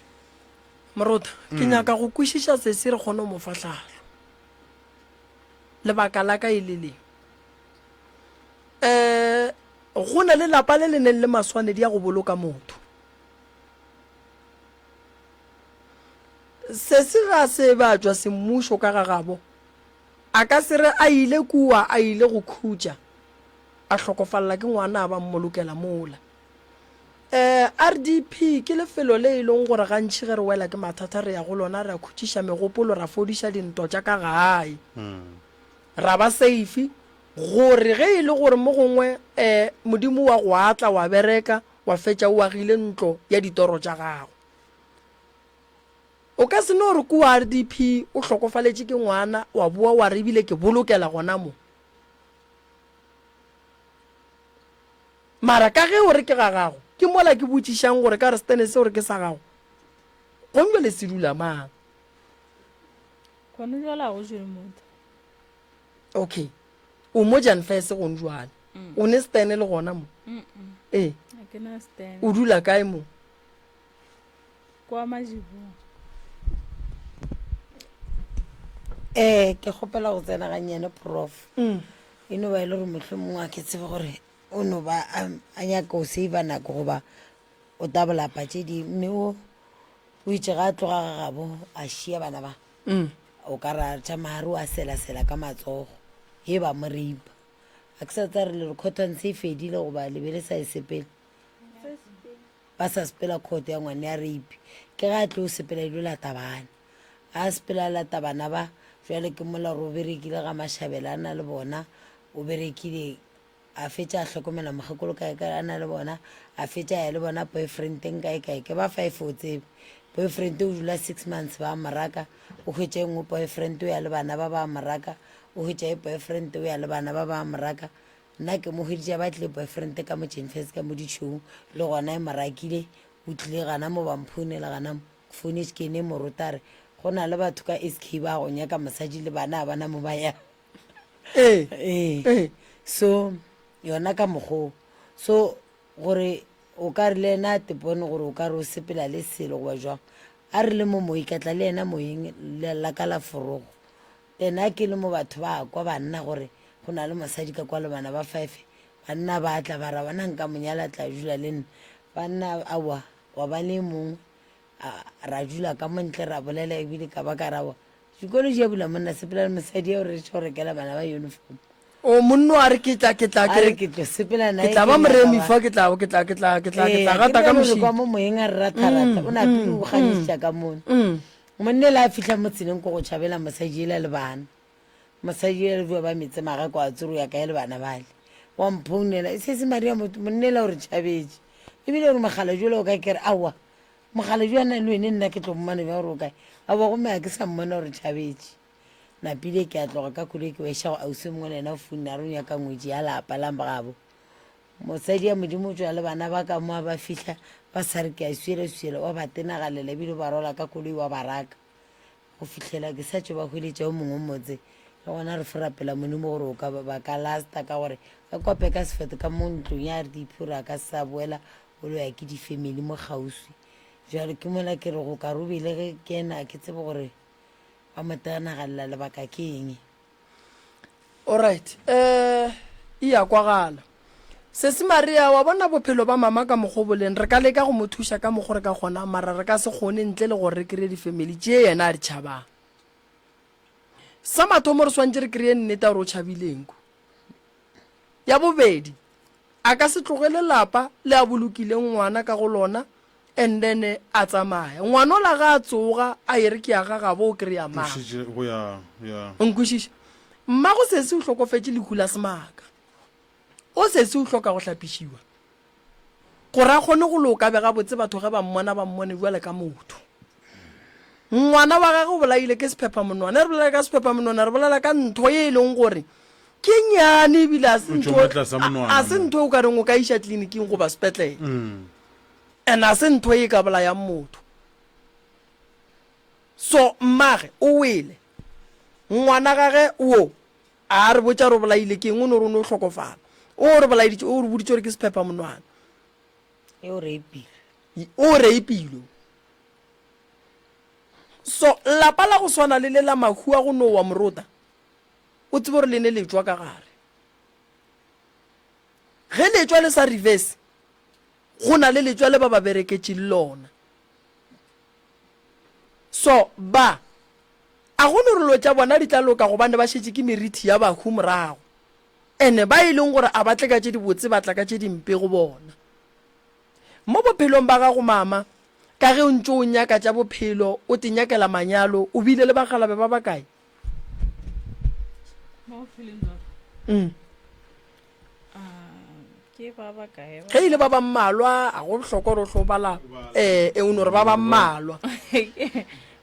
Morota, ke mm. nyaka go kwešiša sesi re kgone go mo fa tlhahlo. Lebaka la ka e le le. Um go na le lapa le le neng le maswanedi a go boloka motho. Sesi ga se ba tšwa semmušo ka ga gabo, a ka se re a ile kua a ile go khutša, a hlokofalela ke ngwana a ba mmolokela mola. Um RDP ke lefelo le e leng gore gantši ge re wela ke mathata re ya go lona ra khutšiša megopolo ra fodiša dintwa tša ka gae. Ra ba safe gore ge e le gore mo gongwe um Modimo wa go atla wa bereka wa fetša o agile ntlo ya ditoro tša gago. O ka se no re kua RDP o hlokofaletše ke ngwana wa boa wa re ebile ke bolokela gona mo. Mara ka ge o re ke ga gago, ke mola ke botšišang gore ka re setene se o re ke sa gago, gong jwale se dula mang?
Gone jwale ga go jele motho.
Okay. O mo Jan Fese gone jwale. Mm. O ne stene le gona mo?
Mm.
Ee.
A ke na stene.
O dula kae mo?
Kwa Majibung.
Eh, ke kgopela go tsena gannyane prof.
Mm.
E no ba e le gore mohlomongwe a ke tsebe gore o no ba a, a nyaka go save nako goba o tabolapa tše dingwe mme o. O itše ga a tloga ga gabo a šia bana ba.
Mm.
O ka re a tšama a re o a selasela ka matsogo. He ba mo reipa. A ke sa tsa re le re cotton se e fedile goba le be le sa e sepele. Ba sa sepela court ya ngwane ya rape. Ke ga a tlo sepela ilo lata bana. A sepela a lata bana ba, jwale ke mola gore o berekile ga Mashabela a na le bona, o berekile a fetša a hlokomela mokgekolo kae kae a na le bona, a fetša a ya le bona boyfriendeng kae kae. Ke ba five o tsebe. Boyfriend o dula six months ba mo raka, o hwetša e nngwe boyfriend o ya le bana ba ba mo raka, o hwetša e boyfriend o ya le bana ba ba mo raka. Nna ke mo hweditše ba tlile boyfriend ka mo Jenfes ka mo ditšhong le gona e mo rakile o tlile gana mo ba mphounela gana mo ke founetše ke ene moruta a re go na le batho ka SK ba go nyaka mosadi le bana a bana mo ba ya
ee
ee
ee
so yona ka mokgoo so gore o ka re le yena a tepone gore o ka re o sepela le selo goba jwang a re le mo moyi ka tla le yena moyeng la ka la forogo Then a ke le mo batho ba kwa banna gore go na le mosadi ka kwa le bana ba five, banna ba tla ba ra bona nka mo nyala tla dula le nna. Banna aowa wa ba le e mongwe ra dula ka mo ntle ra bolela ebile ka ba ka ra wa dikolo di a bula monna sepela le mosadi ya gore re tlo rekela bana ba uniform.
O monno a re ke tla ke tla
A re ke tlo sepela nae
ke tla
ke
ba
nyaka
moremi
ba-
fa ke tla ke tla ke tla ke tla ke
Ee,
tla
ke
gata ka
bjalo re
mošito.
kwa mo moyeng a re ratharatha o napile o ganyetša ka mono. Monna ela a fihla mo tseleng ko go tšhabela mosadi ela le bana. Mosadi ela le bua ba metse magako a tsoro ya kae le bana bale. Wa mphounela, e sese Maria motho monna ela o re tšhabetše. Ebile o re mogala jola o kae ke re aowa mogala jo a na le wene nna ke tlo mmona bjang gore o kae. Aowa gomme ga ke sa mmona o re tšhabetše. Napile ke a tloga ka koloi ke ba iša go ausi o mongwe le yena o founne a re o nyaka ngwetši ya lapa la gabo. Mosadi ya Modimo o tšwa le bana ba ka mo a ba fihla ba sa re ke a swiela-swiela wa ba tenagalela ebile o ba rwala ka koloi wa ba raka go fihlela ke sa tšo ba hweletša o mongwe motse le gona re fo rapela Modimo gore o ka ba ka lasta ka gore ka kwa Bakersford ka mo ntlong ya RDP gore a ka se sa boela o lo ya ke di-family mo kgauswi jwale ke mola ke re go ka re o belege ke ena ke tsebe gore ba mo tenagalela lebaka ke eng.
Alright, eh, e ya kwagala. Sesi Maria, wa bona bophelo ba mama ka mokgo bo leng, re ka leka go mo thuša ka mokgo re ka kgonang, mara re ka se kgone ntle le gore re kry-e di-family tše yena a di tšhabang. Sa mathomo re swantše re kry-e nnete ya gore o tšhabile eng ko. Ya bobedi, a ka se tlogele lapa le a bolokileng ngwana ka go lona and then a tsamaya. Ngwana ola ga a tsoga a e re ke ya ga gabo o kry-a mang?
Šetše go ya, ya.
O nkwešiša? Mmago sesi o hlokofetše lehu la semaka. O sesi o hloka go hlapišiwa gore a kgone go loka be gabotse batho ge ba mmona ba mmone bjale ka motho. Ngwana wa gagwe o bolaile ke sephephamonwana. Ge re bolela ka sephephamonwana re bolela ka ntho ye e leng gore ke nyane ebile a se
O tšwa
ntho
mo tlasa monwana
a se
mo.
ntho o ka reng o ka iša tleliniking goba sepetlele.
Mm.
And a se ntho e ka bolayang motho. So mmage o wele. Ngwana gage wo a re botša re o bolaile ke eng o no re o no hlokofala. O re bolaeditše o re boditše gore ke sephephamonwana.
E o reipilwe.
O reipilwe. So lapa la go swana le le la mahu a go no wa morota o tsebe gore le ne le tšwa ka gare. Ge le tšwa le sa reverse go na le letšwa le ba ba bereketšeng lona. So ba, a go no re lo tša bona di tla loka gobane ba šetše ke merithi ya bahu morago. Ene ba e leng gore a ba tle ka tše dibotse ba tla ka tše dimpe go bona. Mo bophelong ba gago mama, ka ge o ntše o nyaka tša bophelo, o te nyakela manyalo, o bile le bakgalabe ba bakae?
Mo bophelong bja ka?
Mm.
Ah, ke ba bakae ba?
Ge e le ba ba mmalwa, a go bohlokwa gore o hlo bala eh, e o no re ba ba mmalwa.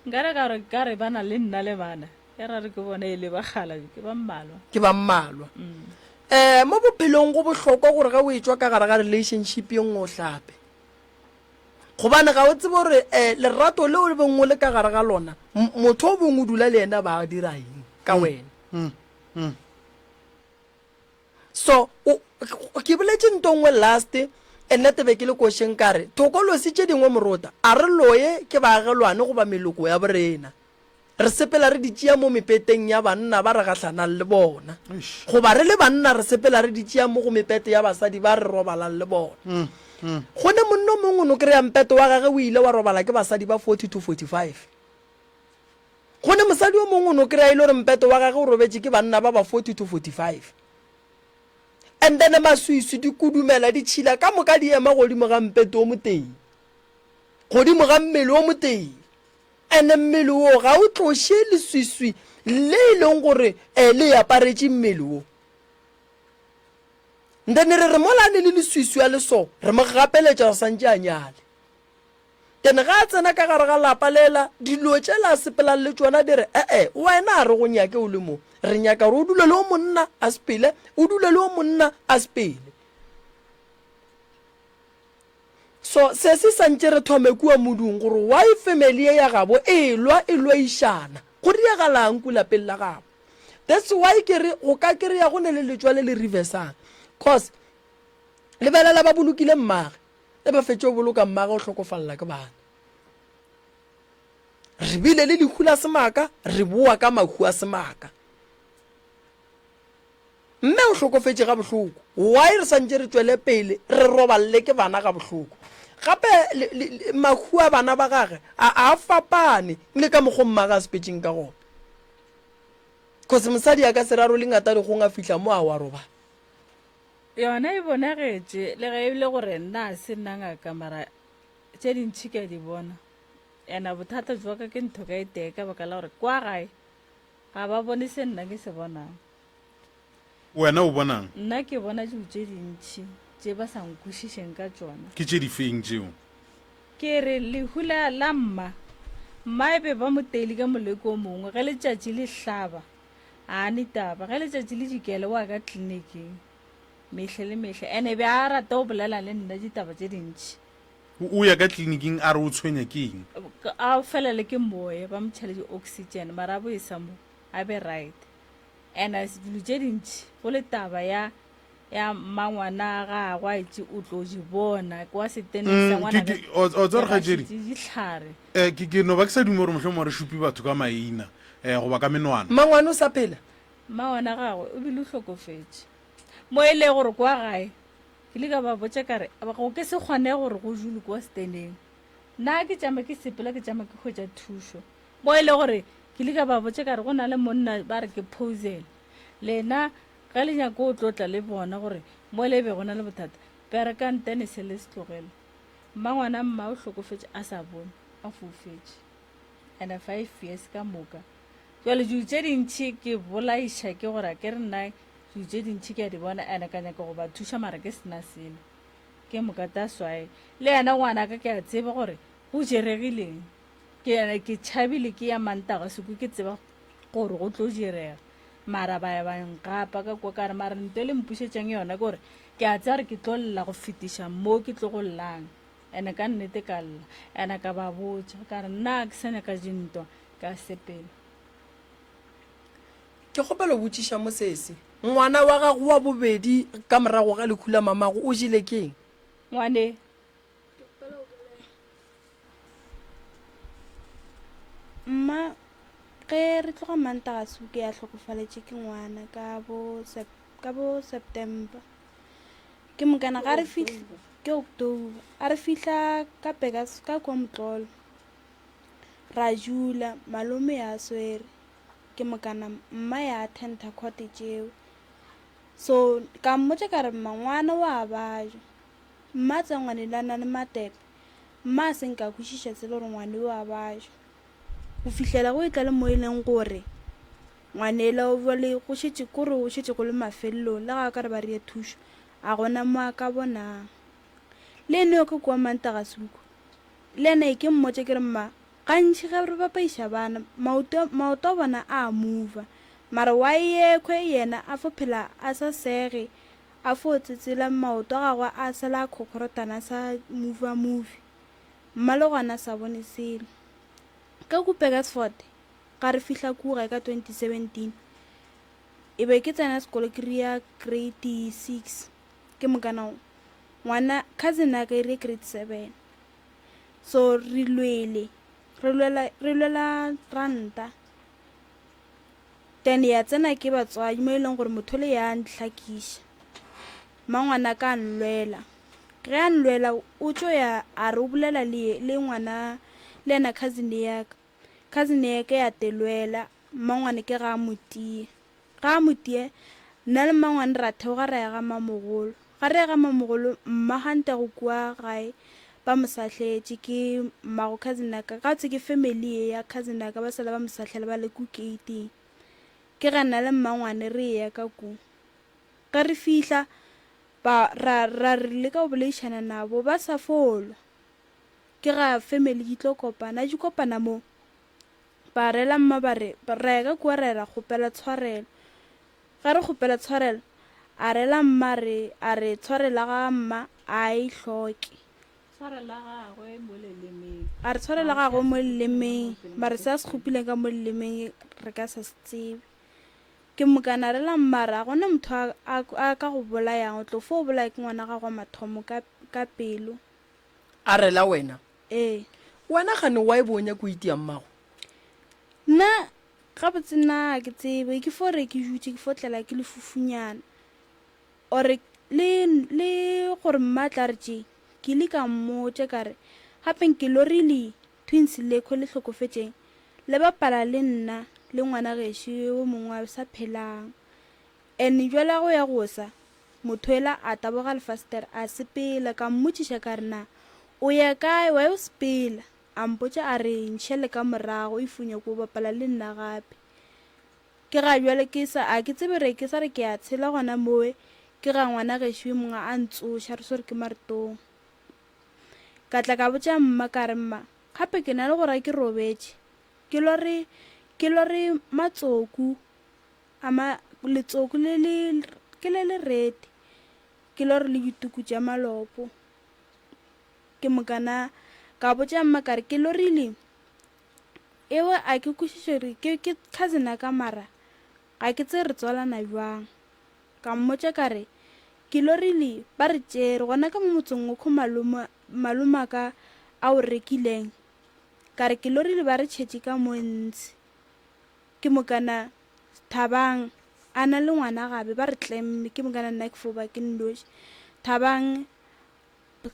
Nka re ka re ka re ba na le nna le bana. Ya ra re ke bona e le bakgalabe, ke ba mmalwa.
Ke ba mmalwa. Um mo bophelong go bohlokwa gore ge o etšwa ka gare ga relationship ye nngwe o hlape. Gobane ga o tsebe gore um lerato leo le beng o le ka gare ga lona, motho o beng o dula le yena ba dira eng ka wena. So o, ke boletše nto nngwe last and nna be ke le košeng ka re thokolosi tše dingwe morota a re loye ke baagelwane goba meloko ya borena. Re sepela re di tšea mo mepeteng ya banna ba re gahlanang le bona. Goba re le banna re sepela re di tšea mo go mepete ya basadi ba re robalang le bona. Go ne monna o mongwe o no kry-a mpeto wa gage o ile wa robala ke basadi ba 40 to 45. Go ne mosadi o mongwe o no kry-a e le gore mpeto wa gage o robetše ke banna ba ba 40 to 45. And then maswiswi, dikudumela, ditšhila ka moka di ema godimo ga mpeto o motee, godimo ga mmele o motee. And mmele wo ga o tloše leswiswi le e leng gore eh, le aparetše mmele wo. Then re re mola a ne le leswiswi a le so, re mo gapeletša gore santše a nyale. Then ga a tsena ka gare ga lapa lela, dilo tšela a sepelang le tšona di re, E-e, wena a re go nyake o le mo. Re nyaka gore o dule le o monna a sepele, o dule le o monna a sepele. So se se santše re thome kua modung gore why family ye ya gabo e lwa e lwaišana. Go diagalang ku lapeng la gabo. That's why ke re go ka kereya go ne le letšwa le le reversang. Cause lebelela ba bolokile mmage. Ge ba fetše go boloka mmage o hlokofalela ke bana. Re bile le lehu la semaka, re boa ka mahu a semaka. Mme o hlokofetše ga bohloko. Why re santše re tšwele pele re roballe ke bana ga bohloko? Gape mahu a bana ba gage a a fapane le ka mokgo mmage a sepetšeng ka gona. Cause mosadi a ka se rarole ngata dikgong a fihla mo a wa robala.
Yona e bonagetše, le ge e le gore nna a se nna ngaka, mara tše dintši ke a di bona. Ena bothata jwa ka ke ntho ka e tee ka baka la gore kwa gae ga ba bone se nna ke se bonang.
Wena o bonang?
Nna ke bona dilo tše dintši tše ba sa nkwešišeng ka tšona.
Ke tše difeng tšeo?
Ke re lehu la, la mma, mma e be ba mo teile ka moleko o mongwe ge letšatši le hlaba. A ne taba ge letšatši le dikele wa ka tleliniking mehle le mehle ene be a rata go bolela le nna ditaba tše dintši.
O ya ka tleliniking a re o tshwenya ke eng?
A felele ke moya ba mo tšhele di-oxygen mara a bo e sa mo a be right. Ene dilo tše dintši go le taba ya ya mmangwana gagwe a itše o tlo di bona kwa seteneng sa
Mm,
ngwana
ke- ke- o- o tseba gore kgaetšedi,
dihlare
eh, ke ke no ba ke sa dume gore mohlomongwe re šupe batho ka maina um goba ka menwana.
Mmangwane o sa phela?
Mmangwana gagwe o bile o hlokofetše mo e le gore kwa gae ke ile ka ba botša ka re go ke se kgone gore go dule kwa seteneng nna ke tšama ke sepela ke tšama ke hwetša thušo mo e le gore ke ile ka ba botša ka re go na le monna ba re ke posel lena Ge le nyaka o tlo tla le bona gore mo le be go na le bothata, berekang tenese le se tlogele. Mmangwana mma o hlokofetše a sa bone, a foufetše. And five years ka moka. Jwale dilo tše dintši ke bolaiša ke gore a ke re nna dilo tše dintši ke a di bona and ka nyaka go ba thuša mara ke sena selo. Ke moka that's why le yena ngwanaka ke a tseba gore go jeregileng. Ke ke tšhabile ke ya Mantaga seko ke tseba gore go tlo direga. Mara ba ya ba nkgapa ka kwa ka re, mara nto e le mpušetšang yona ke gore ke a tseba gore ke tlo lla go fetiša mo ke tlo go llang. Ene ka nnete ka lla. Ene ka ba botša ka re nna ke sa nyaka dintwa, ka sepela.
Ke kgopela go botšiša mo sesi, ngwana wa gago wa bobedi ka morago ga lehu la mamago o jele ke eng?
Ngwane.
Mma, ge re tloga Mantaga Suke a hlokofaletše ke ngwana ka bo ka bo September. Ke mokana ga re fihla ke October, a re fihla ka Pekas ka kwa Motlolo. Ra dula malome ya swere ke mokana mma ya attenda court tšeo. So ka mmotša ka re mma ngwana wa baja. Mma tsa ngwane la na le matepe. Mma a se nka a kwešiša tsela gore ngwane yo a baja. Go fihlela go etla le mo e leng gore ngwanela o bjale go šetše ko re go šetše go le mafelelong le ga a ka re ba rie thušo a gona mo a ka bonang. Le ene yo ka kua Mantaga Suku le yena e ke mmotše ke re mma gantši ge re bapaiša bana maoto maoto a bona a a mova mara wa yekhwe yena a fo phela a sa sege A fo tsetsela maoto a gagwe a sala a khokhorotana a sa move-a-move. Mma le gona a sa bone selo. Ka ku Burgersfort, ga re fihla ku gae ka 2017, e be ke tsena sekolo ke ria grade six, ke mokana ngwana cousin ya ka e ria grade seven. So re lwele, re lwela, re lwela ranta. Then ya tsena ke batswadi mo e leng gore motho le ya ntlhakiša. Mmangwanaka a nlwela. Ge a nlwela o tšo ya a re o bolela le le ngwana le yena cousin ya ka. Cousin ya ka ya telwela mmangwane ke ga a mo tie. Ga a mo tie nna le mmangwane ra theoga ra ya ga mmamogolo. Ga re ya ga mmamogolo mma Hantego kua gae ba mo sahletše ke mmago cousin ya ka. Gabotse ke family ye ya cousin ya ka ba sala ba mo sahlela ba le ku gate-ing. Ke ga nna le mmangwane re eya ka ku. Ge re fihla Ba, ra, ra re leka go boledišana nabo, ba sa fo lwa. Ke ga family di tlo kopana, di kopana mo. Ba rela mma ba re, ra ya ka kua ra ya ra kgopela tshwarelo. Ge re kgopela tshwarelo, a rela mma re, a re tshwarelo ya ga mma a e hloke.
Tshwarelo ya gagwe mo lelemeng.
A re tshwarelo ya gagwe mo lelemeng, mara se a se kgopileng ka mo lelemeng re ka sa se tsebe. Ke mokana re la mara ga gona motho a, a, a ka go bolayang, o tlo fo o bolaya ke ngwana gago wa mathomo ka, ka pelo.
A rela wena?
Ee.
Wena gane why bo o nyaka o itia mmago?
Nna gabotse nna ga ke tsebe, ke fo re ke dutše ke fo tlela ke lefufunyana or le, le gore mma tla re tše, ke ile ka mmotša ka re gape nke lorile Twins lekho le hlokofetšeng le bapala le nna le ngwana gešo yo mongwe a sa phelang. And jwale go ya go sa, motho ela a taboga lefastere a sepela, ka mmotšiša ka re na o ya kae, why o sepela? A mpotša a re nšele ka morago if o nyako bapala le nna gape. Ke ga bjale ke sa, a ke tsebe re ke sa re ke a tshela gona mowe, ke ga ngwana gešo yo mongwe a ntsoša re swere ke maretong. Ka tla ka botša mma ka re, Mma, gape ke na le go ra ke robetše, ke lore, ke lore matsoku a ma, letsoku le le, ke le lerete, ke lore le dituku tša malopo. Ke mokana ka botša mma ka re, ke lorile, ewe a ke kwešiše gore ke, ke cousin ya ka mara ga ke tsebe re tswalana bjang. Ka mmotša ka re, Ke lorile ba re tšere gona ka mo motseng okho malome, malomaka a o rekileng. Ka re, Ke lorile ba re tšhetše ka mo ntshe. Ke mokana Thabang a na le ngwana gabe ba re tlemme, ke mokana nna ke fo ba ke nnoši. Thabang,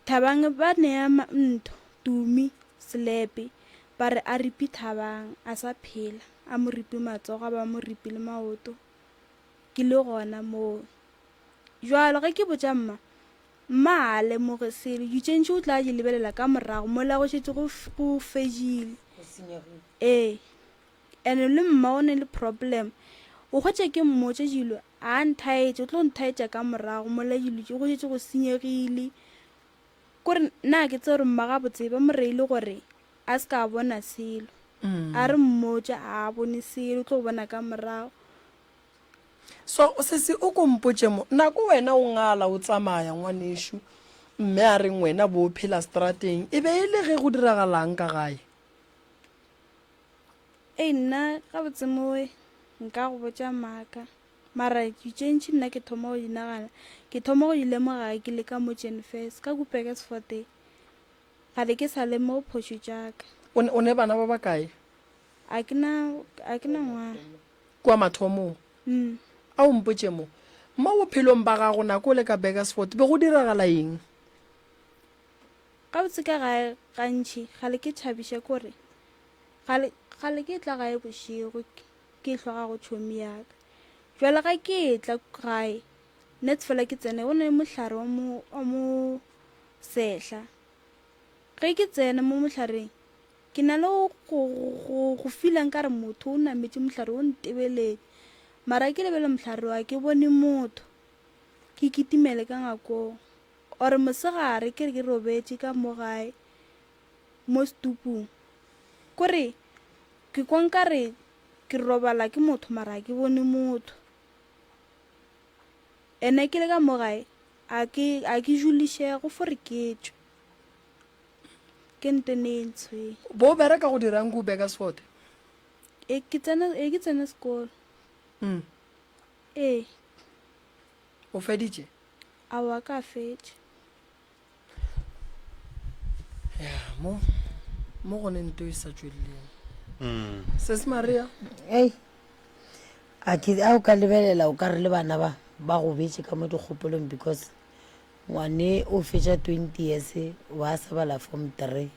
Thabang ba nea ntho, Tumi, selepe, ba re a ripi Thabang a sa phela, a mo ripi matsogo a ba mo ripi le maoto. Ke le gona moo. Bjalo ge ke botša mma, mma ga a lemoge selo. Dilo tše ntši o tla di lebelela ka morago mola go šetše go, go fedile. Ee. And le mma o ne le problem. O hwetša ke mmotša dilo, a nthaetše, o tlo nthaetša ka morago mola dilo tše go šetše go senyegile. Kore nna ga ke tsebe gore mma gabotse ba mo reile gore a se ka bona selo. A re mmotša a bone selo, o tlo bona ka morago.
So, sesi o ko mpotše mo, nako wena o ngala o tsamaya ngwanešu, mme a reng wena bo o phela strateng, e be e le ge go diragalang ka gae?
Ei nna gabotse mowe nka go botša maaka, mara dilo tše ntši nna ke thoma go di nagana, ke thoma go di lemoga ge ke le ka mo Jenfes, ka ku Burgersfort ga be ke sa lemoge phošo tša ka.
O ne, o ne bana ba bakae?
A ke na, a ke na ngwana.
Kua mathomong.
Mm.
A o mpotše mo, mo bophelong ba gago nako o le ka Burgersfort, be go diragala eng?
Gabotse ka gae gantši gale ke thabiša kore gale, gale ke etla gae bošego ke ehlwa ga go tšhomi ya ka. Bjale ga ke etla gae, nets fela ke tsene go na le mohlare wa mo, wa mo sehla. Ge ke tsena mo mohlareng, Ke na le go, go, go fila nkare motho o nametše mohlare o ntebeletše. Mara ke lebele mohlare wa ke bone motho. Ke kitimele ka ngakong. Or mosegare ke re ke robetše ka mo gae mo setupung. Kore ke kwa nkare ke robala ke motho mara ga ke bone motho. Ene ke le ka mo gae a ke a ke julišege go fo re ke tšwe. Ke ntene e ntsho e.
Bo bereka go dirang ku Burgersfort?
E ke tsena e ke tsena sekolo.
Mm.
Ee.
O feditše?
Aowa ka fetša.
Ya mo mo go ne nto e sa tšweleleng. Mm. Sis Maria.
Ei. A ke a o ka lebelela o ka re le bana ba ba gobetše ka mo dikgopolong because. Ngwane o fetša 20 years o ba a sa bala form 3.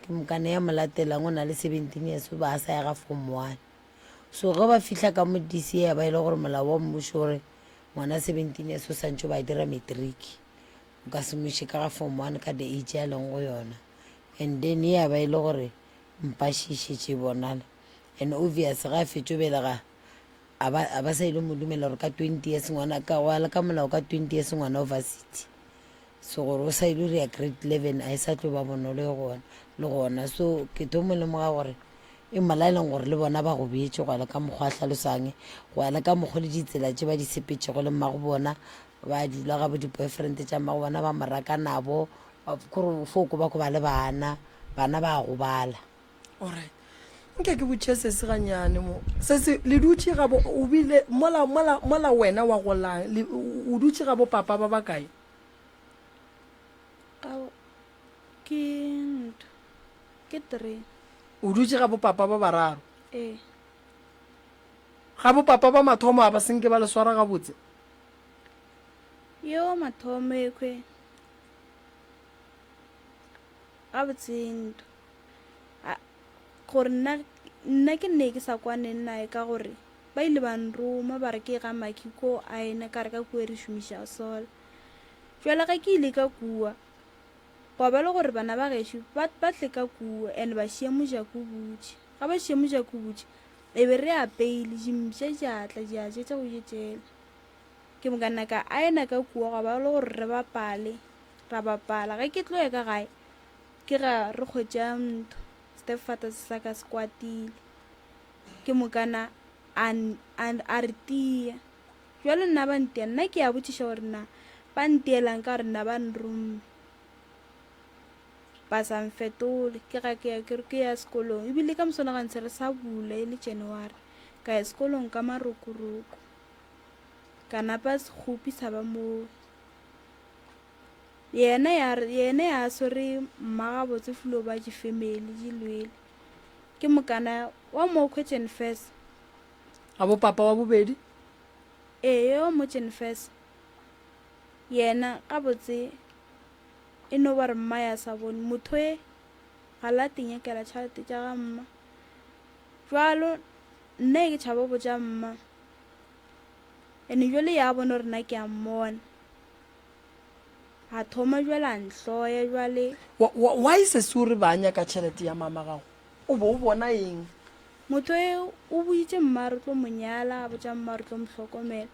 Ke mokane ya mo latelang o na le 17 years o ba a sa ya ga form 1. So ge ba fihla ka mo DCA ya ba e le gore molao wa mmušo o re ngwana 17 years o santše o ba dira matric. O ka se mo iše ka ga form 1 ka the age a leng go yona. And then ya ba e le gore mpaši e šetše e bonala. And obvious ge a fetšo belega A ba, a ba sa ile mo dumela gore ka 20 years ngwana, ka go ya le ka molao ka 20 years ngwana o varsity. So gore o sa ile go ya grade 11 a e sa tlo ba bonolo e gona, le gona. So ke tlo mo lemoga gore e molaleng gore le bona ba go beetše go ya le ka mokgwa a hlalosang, go ya le ka mokgwa le ditsela tše ba di sepetšego le mmago bona, ba dula ga bo di-boyfriend tša mmago bona ba mo raka nabo, kore fo ko ba ko ba le bana, bana ba gobala.
Alright. Nke ke botše sesi ganyane mo. Sesi, le dutše ga bo, o bile, mola, mola, mola wena wa golang, le, o dutše ga bo papa ba bakae?
Ga, ke ntho, ke three.
O dutše ga bo papa ba bararo?
Ee.
Ga bo papa ba mathomo a ba senke ba le swara gabotse?
Yo mathomo ekhwe, gabotse ntho. A, gore nna, nna ke nne ke sa kwane naye ka gore ba ile ba nroma ba re ke ga Maki ko a ena ka re ka kua re šomiša sola. Jwale ge ke ile ka kua, gwa ba le gore bana ba gešo ba, ba tle ka kua and ba šia mojako o butše. Ga ba šia mojako o butše, e be re apeile, dimpša di a tla di a ja tša go ja tšela. Ke moka nna ka aena ka kua gwa ba le gore re bapale, ra bapala. Ge ke tlo ya ka gae, Ke ga re hwetša ntho, stepfather se sa ka se kwatile. Ke mokana a, a, a re tia. Bjalo nna ba ntia, nna ke a botšiša gore na ba ntielang ka gore nna ba nromme. Ba sa mfetole, ke ga ke ya ke re ke ya sekolong. Ebile ka moswana ga ntshe re sa bula e le January. Ka ya sekolong ka marokoroko. Ka napa sekgopi sa ba moo. Yena ya re, yena ya swere mma gabotse flo ba di family di lwele. Ke mokana wa mo question first.
A bo papa wa bobedi?
Ee, yo mo first. Yena gabotse e no ba re mma ya sa bone motho e ga la tinyakela tšhelete tša ga mma. Jwalo nna e ke tšhaba botša mma. Ene jwale ya bona gore nna ke a mmona. A thoma jwale a nhloya jwale.
Wa, wa, why sesi o re ba nyaka tšhelete ya mama gago? O bo o bona eng?
Motho e o boditše mma re tlo mo nyala, a botša mma re tlo mo hlokomela.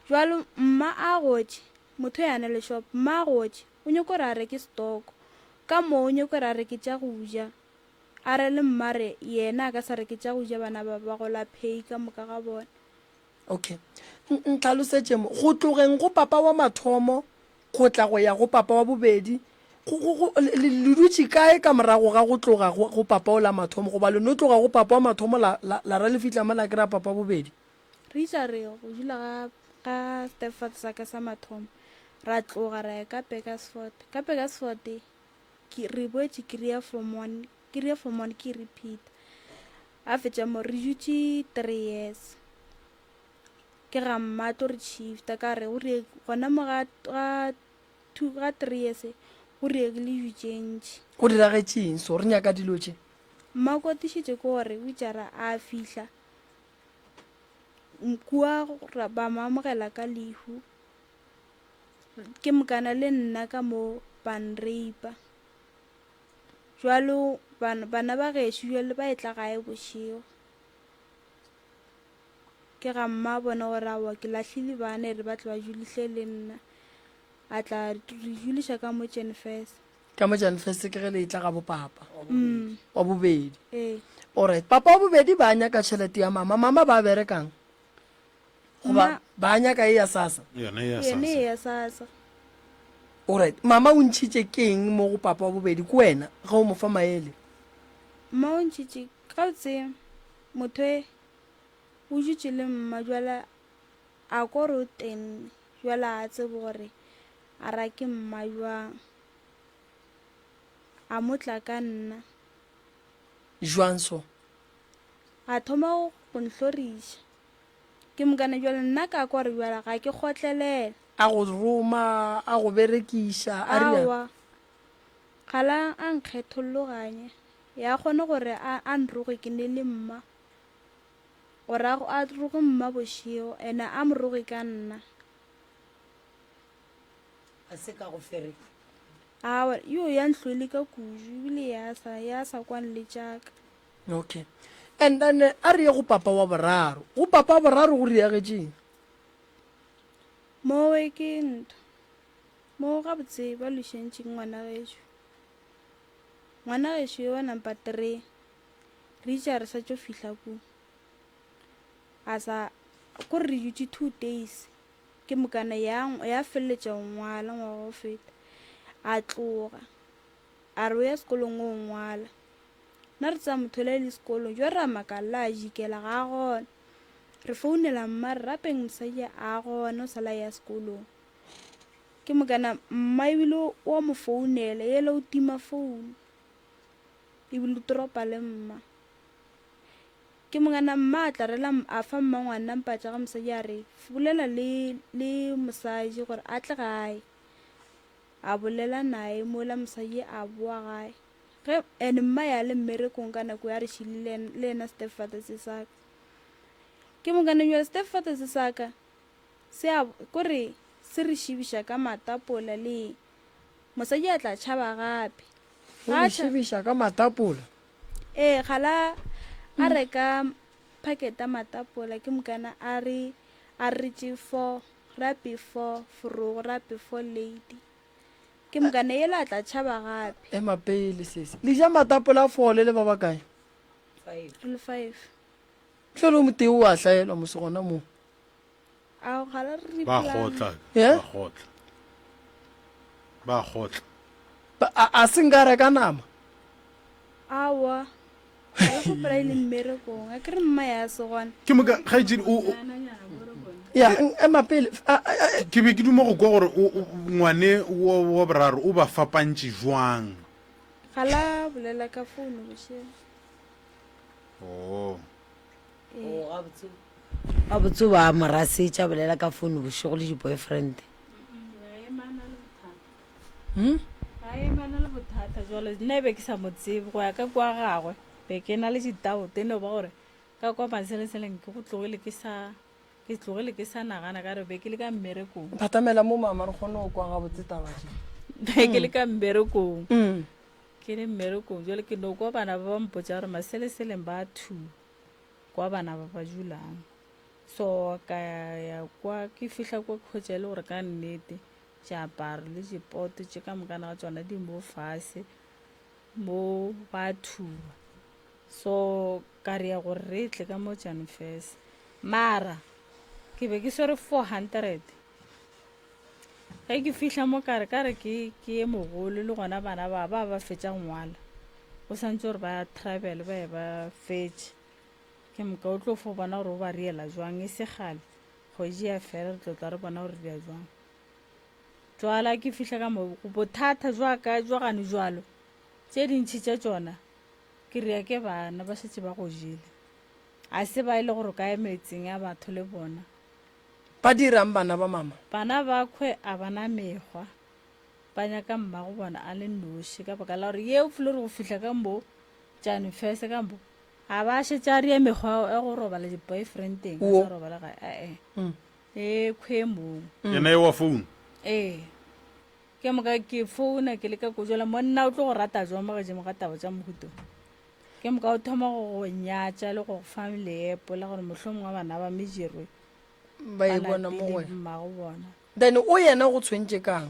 Jwalo mma a gotše, motho e a na le shop, mma a gotše, o nyoko re a reke stoko. Ka moo o nyoko re a reke tša go ja. A re le mma re yena a ka sa reke tša go ja bana ba ba gola pay ka moka ga bona.
Okay. Ntlhalosetše mo. Go tlogeng go papa wa mathomo go tla go ya go papa wa bobedi, go, go, go, le, le, le dutše kae ka morago ga go tloga go, go papa o la mathomo? Goba le no tloga go papa wa mathomo la, la, la ra le fihla mo la kry-a papa wa bobedi?
Re itša re go dula ga, ga stepfather sa ka sa mathomo, ra tloga ra ya ka Burgersfort. Ka Burgersfort ke, re boetše kry-a form one, kry-a form one ke repeat. A fetša mo re dutše three years. Ke ga mma tlo re shifta ka re o re gona mo ga ga two ga three years go diregile dilo tše ntši.
Go diragetše eng so re nyaka dilo tše?
Mma o kwatišitše ke gore o itše ra a fihla kua ba mo amogela ka lehu ke mokana le nna ka mo ba nraper. Bjalo bana, bana ba gešo bjale ba etla gae bošego. Ke ga mma a bona gore aowa ke lahlile bana e re ba tle ba julihle le nna. A tla re juliša ka mo Jenfes.
Ka mo Jenfes ke ge le etla ga bopapa
Mm.
wa bobedi.
Ee.
Alright, papa wa bobedi ba nyaka tšhelete ya mama, mama ba berekang? Goba ba nyaka e ya SASSA?
Yona e ya
Yene e ya SASSA.
Alright, mama o ntšhitše keng mo go papa wa bobedi? Ke wena ge o mo fa maele.
Mma o ntšhitše gabotse motho e o dutše le mma jwale a ko re o tenne jwale a tsebe gore a rake mma jwang a mo tla ka nna.
Jwang so?
A thoma go nhloriša. Ke mokana bjale nna ka kwa gore bjale ga ke kgotlelele.
A go roma, a go berekiša, a rialo?
Aowa, ga la a nkgetholloganya. Ya kgone gore a, a nroge ke ne le mma. Gore a, a roge mma bošego, ene a mo roge ka nna.
A se ka go fere.
Aowa, yo ya nhlwele ka kudu, ebile ya sa, ya sa kwane le tša ka.
Okay. And then a re ye go papa wa boraro. Go papa wa boraro go riagetšeng?
Mowe ke ntho. Mo gabotse ba lošentše ke ngwana gešo. Ngwana gešo yo wa number 3. Re itše re sa tšo fihla ku. A sa ko re dutše 2 days. Ke mokana ya ya feleletša go ngwala ngwaga go feta. A tloga. A re o ya sekolong o ngwala. Nna re tseba motho yola e le sekolong, jo ra makala a jikela ga a gona. Re founela mma re rapeng mosadi a gona o sala ya sekolong. Ke mokana mma ebile o a mo founela yela o tima founu ebile o toropa le mma. Ke mokana mma a tla rela a fa mma ngwana mpatša ga mosadi a re bolela le le mosadi gore a tle gae. A bolela naye mola mosadi a boa gae. Ge and mma ya le mmerekong ka nako ya re šile le yena stepfather se saka. Ke mokana jwale stepfather se saka se a kore se re šibiša ka matapola le mosadi a tla tšhaba gape.
O le šibiša ka matapola?
Ee, gala a reka packet ya matapola ke mokana a re a re tše for rape for forogo rape for lady. Ke mokane yela a tla tšhaba gape.
Ema pele sesi. Le ja matapola a fole le ba bakae?
Re le five.
Hlole o motee o a hlaelwa mose gona moo.
Ao ga la re
Ba kgotla,
Yeah?
ba kgotla. Ba kgotla.
Ba- A, a se nka reka nama.
Aowa. Ga ke gopola e le mmerekong. A ke re mma ya se gona.
Ke moka kgaetšedi o o-
Ya, n- ema pele. A, a, a,
ke be ke duma go kwa gore o- o- ngwane wa wa boraro o ba fapantše jwang.
Ga la bolela ka founu bošego.
Oh.
Ee.
O gabotse gabotse o ba mo rasetša bolela ka founu bošego le di-boyfriend.
Hmm?
Ga e emana le bothata jalo nna e be ke sa mo tsebe go ya ka kwa gagwe be ke na le ditaote no ba gore ka kwa maseleseleng ke go tlogele ke sa ke tlogele ke sa nagana ka re be ke le ka mmerekong
Phatamela mo mama re kgone go kwa gabotse taba tše.
be ke le ka mmerekong
Mm.
ke le mmerekong jale ke no kwa bana ba ba mpotsa gore maseleseleng ba thuba kwa bana ba ba dulang so ka ya kwa ke fihla kwa khwetša e le gore ka nnete Diaparo le dipoto tše ka mokana ga tšona di mo fase mo ba thuba. So ka re ya gore re tle ka mo Janfes. Mara ke be ke swere 400. Ge ke fihla mo ka re ka re ke ke ye mogolo le gona bana ba ba ba fetša go ngwala. Go santse gore ba travel ba ye ba fetše. Ke moka o tlo fo bona gore o ba riela jwang e se kgale. Kgwedi ya fela re tlo tla re bona gore di jwang. Jwala ke fihla ka mo bothata jwa ka jwa gane jwalo tše dintši tša tšona ke rea ke bana ba šetše ba go jele. A se ba e le gore ka ya metseng ya batho le bona.
Ba dirang bana ba mama?
Bana ba khwe a ba na mekgwa ba nyaka mmago bona a le noši ka baka la gore ye o file gore go fihla ka mo tšane fese ka mo A ba šetše a ria mekgwa ya go robala di-boyfriendeng a sa robala gae ae mm. e khwe mong
mm. yena e wa founu
ee ke moka ke founa ke leka ko jala monna o tlo go rata jwang mo godimo ga taba tša mohuto ke moka o thoma go go nyatša le go go fa leepo la gore mohlomongwe bana ba mejirwe
ba e bona mo go
mmago bona
then o yena go tshwentše kang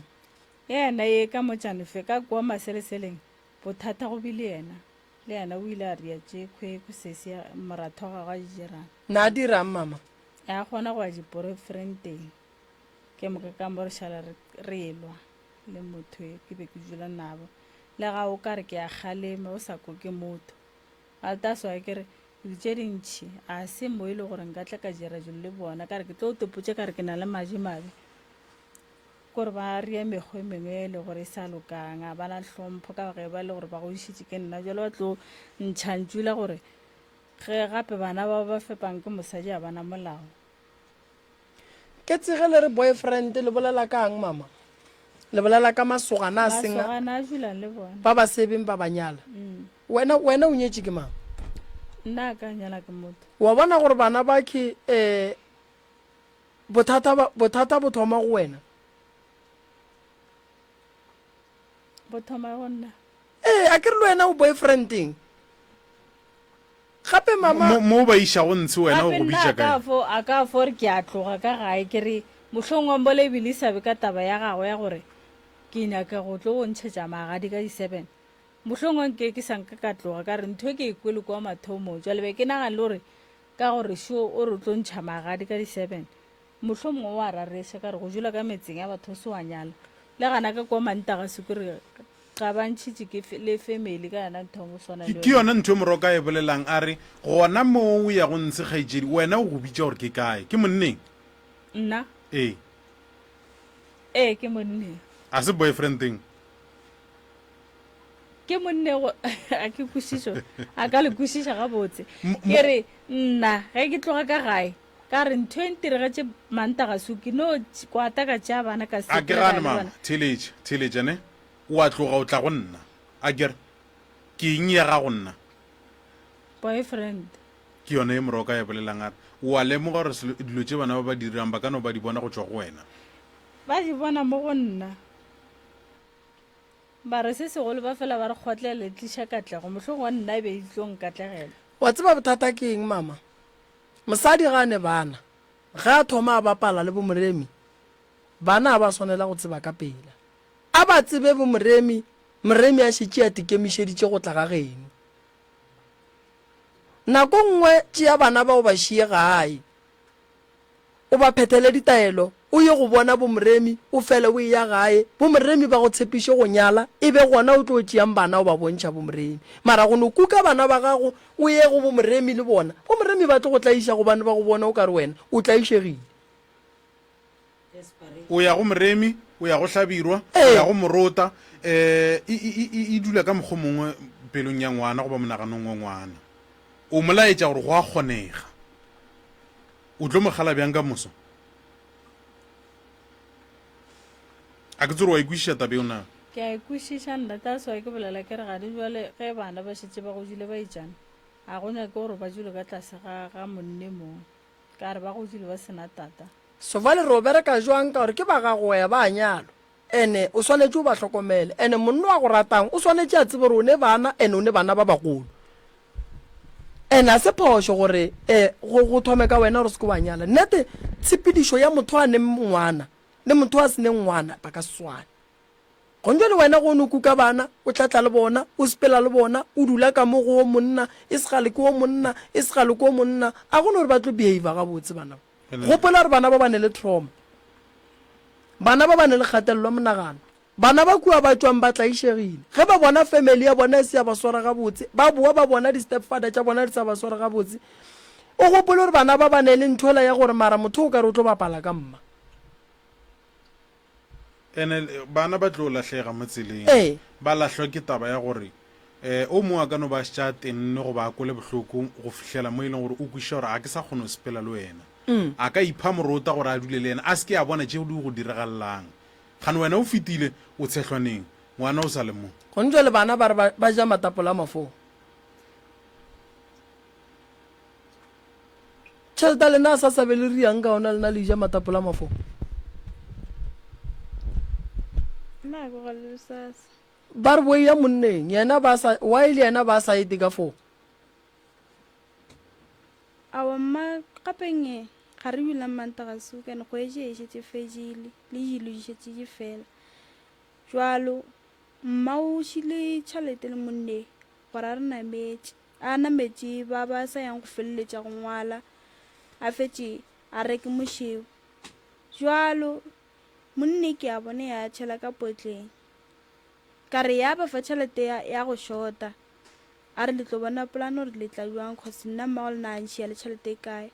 yena ye ka motšanefe ka kwa maseleseleng bothata go bile yena Le yena o ile a ria tše khwe sesi ya moratho wa gagwe a di dirang.
Na a dirang mama?
Ya kgona go ya diporofrenteng. Ke moka ka mo re šala re re elwa le motho e ke be ke dula nabo. Le ga o ka re ke a kgalema o sa koke motho. That's why ke re dilo tše dintšhi a se mo e le gore nka tla ka dira dilo le bona ka re ke tlo topotša ka re ke na le madi mabe. Kore ba ria mekgwa e mengwe e le gore e sa lokang, a ba na hlompho ka ge ba le gore ba godišitše ke nna. Jalo ba tlo ntšha ntšu la gore ge gape bana ba ba fepang ke mosadi a bana molao.
Ke tsege le re boyfriend le bolela kang mama? Le bolela ka masogana a seng
Masogana a dulang le bona.
ba ba sebeng ba ba nyala. Wena wena o nyetše ke mang?
Nna a ka nyala ke motho.
Wa bona gore bana ba ke eh bothata ba bothata bo thoma go wena.
Bo thoma go nna.
Ee, a ke re le wena o boyfriendeng. Gape mama.
Mo, mo ba išago ntshe wena o
Gape
go
nna
bitša
a ka
kae?
fo a ka fo re ke a tloga ka gae ke re mohlomongwe mbola ebile e sa be ka taba ya gagwe ya gore ke nyaka go tlo go ntšhetša magadi ka di-seven mohlomongwe nke ke sa nka ka tloga ka re ntho e ke e kwele kwa mathomong jwale be ke nagane le gore ka gore šo o re o tlo ntšha magadi ka di-seven Mohlomongwe o a rareša ka re go dula ka metseng ya batho o se wa nyala. Le gana ka kwa Mantaga se kore ga ba ntšhitše ke le family ka yona ntho ya go swana le
Ke
yona.
yona ntho e Moroka a e bolelang a re, Gona mo o yago ntshe kgaetšedi, wena o go bitša gore ke kae? Ke monneng?
Nna?
Ee.
Ee, ke monneng.
A se boyfriendeng?
Ke monneng go a ke kwešišo, a ka le kwešiša gabotse. Ke re nna ge ke tloga ka gae Ka re, Ntho e ntiregetše Mantaga so ke no kwata ka tšea bana ka
A ke
sepela ka ya
gane
le
mama,
bona.
theeletša, theeletša ne. O a tloga o tla go nna. A ke re, Ke eng ya gago nna?
Boyfriend.
Ke yona ye Moroka a e bolelang a re, O a lemoga gore selo, dilo tše bana ba ba di dirang ba ka no ba di bona go tšwa go wena.
Ba di bona mo go nna. Ba re se segolo ba fela ba re kgotlelele tliša katlego, mohlomongwe nna e be e tlo nkatlegela.
Wa tseba bothata ke eng mama? Mosadi ga a ne bana, ge a thoma a bapala le bomoremi, bana a ba swanela go tseba ka pela. A ba tsebe bomoremi, moremi a šetše a tikemišeditše go tla ga geno. Nako nngwe tšea bana ba o ba šie gae. O ba phethele ditaelo, o ye go bona bomoremi, o fele o eya gae, bomoremi ba go tshepiše go nyala, e be gona o tlo tšeang bana o ba bontšha bomoremi. Mara go no kuka bana ba gago o ye go bomoremi le bona, bomoremi ba tlo go tlaiša gobane ba go bona o ka re wena o tlaišegile.
O ya go moremi, o ya go Hlabirwa, o ya go Morota, e, e, e, e dula ka mokgwa o mongwe pelong ya ngwana goba monaganong wa ngwana. O mo laetša gore go a kgonega. O tlo mo kgala bjang ka moso? A ke tsore wa e kwešiša taba eo na?
Ke a e kwešiša nna, that's why ke bolela ke re gane jwale ge bana ba šetše ba godile ba itšana, ga go nyake gore ba dule ka tlase ga ga monne mong, ka re ba godile ba sena tata.
So bjale re o bereka jwang ka gore ke ba gago wa ya ba nyalwa. Ene o swanetše o ba hlokomele. Ene monna wa go ratang o swanetše a tsebe gore o ne bana ene o ne bana ba bagolo. Ene a se phošo gore e go go thome ka wena gore o se ke wa nyala. Nnete tshepedišo ya motho a neng ngwana le motho a se neng ngwana ba ka se swane. Gong jwale wena go no kuka bana o tla tla le bona o sepela le bona o dula ka mo go wo monna e segale ke wo monna e segale ke wo monna a go no gore ba tlo behavior gabotse bana ba. Gopola gore bana ba ba ne le trauma. Bana ba ba ne le kgatelelo ya monagano. Bana ba kua ba tšwang ba tlaišegile. Ge ba bona family ya bona e se ya ba swara gabotse, ba boa ba bona di-stepfather tša bona di sa ba sware gabotse. O gopole gore bana ba ba ne le ntho ela ya gore mara motho o ka re o tlo bapala ka mma.
Ene bana ba tlo lahlega mo tseleng.
Ee.
Ba lahlwa ke taba ya gore um o mongwe a ka no ba a šetše a tenne goba a kwele bohloko go fihlela mo e leng gore o kwešiša gore ga ke sa kgona go sepela le wena. A ka ipha morota gore a dule le yena a se ke a bona tšeo di go diragalelang. Kgane wena o fetile o tshehlwaneng, ngwana o sa le mo.
Gone jwale bana ba re ba, ba ja matapola a mafoo. Tšhelete ya lena a sa sa be le riang ka ona lena le ja matapola a mafoo.
Nna ke go le sasa.
Ba re bo ya monneng yena ba sa why le yena ba sa ete ka foo.
Awa mma gapeng e ga re dula Mantaga sukane kgwedi e šetše fedile le dilo di šetše di fela. Jwalo mma o šile tšhelete le monneng gore a re nametše. A nametše ba ba sa yang go feleletša go ngwala a fetše a reke mošebo. Jwalo monne ke a bone ya tšhela ka potleng. Ka re ya ba fa tšhelete ya, ya go šota. A re le tlo bona polane gore le tla bjang cause nna mmago lena a ntšhia le tšhelete e kae.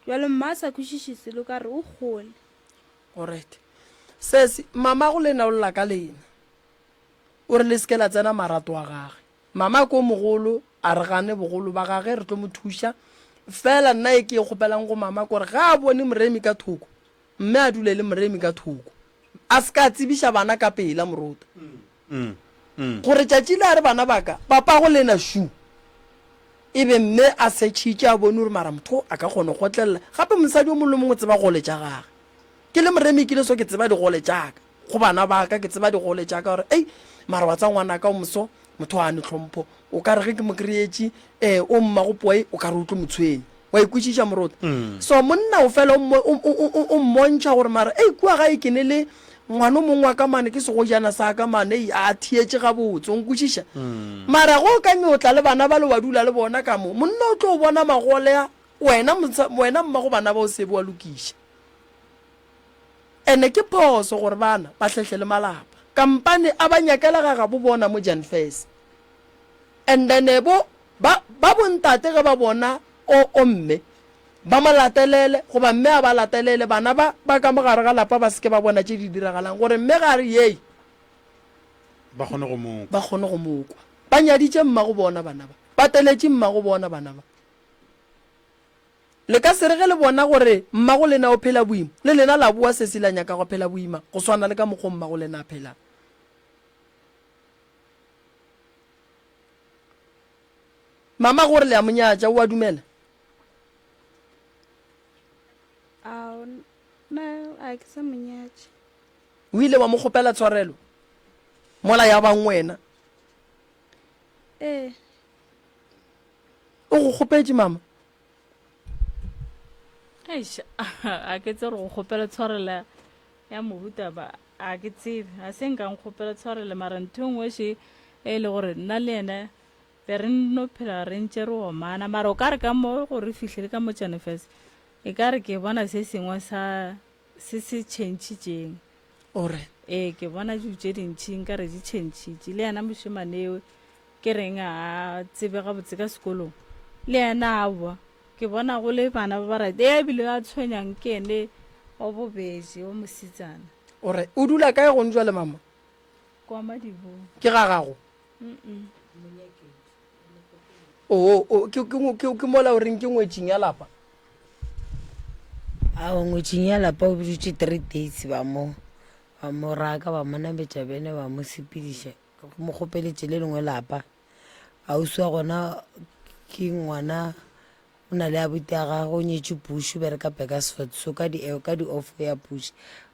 Bjalo mma a sa kwešiše selo ka re o kgole.
Alright. Sesi, mamago lena o lla ka lena. O re le se ke la tsena marato a gage. Mama ko mogolo a re gane bogolo ba gage re tlo mo thuša. Fela nna e ke e kgopelang go mama kore ga a bone Moremi ka thoko, mme a dule le Moremi ka thoko. A se ka a tsebiša bana ka pela, Morota. Gore tšatši le a re bana ba ka, papago lena šu. E be mme a setšhitše a bone gore mara motho a ka kgona go kgotlelela. Gape mosadi yo mongwe le mongwe o tseba gole tša gage. Ke le Moremi ke le so ke tseba digole tša ka. Go bana ba ka ke tseba digole tša ka gore ei mara wa tsa ngwanaka o moso motho a ne tlhompho o ka re ge ke mo kry-etše um o mmago poe o ka re o tlo mo tshwenya wa ikwešiša morota mm. So monna o fela o mmontšha gore mara ei kua gae ke ne le ngwana o mongwe wa ka mane ke segojana sa ka mane ei a thietše gabotse o nkwešiša mm. Mara go o ka nyotla le bana ba le wa dula le bona ka mo monna o tlo bona magole a wena wena mmago bana ba o sebe wa lokiša. Ene ke phoso gore bana ba hlehle le malapa. Kampane a ba nyakela ga gabo bona mo Jan Fes. And then bo ba ba bo ntate ge ba bona o o mme ba mo latelele goba mme a ba latelele bana ba ba ka mo gare ga lapa ba seke ba bona tše di diragalang gore mme ga re yei
ba kgone go mo
ba kgone go mo kwa. Ba nyaditše mmago bona bana ba. Ba teletše mmago bona bana ba. Le ka se re ge le bona gore mmago lena o phela boima, le lena la boa sesi la nyaka go phela boima go swana le ka mokgo mmago lena a phelang. Mama gore le a mo nyatša, o a dumela?
Ao, nna a ke sa mo nyatše.
O ile wa mo kgopela tshwarelo mola ya bang wena?
Ee.
O go kgopetše mama?
Eish, a ke tsebe gore go kgopela tshwarelo ya mohuta ba a ke tsebe a se nka nkgopela tshwarelo mara ntho e nngwe še e le gore nna le yena be re no phela re ntše re omana mara o ka re ka mo gore re fihlile ka mo Janefes e ka re ke bona se sengwe sa se se tšhentšhitšeng
ore
ee ke bona dilo tše dintšhi nka re di tšhentšhitše le yena mošemane eo Ke reng a tsebe gabotse ka sekolong? Le yena aowa. Ke bona go le bana ba ba right. Ea ebile a tshwenyang ke ene wa bobedi, wa mosetsana.
O re, O dula kae gong jwale mama?
Kwa Madibong.
Ke ga gago?
Mm-mm.
Oo, o, ke, ke, ke, ke mola o reng ke ngwetšing ya lapa?
Aowa, ngwetšing ya lapa o dutše three days ba mo, ba mo raka, ba mo nametša bene, ba mo sepediša. Mo kgopeletše le lengwe lapa. Ausi wa gona ke ngwana o na le abuti ya gagwe o nyetše Bush o bereka Burgersfort so ka di ka di off o ya Bush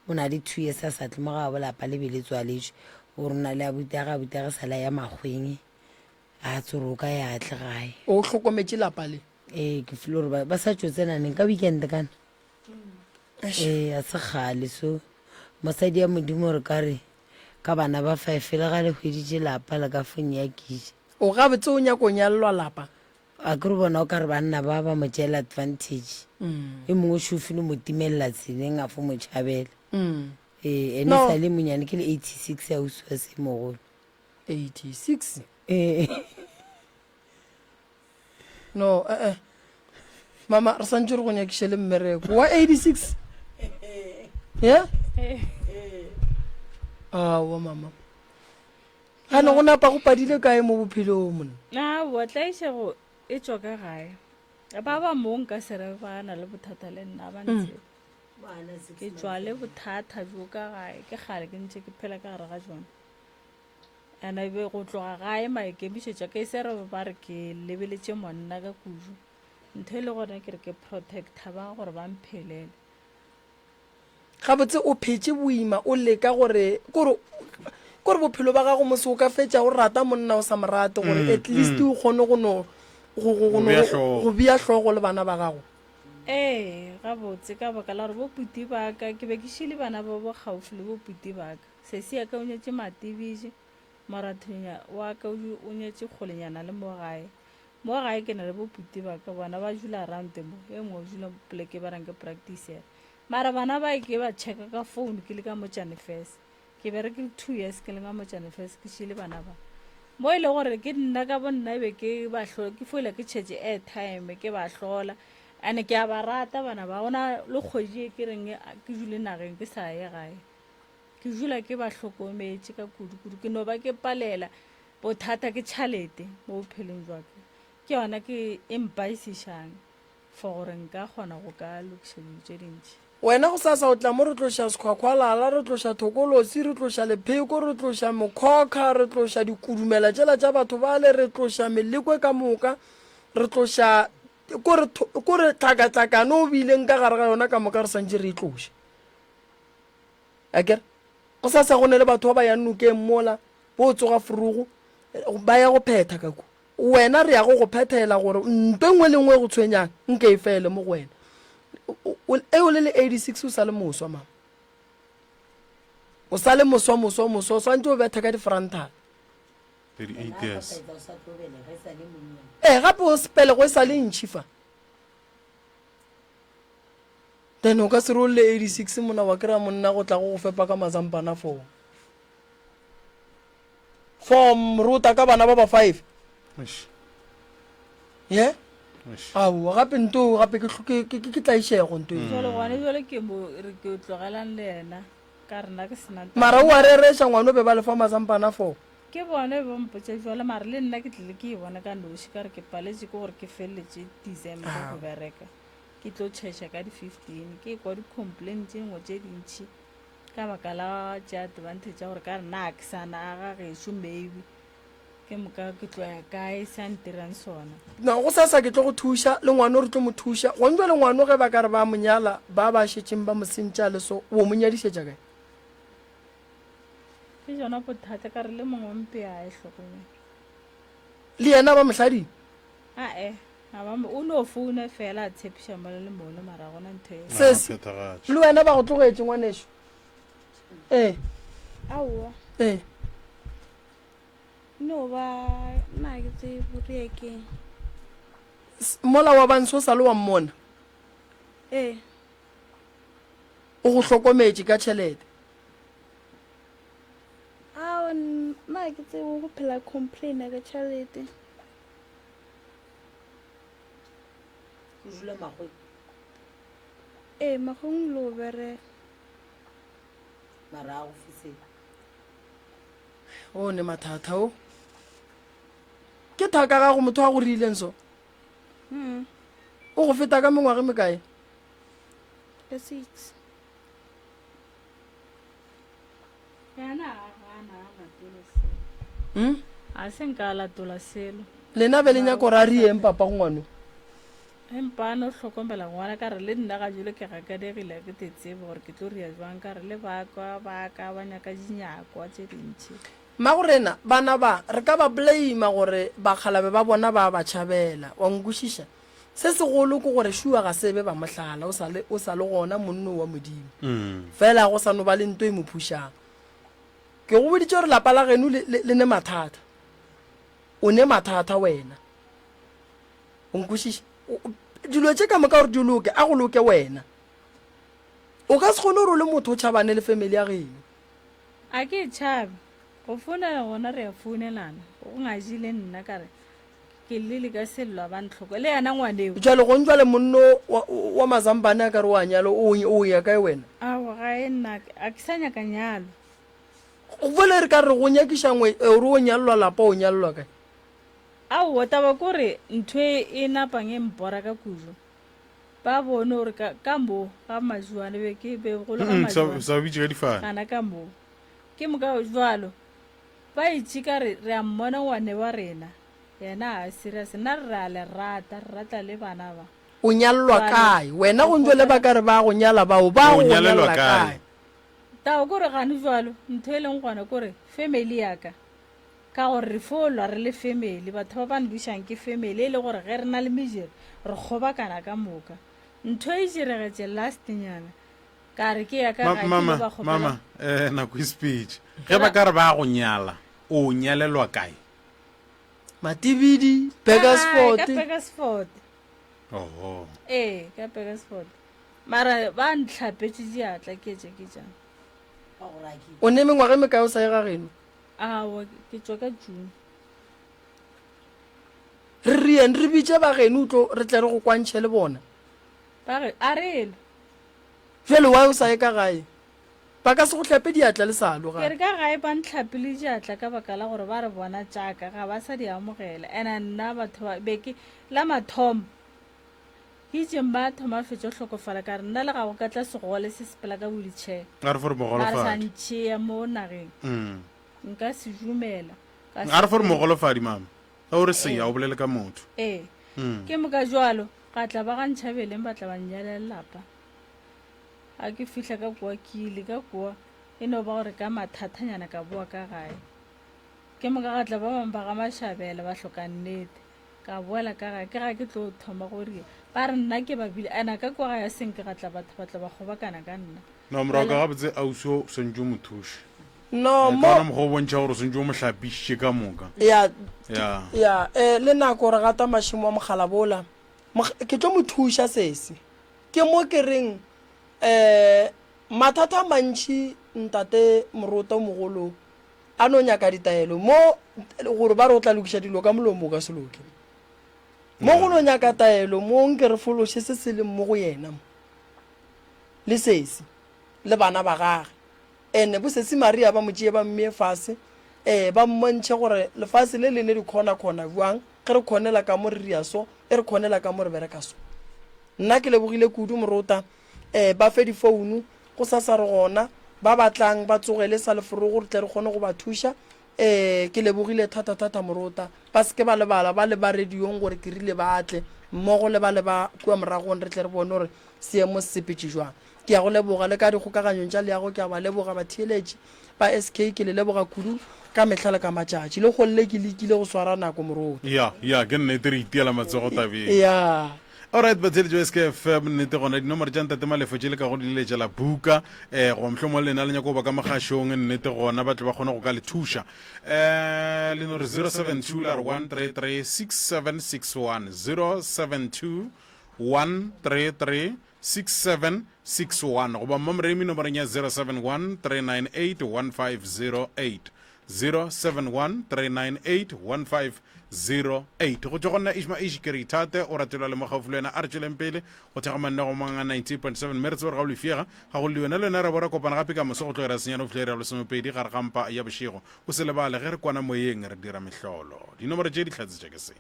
o na le two years a sa tle mo gabo lapa le be le tswaletšwe o re o na le abuti ya gagwe abuti ya gagwe sala ya makgweng a tse gore o ka ya tle gae.
O hlokometše lapa le?
Ee ke feel gore ba sa tšo tsena neng ka weekend kana ee a se kgale so mosadi ya modimo re ka re Ka bana ba five le ga le hweditše lapa le ka fo nyakiša.
O gabotse o nyako nyalelwa lapa.
A ke re bona o ka re banna ba ba mo tšeela advantage. E mongwe šo filo mo timelela tseleng a fo mo tšhabela. Ee, ene
No.
sa le monyane ke le 86 ausi wa se mogolo.
86?
Ee.
No, eh eh. Mama, re santše re go nyakiše le mmereko. Wa 86? Yeah? Aowa mama. Gane go napa go padile kae mo bophelong monna?
Aowa, tlaišego e tšwa ka gae. Ba ba mo nka se re ba na le bothata le nna ba ntsebe. Ke tšwa le bothata bjo ka gae, ke kgale ke ntše ke phela ka gare ga jona. And e be go tloga gae maikemišetšo ke se re ba re ke lebeletše monna ka kudu. Ntho e le gona ke re ke protector ba gore ba mphelele.
Gabotse o phetše boima o leka gore kore kore bophelo ba gago mose o ka fetša o rata monna o sa mo rate gore mm, at least mm. o kgone go no go go go no go bea hlogo le bana ba gago.
Ee, gabotse ka baka la gore bo puti ba ka ke be ke šile bana ba bo gaufi le bo puti ba ka. Sesi ya ka o nyetše Matibije, morathonya wa ka o nyetše kgolenyana le mo gae. Mo gae ke na le bo puti ba ka, bona ba dula around mo, e nngwe o dula poleke ba reng ke practice. Mara bana ba ke ba checka ka phone ke le ka mo Janefes. Ke berekile 2 years ke le ka mo Janefes ke šile bana ba. Mo e le gore ke nna ka bo nna e be ke ba hlola, ke foila ke tšhetše airtime ke ba hlola. And ke a ba rata bana ba, gona le kgwedi e ke reng ke dule nageng ke sa ye gae. Ke dula ke ba hlokometše ka kudu-kudu. Ke no ba ke palela. Bothata ke tšhalete mo bophelong jwa ka. Ke yona ke e mpaisišang. For gore nka kgona go ka lokiša dilo tše dintši.
Wena gosasa o tla mo re tloša sekhwakhwalala, re tloša thokolosi, re tloša lepheko, re tloša mokhokha, re tloša dikudumela tšela tša batho bale, re tloša melekwe ka moka, re tloša kore kore tlhakatlhakano o bileng ka gare ga yona ka moka re swantše re e tloše. Akere gosasa go ne le batho ba ba yang nokeng mola bo tsoga forogo ba ya go phetha ka kua. Wena re ya go go phethela gore nto e nngwe le nngwe e go tshwenyang nke e fele mo go wena. E o le le 86 o sa le moswa mama. O sa le moswa moswa moswa o swantse o betha ka di-frontal.
38 years.
Ee gape o sepelego e sa le ntšhi fa. Then o ka se re o le 86 mona wa kry-a monna go tla go go fepa ka mazampana foo. Form rota ka bana ba ba five.
Eish.
Ye?
Eish.
Aowa gape nto gape ke ke ke ke tlaišego nto e.
Jwale gone jwale ke mo re ke tlogelang le yena ka rena ke sena taba.
Mara o a rereša ngwana o be ba lefa mazampana for.
Ke bone ba mpotša jwale mara le nna ke tlile ke e bona ka noši ka re ke paletše ke gore ke feleletše December go bereka ke tlo tšhaiša ka di 15 ke kwa di complain tše nngwe tše dintšhi Ka baka la tša advantage ya gore ka re na ke sa na ga gešo maybe ke moka ke tlo ya kae se a ntirang sona.
No, go sasa ke tlo go thuša, le ngwano re tlo mo thuša. Gong jwale ngwano ge ba ka re ba mo nyala, ba ba šetšeng ba mo sentša le so, o mo nyadišetša kae?
Ke jona bothata ka re le mongwe mpe a e hlokomela.
Le yena ba mo hladile?
Ae, ga ba mo, o no founa fela a tshepiša mola le mola mara ga gona ntho e.
Sesi,
Phethagatše.
le wena ba go tlogetše ngwanešu? Ee.
Aowa.
Ee.
No ba nna ke tsebe gore ye keng.
S- Mola wa bantsho o sa le wa mmona?
Ee.
O go hlokometše ka tšhelete?
Ao nna ke tsebe go phela complaina ka tšhelete.
O dula magweng?
Ee, magweng le o bereka.
Mara a go fiseng?
O ne mathata o. Ke thaka gago motho a go rileng so?
Mm.
O go feta ka mengwaga e mekae?
Ka six.
Yena a gana a latole selo.
Hmm?
A se nka a latola selo.
Lena be le nyaka gore a rieng papa go ngwano?
Empa a no hlokomela ngwana ka re le nna ga jalo ke gakanegile ke te tsebe gore ke tlo ria jwang ka re le ba kwa ba ka ba nyaka dinyakwa tše dintši.
Mmagorena, bana ba re ka ba blame gore bakgalabe ba bona ba ba tšhabela. Wa nkwešiša? Se segolo ke gore Shua ga se be ba mohlala, o sa le, o sa le gona monno wa Modimo. Fela go sa no ba le nto e mo phušang. Ke go boditše gore lapa la geno le, le, le ne mathata. O ne mathata wena. O nkwešiša? O, o, dilo tše ka moka gore di loke, a go loke wena. O ka se kgone gore o le motho o tšhabane le family ya geno.
A ke e tšhabe. Go founela gona re a founelana. Go ngajile nna ka re Ke llile ka sello a ba ntlhoko. Le yena ngwaneo.
Jwale gong jwale monno wa, wa Mazambane a ka re o a nyala, o, o ya kae wena?
Aowa ga e nna, a ke sa nyaka nyalo.
Bjale re ka re go nyakiša ngwe, gore o nyalelwa lapa, o nyalelwa kae?
Aowa taba ke gore ntho e, e napang e mpora ka kudu. Ba bone gore ka, ka mo ga Majuane be ke be go le ga
Mm, sa
Majuane.
sa bitše ka difane.
Gana ka mo. Ke moka jwalo Ba itše ka re, Re a mmona ngwane wa rena, yena ga a serious, nna re a le rata, re rata le bana ba.
O nyalelwa
Jwale,
kae? Wena
re
go ntšo le ba
kgopela.
ka re ba go nyala bao, ba
O
go
nyalelwa
nyalela
kae?
kae?
Taba kore gane jwalo, ntho e leng gona kore family ya ka, ka gore re fo lwa re le family, batho ba ba ndušang ke family, e le gore ge re na le mejero, re kgobakana ka moka. Ntho e diregetše last nyana, Ka re ke ya ka
Ma,
gae, ke
mama,
lo ba kgopela.
mama, eh, nako e sepetše. Ge ba ka re ba go nyala, o nyalelwa kae?
Matibidi,
Ka gae, ka
Burgersfort.
Burgersfort.
Oho.
Ee, ka Burgersfort. Mara ba ntlhapetše diatla ke tše ke tšang.
O ne mengwaga e mekae o sa ye ga geno?
Aowa, ke tšwa ka June.
Re rieng re bitše ba geno o tlo re tle re go kwantšhe le bona.
Ba re, a re lo.
Bjale why o sa ye ka gae? Ba ka se go hlape diatla le sa lo
Ke re
gape.
ka gae ba ntlhapile diatla ka baka la gore ba re bona tšaka ga ba sa di amogela. And nna batho ba be ke la mathomo. Ke itše mma a thoma a fetša go hlokofala ka re nna le gago ka tla segole se sepela ka wheelchair.
A re fo re
Ba re sa
mogolofadi.
ntšea mo nageng.
Mm.
Nka se dumela. Ka
A re fo re
se-
mogolofadi mama. Ge o re seya o bolele ka motho.
Ee.
Mm.
Ke moka jwalo ga tla ba ga Ntšhabeleng ba tla ba nnyalela lelapa. Ga ke fihla ka kua ke ile ka kua e no ba gore ka mathathanyana ka boa ka gae. Ke moka ga tla ba bangwe ba ga Mashabela ba hloka nnete. Ka boela ka gae ke ga ke tlo thoma go ria. Ba re nna ke ba bile ena ka kua ga ya senke ga tla batho ba tla ba kgobakana ka nna.
No morago ka gabotse ausi o swantše o mo thuše.
No
Ka
mo
ona mokgwa o bontšha gore o swantše o mo hlapišitše ka moka.
Ya
Ya.
ya eh le nako re gata mašemo a mogalabola. Ke tlo mo thuša sesi. Ke mo ke reng eh mathata a mantši ntate Morota o mogolo a no nyaka ditaelo mo gore ba re o tla lokiša dilo ka molomo o ka se loke. Mo go no nyaka taelo mo nke re fološe se se leng mo go yena mo le sesi le bana ba gage. Ene bo sesi Maria ba mo tšee ba mmee fase eh ba mmontšhe gore lefase le le ne dikhona-khona bjang ge re khonela ka mo re ria so e re khonela ka mo re bereka so. Nna ke lebogile kudu morota eh ba fe difounu gosasa re gona ba ba tlang ba tsogele sa leforogo re tle re kgone go ba thuša eh ke lebogile thata thata morota ba se ke ba lebala ba le ba radiong gore ke rile ba tle mmogo le ba le ba kua moragong re tle re bone gore seemo se sepetše jwang. Ke a go leboga le ka dikgokaganyong tša leago ke a ba leboga batheeletši ba SK ke le leboga kudu ka mehla le ka matšatši. Le kgolle ke lekile go swara nako moruti.
Ya, ya, ke nnete re itiela matsogo tabeng.
Ya.
Alright batheeletši ba SKFM nnete gona dinomoro tša Ntate Malefo tše le ka go di leletša la buka eh goba mohlomongwe le lena le nyaka go ba ka mogašong nnete gona ba tle ba kgone go ka le thuša eh le no re 072 la re 133 6761 072 133 6761 goba Mmamoremi nomorong ya 071 398 1508 071 398 1508 go tšwa go nna Ishma Ish ke re ithate o ratelwa le mo gaufi le wena a re tšweleng pele go thekga mannego mang a 90.7 mme re tsebe gore ga o lefiega ga go le wena le wena re bo re kopana gape ka moso go tlo ira senyane go fihla iri ya lesomepedi gare ga mpa ya bošego o se lebale ge re kwana moyeng re dira mehlolo dinomoro tše di hlatsetša ke se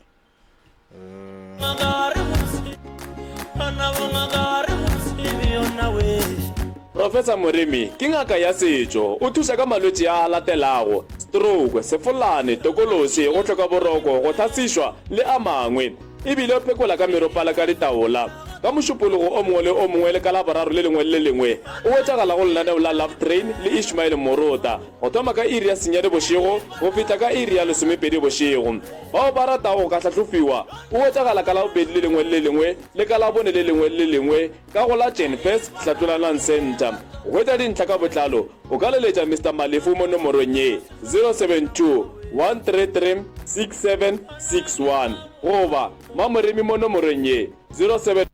Professor Moremi ke ngaka ya setšo. O thuša ka malwetši a a latelago, stroke, sefolane, tokološi, go hloka boroko, go hlasišwa le a mangwe. E bile o phekola ka meropala ka ditaola. Ka Mošupologo o mongwe le o mongwe le ka Laboraro le lengwe le le lengwe o hwetšagala go lenaneo la Love Train le Ishmael Morota go thoma ka iri ya senyane bošego go fihla ka iri ya lesomepedi bošego. Bao ba ratago go ka hlahlofiwa o hwetšagala ka Labobedi le lengwe le le lengwe le ka Labone le lengwe le le lengwe ka go la Jenfes Hlatlolanang Centre. Go hwetša dintlha ka botlalo o ka leletša Mister Malefu mo nomorong ye, 072 133 6761 goba Mamoremi mo nomorong ye, 07.